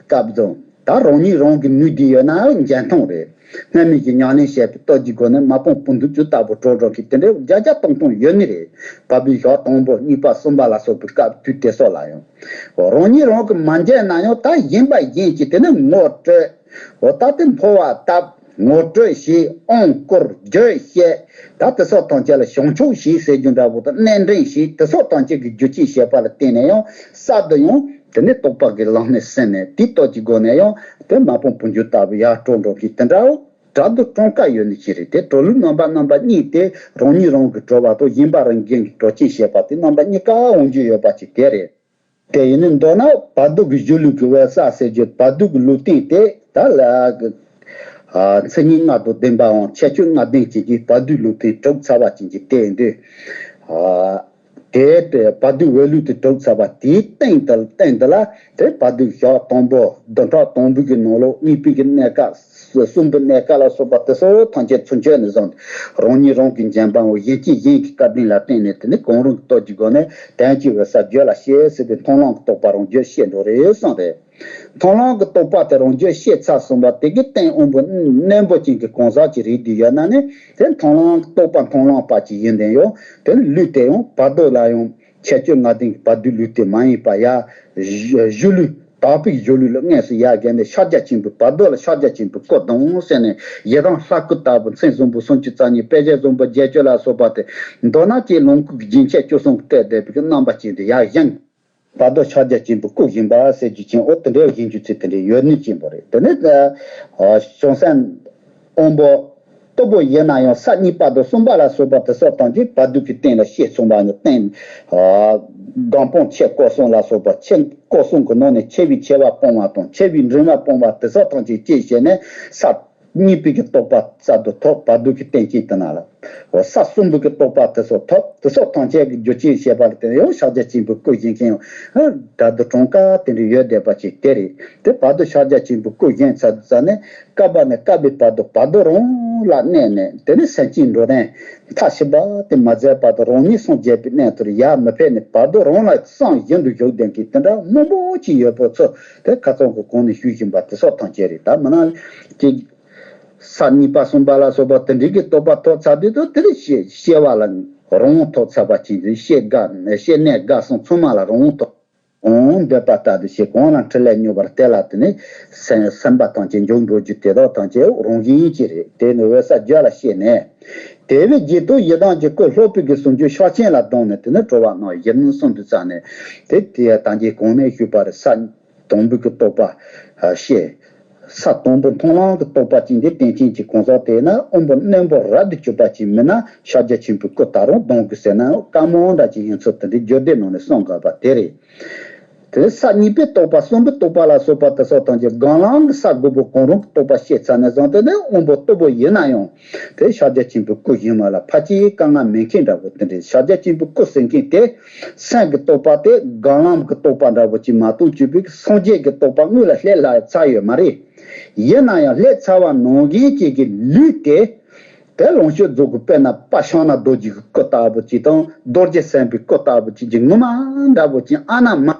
སྐབས་དང་། ད་རང་ཉིད་རང་གི་ནུས་དེ་ཡོད་ན་འཇོན་ཐང་རེད། སྔ་མའི་གི་ཉམས་ལེན་བྱས་པའི་སྟོབས་ཀྱི་སྒོ་ནས་མ་སྤངས་པ་འདུག་ཚུལ་ལྟ་བུ་གྲོགས་གྲོགས་ཀྱི་དེ་འདྲའི་བརྒྱ་བརྒྱ་སྟོང་སྟོང་ཡོད་ནི་རེད། བར་དོའི་ཞག་དང་པོ་གཉིས་པ་གསུམ་པ་ལ་སོགས་པའི་སྐབས་དུས་དེ་སོགས་ལ་ཡང་། རང་ཉིད་རང་གི་མ་འཇོན་ན་ཡང་ད་གཞན་པ་གཞན་གྱིས་དེ་ནི་ངོ་སྤྲོད། འོ་ད་དེ་འཕོ་བ་བཏབ། ངོ་སྤྲོད་བྱས། དབང་བསྐུར། རྒྱུད་བཤད། ད་དེ་སོགས་ཐམས་ཅད་ལ་བྱང་ཆུབ་བྱས་ཟེར་རྒྱུ་འདྲ་བོ་དང་། གནས་འདྲེན་བྱས། དེ་སོགས་ཐམས་ཅད་ཀྱི་རྒྱུ་རྐྱེན་བྱས་པ་ལ་བརྟེན་ནས་ཡང་གསར་དུ་ཡང་དེ་ནས་རྟོགས་པ་གི་ལམ་སྣེ་ཟིན་ནས། དེའི་སྟོབས་ཀྱི་སྒོ་ནས་ཡང་དེ་མ་སྤངས་པ་འདུག་ལྟ་བུ་ཡར་གྲོགས་གྲོགས་ཀྱི་དེ་འདྲ་བོ་དྲག་ཏུ་གྲངས་ཀ་ཡོད་ནི་ཅི་རེད། དེ་གྲོགས་ལུགས་རྣམ་པ་རྣམ་པ་གཉིས་ཏེ། རང་ཉིད་རང་གི་གྲོགས་པ་དང་། གཞན་པ་རང་གཞན་གྱི་གྲོགས་ཅན་བྱས་པ་དེ་རྣམ་པ་གཉིས་ཀ་འོང་རྒྱུ་ཡོད་པ་ཅིག་དེ་རེད། དེ་ཡིན་ནི་མདོར་ན་བར་དོ་གི་སྒྱུ་ལུས་ཀྱི་འོད་གསལ་ཟེར་རྒྱུ། བར་དོ་གི་ལུས་རྟེན་དེ་ད་ལ་ཨ་མཚན་ཉིད་ལྔ་དང་ལྡན་པའམ་ཁྱད་ཆོས་ལྔ་ལྡན་ཅན་གྱི་བར་དོའི་ལུས་རྟེན་གྲུབ་ཚར་བ་ཅན་གྱི་དེ་ཡིན་དུས། ཨ་དེ་ལྟར་བར་དོའི་འོད་ལུས་དེ་གྲུབ་ཚར་བ་དེའི་སྟེང་དུ་སྟེང་དུ་ལ་དེ་བར་དོའི་ཞག་དང་པོ་བདུན་ཕྲག་དང་པོའི་གི་ནང་ལོགས། གཉིས་པའི་གི་གནས་སྐབས། གསུམ་པའི་གནས་སྐབས་ལ་སོགས་པ་དེ་ཚོ་ཐམས་ཅད་ཚུན་ཆད་ནས་བཟུང་སྟེ། རང་ཉིད་རང་གི་འཇོན་པའམ་གཞན་གྱིས་གཞན་གྱི་བཀའ་དྲིན་ལ་བརྟེན་ནས། དེ་ནས་གང་རུང་གི་སྟོབས་ཀྱི་སྒོ་ནས་དོན་གྱི་འོད་གསལ་བརྗོད་ལ་བཤད་ཟེར་ཏེ། མཐོང་ལམ་གྱི་རྟོགས་པ་རང་རྒྱུད་བཤད་འགྲོ་རེད་གསུངས་རེད། མཐོང་ལམ་གྱི་རྟོགས་པ་དེ་རང་རྒྱུད་བཤད་ཚར་སོང་བ་དེ་གི་སྟེང་དབང་པོ་རྣོན་པོ་ཅན་གྱི་གང་ཟག་ཅིག་རེད་དེ་ཡོད་ན་ནི། དེ་མཐོང་ལམ་གྱི་རྟོགས་པ་མཐོང་ལམ་པ་ཅིག་ཡིན་དེ་ཡང་། དེ་ལུས་དེ་ཡང་བར་དོ་ལ་ཡང་ཁྱད་ཆོས་ལྔ་ལྡན་གྱི་བར་དོའི་ལུས་རྟེན་མ་ཡིན་པ་ཡ། སྒྱུ་ལུས། དག་པའི་སྒྱུ་ལུས་ལ་དངོས་སུ་ཡ་བརྒྱན་ནས། ཕྱག་རྒྱ་ཆེན་པོའི་བར་དོ་ལ་ཕྱག་རྒྱ་ཆེན་པོའི་སྐུ་ལྡང་ཟེར་ནས། ཡི་དམ་ལྷ་སྐུ་ལྟ་བུ་མཚན་བཟང་པོ་སུམ་ཅུ་རྩ་གཉིས། དཔེ་བྱད་བཟང་པོ་བརྒྱད་ཅུ་ལ་སོགས་པ་སྟེ། མདོར་ན་ཅིག་ལོངས་སྐུ་གི་རྒྱན་ཆ་བཅུ་གསུམ་སྤྲས་བསྡད་པའི་རྣམ་པ་ཅན་དེ་ཡར་བཞེངས། བར་དོ་ཕྱག་རྒྱ་ཆེན་པོའི་སྐུ་བཞེངས་པ་ཟེར་རྒྱུ་ཅན། འོ་དེ་འདྲའི་བཞེངས་རྒྱུ་ཚུལ་དེ་འདྲའི་ཡོད་ནི་ཅན་པོ་རེད། དེ་ནས་ཨ་བྱང་སེམས་དབང་པོ་སྟུག་པོ་ཡིན་ན་ཡང་། ས་གཉིས་པ་དང་གསུམ་པ་ལ་སོགས་པ་དེ་ཚོ་ཐམས་ཅད་བར་དོ་གི་སྟེང་ལ་བཤད་སོང་བ་ནི། སྟེང་ཨ་སྒོམ་སྤང་ཆེ་བསྐལ་གསུམ་ལ་སོགས་པ། ཆེ་བསྐལ་གསུམ་གྱི་ནང་ནས་ཆེ་བའི་ཆེ་བ་སྤོང་བ་དང་། ཆེ་བའི་འབྲིང་བ་སྤོང་བ་དེ་ཚོ་ཐམས་ཅད་བཅད་བྱས་ནས། ས་གཉིས་པའི་གི་རྟོགས་པ་གསར་དུ་ཐོབ། བར་དོ་གི་རྟེན་ཅན་དེ་ན་ལ། འོ་ས་གསུམ་པའི་གི་རྟོགས་པ་དེ་ཚོ་ཐོབ། དེ་ཚོ་ཐམས་ཅད་ཀྱི་རྒྱུ་རྐྱེན་བྱས་པ་ལ་བརྟེན་ནས་ཡང་ཕྱག་རྒྱ་ཆེན་པོའི་སྐུ་བཞེངས་མཁན་ཡང་དྲག་ཏུ་གྲངས་ཀ་དེ་འདྲ་ཡོད་བསྡད་པ་ཅིག་དེ་རེད། དེ་བར་དོ་ཕྱག་རྒྱ་ཆེན་པོའི་སྐུ་བཞེངས་ཚར་དུས་ཙ་ནས། བསྐལ་པ་ནས་བསྐལ་པའི་བར་དུ་བར་དོ་རང་ལ་གནས་ནས། དེ་ནས་སེམས་ཅན་འགྲོ་དོན་མཐའ་ཞི་བ་དེ་མ་མཛད་བར་དུ། རང་ཉིད་སངས་རྒྱས་པའི་གནས་དེར་ཡར་མི་ཕེབས་ནས། བར་དོ་རང་ལ་སངས་བཞིན་དུ་བཞུགས་བསྡད་མཁན་དེ་འདྲ་མང་པོ་ཅིག་ཡོད་པ་ཚོ། དེ་ཁ་སང་གི་གོང་ནས་ཞུས་བཞིན་པ་དེ་སོགས་ཐམས་ཅད་རེད། ད་མིན་ན་ཅིག་ས་གཉིས་པ་གསུམ་པ་ལ་སོགས་པ་དེ་འདྲའི་གི་རྟོགས་པ་ཐོབ་ཚར་དུས་དུ། དེ་ནས་སྐྱེ་སྐྱེ་བ་ལ་རང་དབང་ཐོབ་ཚར་བ་ཅིག་རེད། སྐྱེ་རྒ་སྐྱེ་གནས་རྒ་གསུམ་ཚང་མ་ལ་རང་དབང་ཐོབ། གང་འདོད་པ་ལྟར་དུ་བྱེད། གང་ལ་འཕྲིན་ལས་མྱུར་བར་སྟེར་ལ། དེ་ནས་སེམས་སེམས་པ་ཐམས་ཅད་འཇོམས་འགྲོ་རྒྱུ་དེ་དག་ཐམས་ཅད་རང་བཞིན་གྱིས་རེད། དེ་ནི་འོད་གསལ་རྒྱུད་ལ་སྐྱེས་ནས། དེ་བས་རྒྱུད་དུ་ཡི་དམ་གྱི་སྐུ་ལྷོ་པའི་གི་ཟུང་འཇུག་ཕྱག་ཆེན་ལ་ལྡང་ནས། དེ་ནི་གྲོལ་བ་རྣམས་བཞིར་གསུངས་དུས་ཙ་ནས། དེ་དེ་ཡང་ད་གིན་གོང་ནས་ཞུས་པ་རེད། ས་དང་པོའི་གི་རྟོགས་པ་ཤེས། ས་དང་པོ་མཐོང་ལམ་གྱི་རྟོགས་པ་ཅན་དེ་རྟེན་ཅན་གྱི་གང་ཟག་དེ་ན། དབང་པོ་རྣོན་པོ་རབ་ཏུ་གྱུར་པ་ཅིག་མིན་ན། ཕྱག་རྒྱ་ཆེན་པོའི་སྐུ་ད་རུང་ལྡང་དགོས་ཟེར་ན། བཀའ་མོལ་འདྲ་ཅིག་ཡིན་ཚུལ་དེ་འདྲའི་རྒྱུད་སྡེ་ནང་ནས་གསུང་དགོས་པ་དེ་རེད། དེ་ས་གཉིས་པའི་རྟོགས་པ། གསུམ་པའི་རྟོགས་པ་ལ་སོགས་པ་དེ་སོགས་ཐམས་ཅད་སྒང་ལམ་གྱི་ས་དགུ་པོ་གང་རུང་གི་རྟོགས་པ་ཤེས་ཚར་ནས་བཟུང་སྟེ། དེ་དབང་པོ་སྟུག་པོ་ཡིན་ན་ཡང་། དེ་ཕྱག་རྒྱ་ཆེན་པོའི་སྐུ་བཞེངས་པ་ལ་ཕལ་ཆེར་དཀའ་ངལ་མེད་མཁན་འདྲ་པོ་དེ་འདྲའི། ཕྱག་རྒྱ་ཆེན་པོའི་སྐུ་ཟེར་མཁན་དེ། སེམས་ཀྱི་རྟོགས་པ་དེ་སྒང་ལམ་གྱི་རྟོགས་པ་འདྲ་པོ་ཅིག་མ་གཏོགས། སྤྱི་པའི་སངས་རྒྱས་ཀྱི་རྟོགས་པ་དངོས་ལ་སླེབས་ལ་ཚར་ཡོད་མ་རེད། ཡིན་ན་ཡང་སླེབས་ཚར་བ་ནང་བཞིན་ཅིག་གི་ལུས་དེ། དེ་ལོངས་སྤྱོད་རྫོགས་སྐུ། དཔེར་ན་པ་ཤ་ན་རྡོ་རྗེ་གི་སྐུ་ལྟ་བུ་ཅིག་དང་། རྡོ་རྗེ་སེམས་དཔའི་སྐུ་ལྟ་བུ་ཅིག་གི་ངོ་མ་འདྲ་པོ་ཅིག་ཨ་ན་མ་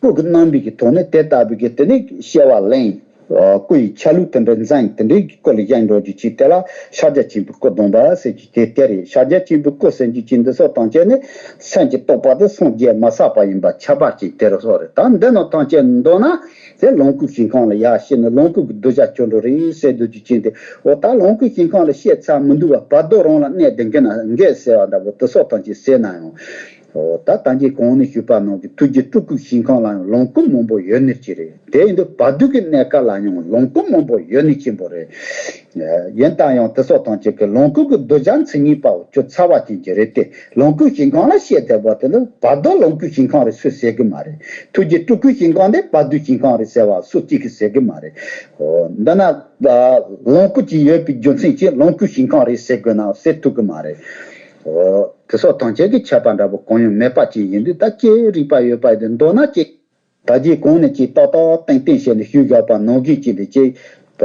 སྐུ་གི་རྣམ་སྨིན་གྱི་ཐོག་ནས་དེ་ལྟ་བུ་གི་དེ་ནས་སྐྱེ་བ་ལེན། སྐུ་ཡི་ཆ་ལུགས་དེ་འདྲ་འཛིན། དེ་འདྲའི་སྐུ་ལ་བཞེངས་འགྲོ་རྒྱུ་ཅིག་དེ་ལ་ཕྱག་རྒྱ་ཆེན་པོའི་སྐུ་ལྡང་བ་ཟེར་རྒྱུ་དེ་དེ་རེད། ཕྱག་རྒྱ་ཆེན་པོའི་སྐུ་ཟེར་རྒྱུ་ཅིག་འདི་སོགས་ཐམས་ཅད་ནི་སེམས་ཀྱི་རྟོགས་པ་དེ་སངས་རྒྱས་མ་བསགས་པ་ཡིན་པ་ཁྱད་པར་ཅིག་དེ་རུ་སོགས་རེད། ད་འདི་རྣམས་ཐམས་ཅད་མདོར་ན། དེ་ལོངས་སྐུའི་ཞིང་ཁམས་ལ་ཡར་སྐྱེས་ནས་ལོངས་སྐུ་གི་གདུལ་བྱ་གྱུར་འགྲོ་རེད་ཟེར་འདོད་རྒྱུ་ཅན་དེ། འོ་ད་ལོངས་སྐུའི་ཞིང་ཁམས་ལ་སྐྱེས་ཚར་མི་འདུག་བ། བར་དོ་རང་ལ་གནས་བསྡད་མཁན་ན་འགས་ཟེར་བ་འདྲ་པོ་དེ་སོགས་ཐམས་ཅད་ཟེར་ན་ཡང་། ད་ལྟ་གྱི་གོང་ནས་ཞུས་པ་ནང་གི་ཐུགས་རྗེ་སྤྲུལ་སྐུའི་ཞིང་ཁམས་ལ་ཡང་ལོངས་སྐུ་མང་པོ་ཡོད་ནི་ཅི་རེད། དེ་ཡིན་དུས་བར་དོ་གི་གནས་སྐབས་ལ་ཡང་ལོངས་སྐུ་མང་པོ་ཡོད་ནི་ཆེན་པོ་རེད། ཡིན་ད་ཡང་དེ་སོགས་དང་བཅས་ཀྱི་ལོངས་སྐུ་གི་གདུལ་བྱ་མཚན་ཉིད་པ་བོ་ཁྱོད་ཚ་བ་ཅན་གྱི་རེད་དེ། ལོངས་སྐུའི་ཞིང་ཁམས་ལ་བཤད་བསྡད་པ་དེ་ནི་བར་དོ་ལོངས་སྐུའི་ཞིང་ཁམས་རེད་ཟེར་གི་མ་རེད། ཐུགས་རྗེ་སྤྲུལ་སྐུའི་ཞིང་ཁམས་དེ་བར་དོའི་ཞིང་ཁམས་རེད་ཟེར་བ་སུ་གཅིག་གིས་ཟེར་གི་མ་རེད། འོ། འདི་ན་ལོངས་སྐུ་ཅིག་ཡོད་པའི་རྒྱུ་མཚན་གྱིས་ལོངས་སྐུའི་ཞིང་ཁམས་རེད་ཟེར་དགོས་ན་ཟེར་ཐུབ་གི་མ་རེད། འོ། དེ་སོགས་དང་བཅས་ཀྱི་ཁྱད་པར་འདྲ་པོ་གང་ཡང་མེད་པ་ཅིག་ཡིན་དུས། ད་ཅི་རིགས་པ་ཡོད་པ་ཡིན་དུས་མདོར་ན་ཅིག་ད་རྗེས་གོང་ནས་ཅིག་ཏག་ཏག་ཏན་ཏན་བྱས་ནས་ཞུས་བཞག་པ་ནང་བཞིན་ཅིག་འདི་ཅིག་པ།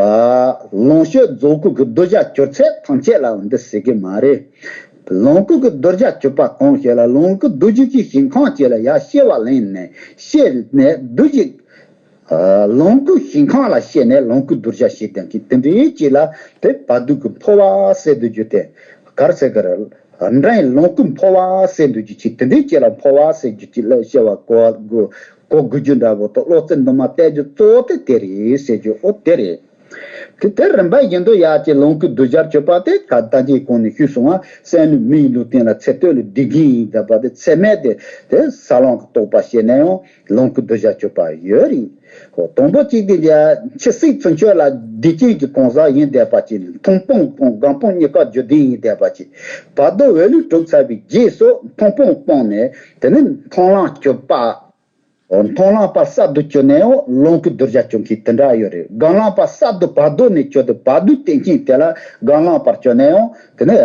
ལོངས་སྤྱོད་རྫོགས་སྐུ་གི་གདུལ་བྱ་གྱུར་ཚད་ཐམས་ཅད་ལ་འདི་ཟེར་གི་མ་རེད། ལོངས་སྐུ་གི་གདུལ་བྱ་གྱུར་པ་གང་ཞིག་ལ་ལོངས་སྐུ་གདུལ་བྱའི་ཞིང་ཁམས་ཅིག་ལ་ཡར་སྐྱེ་བ་ལེན་ནས་སྐྱེས་ནས་གདུལ་བྱའི། ལོངས་སྐུའི་ཞིང་ཁམས་ལ་སྐྱེས་ནས་ལོངས་སྐུའི་གདུལ་བྱ་ཞིག་ལྡན་མཁན་དེ་འདྲའི་ཅིག་ལ་དེ་བར་དོ་གི་འཕོ་བ་ཟེར་འདུག་རྒྱུ་དེ། ག་རེ་ཟེར་གི་རེད། འདྲ་ཡིན་ལོངས་སྐུ་འཕོ་བ་ཟེར་འདུག་རྒྱུ་ཅིག་དེ་འདྲའི་ཅིག་ལ་འཕོ་བ་ཟེར་རྒྱུ་ཅིག་ལ་སྐྱེ་བ་གོ་དགོས་གོ་དགོས་རྒྱུ་འདྲ་པོ་དང་། བློ་རྩེ་འདུན་མ་གཏད་རྒྱུ་གཙོ་བོ་དེ་དེ་རེད་ཟེར་རྒྱུ། འོ་དེ་རེད། དེ་དེ་རིམ་པ་བཞིན་དུ་ཡར་ཅིག་ལོངས་སྐུའི་གདུལ་བྱར་གྱུར་པ་དེ་ག་ད་གིན་གོང་ནས་ཞུས་སོང་བ། སེམས་ལུས་མི་ཡི་ལུས་རྟེན་ལ་ཚེ་སྟོད་ལ་སྡིག་ཅན་ཡིན་བསྡད་པ་དེ་ཚད་མེད་དེ་དེ་ས་ལམ་གྱི་རྟོགས་པ་བྱས་ནས་ཡང་ལོངས་སྐུའི་གདུལ་བྱར་གྱུར་པ་ཡོད་རེད། འོ། དང་པོ་གཅིག་དེ་འཆི་སྲིད་ཚུན་ཆད་ལ་སྡིག་ཅན་གྱི་གང་ཟག་ཡིན་བསྡད་པ་ཅིག་མཐོང་སྤང་སྤངས། སྒོམ་སྤང་གཉིས་ཀ་རྒྱུད་ལྡན་ཡིན་བསྡད་པ་ཅིག་བར་དོ་འོད་ལུས་གྲུབ་ཚར་བའི་རྗེས་སུ་མཐོང་སྤང་སྤངས་ནས་དེ་ནས་མཐོང་ལམ་གྱུར་པ། མཐོང་ལམ་པ་གསར་དུ་གྱུར་ནས་ཡང་ལོངས་སྐུའི་གདུལ་བྱར་གྱུར་མཁན་དེ་འདྲ་ཡོད་རེད། སྒོམ་ལམ་པ་གསར་དུ་བར་དོ་ནས་གྱུར་ཏེ་བར་དོའི་རྟེན་ཅན་དེ་ལ་སྒོམ་ལམ་པར་གྱུར་ནས་ཡང་དེ་ནས་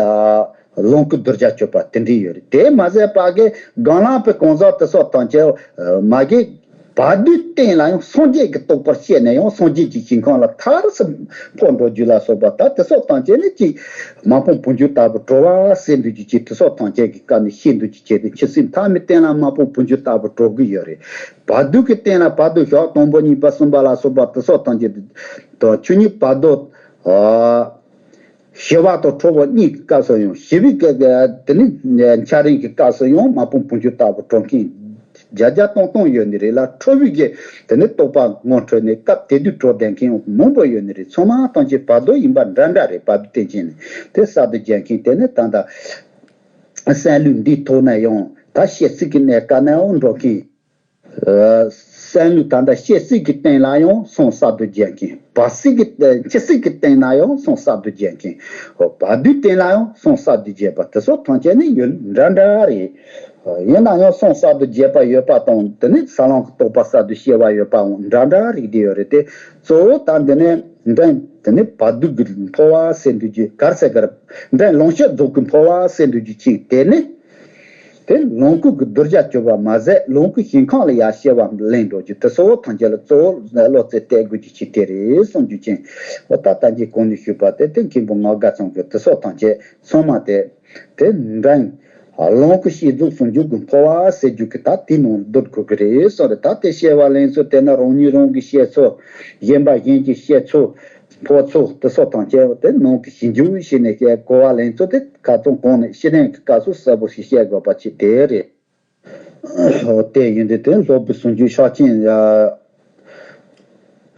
ལོངས་སྐུའི་གདུལ་བྱར་གྱུར་པ་དེ་འདྲ་ཡོད་རེད། དེ་མ་ཟད་པ་གི་སྒོམ་ལམ་པའི་གང་ཟག་དེ་སོགས་དང་བཅས་མ་གི་བར་དོའི་རྟེན་ལ་ཡང་སངས་རྒྱས་ཀྱི་རྟོགས་པར་བཤད་ནས་ཡང་སངས་རྒྱས་ཀྱི་ཞིང་ཁམས་ལ་མཐར་ཕྱིན་འཕོ་འགྲོ་རྒྱུ་ལ་སོགས་པ། ད་དེ་སོགས་དང་བཅས་ནས་ཅིག་མ་ཕམ་བུ་འཇོ་ལྟ་བུ་གྲོལ་བ་ཟེར་འདུག་རྒྱུ་ཅིག་དེ་སོགས་དང་བཅས་ཀྱི་སྐབས་ནས་བཤད་འདུག་རྒྱུ་ཅིག་དེ་འཆི་སྲིད་མཐའ་མའི་རྟེན་ལ་མ་ཕམ་བུ་འཇོ་ལྟ་བུ་གྲོལ་གི་ཡོད་རེད། བར་དོ་གི་རྟེན་ལ་བར་དོ་ཞག་དང་པོ་གཉིས་པ་གསུམ་པ་ལ་སོགས་པ་དེ་སོགས་དང་བཅས་དང་ཆོས་ཉིད་བར་དོ། ཨ། ཞི་བ་དང་ཁྲོ་བོ་གཉིས་ཀྱི་སྐབས་སུ་ཡང་། ཞི་བའི་སྐབས་དེ་ནི་འཆར་རིང་གི་སྐབས་སུ་ཡང་མ་ཕམ་བུ་འཇོ་ལྟ་བུ་གྲོལ་མཁན་བརྒྱ་བརྒྱ་སྟོང་སྟོང་ཡོད་ནི་རེད་ལ། ཁྲོ་བོའི་གི་དེ་ནི་རྟོགས་པ་ངོ་འཕྲོད་ནས་སྐབས་དེ་དུས་གྲོལ་བསྡད་མཁན་ཡང་མང་པོ་ཡོད་ནི་རེད། ཚང་མ་དང་བཅས་བར་དོ་ཡིན་པ་འདྲ་འདྲ་རེད། བར་དོའི་རྟེན་ཅན་ནི་དེ་གསར་དུ་མཇལ་མཁན་དེ་ནི་ད་ལྟ་སེམས་ལུས་འདིའི་ཐོག་ནས་ཡང་ད་སྐྱེ་སྲིད་ཀྱི་གནས་སྐབས་ནའང་འགྲོ་མཁན། སེམས་ལུས་ད་ལྟ་སྐྱེ་སྲིད་ཀྱི་སྟེང་ལ་ཡང་སོང་གསར་དུ་མཇལ་མཁན། བར་སྲིད་ཀྱི་སྟེང་། འཆི་སྲིད་ཀྱི་སྟེང་ན་ཡང་སོང་གསར་དུ་མཇལ་མཁན། བར་དོའི་སྟེང་ལ་ཡང་སོང་གསར་དུ་མཇལ་བ་དེ་སོགས་ཐམས་ཅད་ནི་ཡོད་འདྲ་འདྲ་རེད། ཡིན་ན་ཡང་སོང་གསར་དུ་མཇལ་བ་ཡོད་པ་དང་དེ་ནི་ས་ལམ་གྱི་རྟོགས་པ་གསར་དུ་སྐྱེ་བ་ཡོད་པའང་འདྲ་འདྲ་རིགས་དེ་ཡོད་རེད་དེ། གཙོ་བོ་ད་འདི་ནས་འདྲ་དེ་ནི་བར་དོ་གི་འཕོ་བ་ཟེར་འདུག་རྒྱུ་ག་རེ་ཟེར་གི་རེད། འདྲ་ལོངས་སྤྱོད་རྫོགས་སྐུའི་འཕོ་བ་ཟེར་འདུག་རྒྱུ་ཅིག་དེ་ནི། དེ་ལོངས་སྐུ་གི་གདུལ་བྱར་གྱུར་པ་མ་ཟད་ལོངས་སྐུའི་ཞིང་ཁམས་ལ་ཡར་སྐྱེ་བ་ལེན་འགྲོ་རྒྱུ་དེ་སོགས་ཐམས་ཅད་ལ་གཙོ་བོ་བློ་རྩེ་གཏད་དགོས་རྒྱུ་ཅིག་དེ་རེད་གསུང་རྒྱུ་ཅན། འོ་ད་ལྟ་གིན་གོང་ནས་ཞུས་པ་དེ་དེ་མཁན་པོ་ངག་དགའ་ཚང་གི་དེ་སོགས་ཐམས་ཅད་ཚང་མ་དེ་དེ་འདྲ་ཡིན། ལོངས་སྐུ་བསྐྱེད་རྫོགས་ཟུང་འཇུག་གི་འཕོ་བ་ཟེར་རྒྱུ་གི་ད་དེའི་ནང་བསྡུ་དགོས་ཀྱི་རེད་གསུངས་རེད། ད་དེ་བཤད་པ་ལེན་ཚུལ་དེ་ནི་རང་ཉིད་རང་གིས་བཤད་ཚུལ། གཞན་པ་གཞན་གྱིས་བཤད་ཚུལ། འཕོ་ཚུལ་དེ་སོགས་ཐམས་ཅད་དེ་ནང་གི་ཞིབ་འཇུག་བྱས་ནས་བཤད་གོ་བ་ལེན་ཚུལ་དེ་ཁ་ཚོན་གོང་ནས་ཕྱི་ནང་གི་སྐབས་སུ་གསལ་པོ་ཞིག་བཤད་དགོས་པ་ཅིག་དེ་རེད། དེ་ཡིན་དུས་དེ་སློབ་བུའི་ཟུང་འཇུག་ཕྱག་ཆེན་ཡ།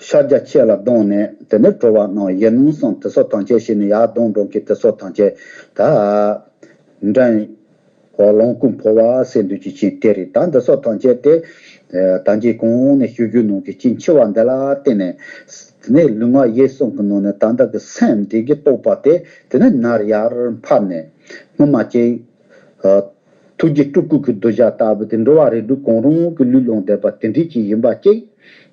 ཕྱག་རྒྱ་ཆེ་ལ་བརྡུངས་ནས་དེ་ནས་གྲོལ་བ་རྣམས་ཡིན་གསུངས། དེ་སོགས་ཐམས་ཅད་བྱས་ནས་ཡར་བརྡུངས་འགྲོ་མཁན་དེ་སོགས་ཐམས་ཅད་ད་འདྲ་ཡིན། ལོངས་སྐུ་འཕོ་བ་ཟེར་འདུག་རྒྱུ་ཅན་དེ་རེད། ད་འདི་སོགས་ཐམས་ཅད་དེ་ད་གིན་གོང་ནས་ཞུ་རྒྱུ་ནང་གི་རྐྱེན་འཆི་བ་འདི་ལ་བརྟེན་ནས་དེ་ནས་ལུས་ངག་ཡིད་གསུམ་གྱི་ནང་ནས་ད་ལྟ་གི་སེམས་འདི་གི་རྟོགས་པ་དེ་དེ་ནས་ནར་ཡར་འཕར་ནས་སྔོན་མ་ཅིག་ཐུགས་རྗེ་སྤྲུལ་སྐུ་གི་གདུལ་བྱ་ལྟ་བུ་དེ་འགྲོ་བ་རིགས་དྲུག་གང་རུང་གི་ལུས་བླངས་བསྡད་པ་དེ་འདྲ་ཅིག་ཡིན་པ་ཅིག་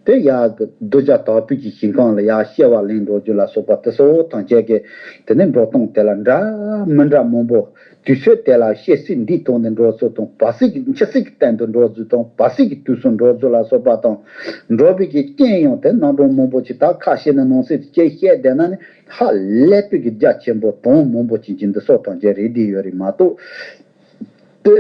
དེ་ཡང་གི་གདུལ་བྱ་དག་པའི་གི་ཞིང་ཁམས་ལ་ཡར་སྐྱེ་བ་ལེན་འགྲོ་རྒྱུ་ལ་སོགས་པ་དེ་སོགས་ཐམས་ཅད་ཀྱི་དེ་ནས་འགྲོ་སྟངས་དེ་ལ་འདྲ་མི་འདྲ་མང་པོ། དུས་ཚོད་དེ་ལ་སྐྱེ་སྲིད་འདིའི་ཐོག་ནས་འགྲོ་ཚུལ་དང་། བར་སྲིད་ཀྱི་འཆི་སྲིད་ཀྱི་སྟེང་དུ་འགྲོ་ཚུལ་དང་། བར་སྲིད་ཀྱི་དུས་སུ་འགྲོ་ཚུལ་ལ་སོགས་པ་དང་། འགྲོ་བའི་གི་རྐྱེན་ཡང་དེ་རྣམ་གྲངས་མང་པོ་ཅིག་ད་ཁ་ཤས་ནས་ནང་གསེས་ཅིག་བཤད་བསྡད་ན་ནི་ཧ་ལས་པའི་གི་རྒྱ་ཆེན་པོ་གྲངས་མང་པོ་ཅིག་ཅིག་འདི་སོགས་ཐམས་ཅད་རེད་བསྡད་ཡོད་རེད་མ་གཏོགས། དེ།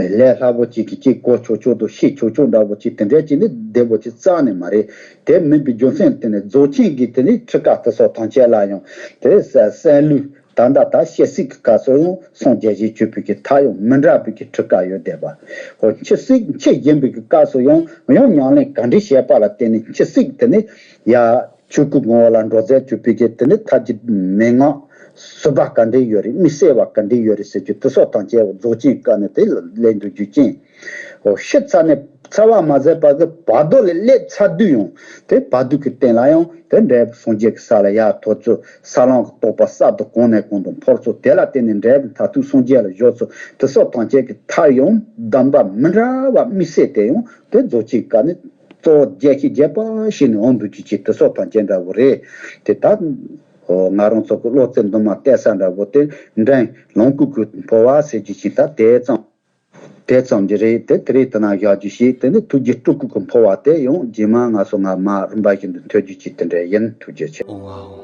ལས་སླ་པོ་ཅིག་གིས་ཅིག་གོ་ཆོག་ཆོག་དང་ཤེས་ཆོག་ཆོག་འདྲ་པོ་ཅིག་དེ་འདྲ་ཅིག་ནི་བདེ་པོ་ཅིག་རྩ་ནས་མ་རེད། དེ་མིན་པའི་རྒྱུ་མཚན་དེ་ནི་རྫོགས་ཆེན་གྱི་དེ་ནི་ཁྲིད་ཀ་དེ་སོགས་ཐམས་ཅད་ལ་ཡང་དེ་སེམས་ལུས་ད་ལྟ་ད་སྐྱེ་སྲིད་ཀྱི་སྐབས་སུ་ཡང་སངས་རྒྱས་ཞེས་བརྗོད་པའི་གི་མཐའ་ཡང་མི་འདྲ་བའི་གི་ཁྲིད་ཀ་ཡོད་བསྡད་པ། འོ་འཆི་སྲིད་འཆི་བཞིན་པའི་གི་སྐབས་སུ་ཡང་ཡང་ཉམས་ལེན་ག་འདྲ་བྱས་པ་ལ་བརྟེན་ནས་འཆི་སྲིད་དེ་ནི་ཡ། ཆོས་སྐུ་ངོ་བོ་ལ་འགྲོ་ཟེར་བརྗོད་པའི་གི་དེ་ནི་ཐབས་ཀྱི་མན་ངག་བཟོད་པ་ག་འདྲས་ཡོད་རེད། མི་བསད་པ་ག་འདྲས་ཡོད་རེད་ཟེར་རྒྱུ་དེ་སོགས་ཐམས་ཅད་རྫོགས་ཆེན་བཀའ་ནས་དེ་ལ་ལན་དུ་རྒྱུ་རྐྱེན། འོ་ཤི་ཚར་ནས་ཚར་བ་མ་ཟད་པ་གི་བར་དོ་ལ་སླེབས་ཚར་དུས་ཡང་དེ་བར་དོ་གི་སྟེང་ལ་ཡང་དེ་འབྲས་བུ་སངས་རྒྱས་ཀྱི་ས་ལ་ཡར་ཐོབ་ཚུལ། ས་ལམ་གྱི་རྟོགས་པ་གསར་དུ་གོང་ནས་གོང་དུ་འཕེལ་ཚུལ། དེ་ལ་བརྟེན་ནས་འབྲས་བུ་མཐར་ཐུག་སངས་རྒྱས་ལ་འཇོག་ཚུལ། དེ་སོགས་ཐམས་ཅད་ཀྱི་མཐར་ཡང་གདམས་པ་མི་འདྲ་བ་དམིགས་བསལ་དེ་ཡང་དེ་རྫོགས་ཆེན་བཀའ་ནི་གཙོ་བོ་རྒྱས་ཤིང་རྒྱས་པ་ཞིག་ནས་འོང་འདུག་ཅིག་ཅིག་དེ་སོགས་ཐམས་ཅད་འདྲ་བོ་རེད། དེ་ད་ང་རང་ཚོ་གི་བློ་རྩེ་འདུན་མ་གཏད་ས་འདྲ་བོ་དེ་འདྲ་ལོངས་སྐུ་གི་འཕོ་བ་ཟེར་རྒྱུ་ཞིག་ད་དེ་ཙམ། དེ་ཙམ་གྱི་རེད། དེ་དེ་རེད། དེ་ན་བཞག་རྒྱུ་ཞིག་དེ་ནི་ཐུགས་རྗེ་སྤྲུལ་སྐུ་གི་འཕོ་བ་དེ་ཡང་རྗེས་མ་ང་ཚོ་ང་མ་རིམ་པ་བཞིན་དུ་ཐོས་རྒྱུ་ཅིག་དེ་འདྲ་ཡིན། ཐུགས་རྗེ་ཆེ། ཨོ་ཨོ།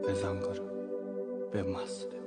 དཔེ་བཟང་གི་རེད། དཔེ་མ་སྲིད།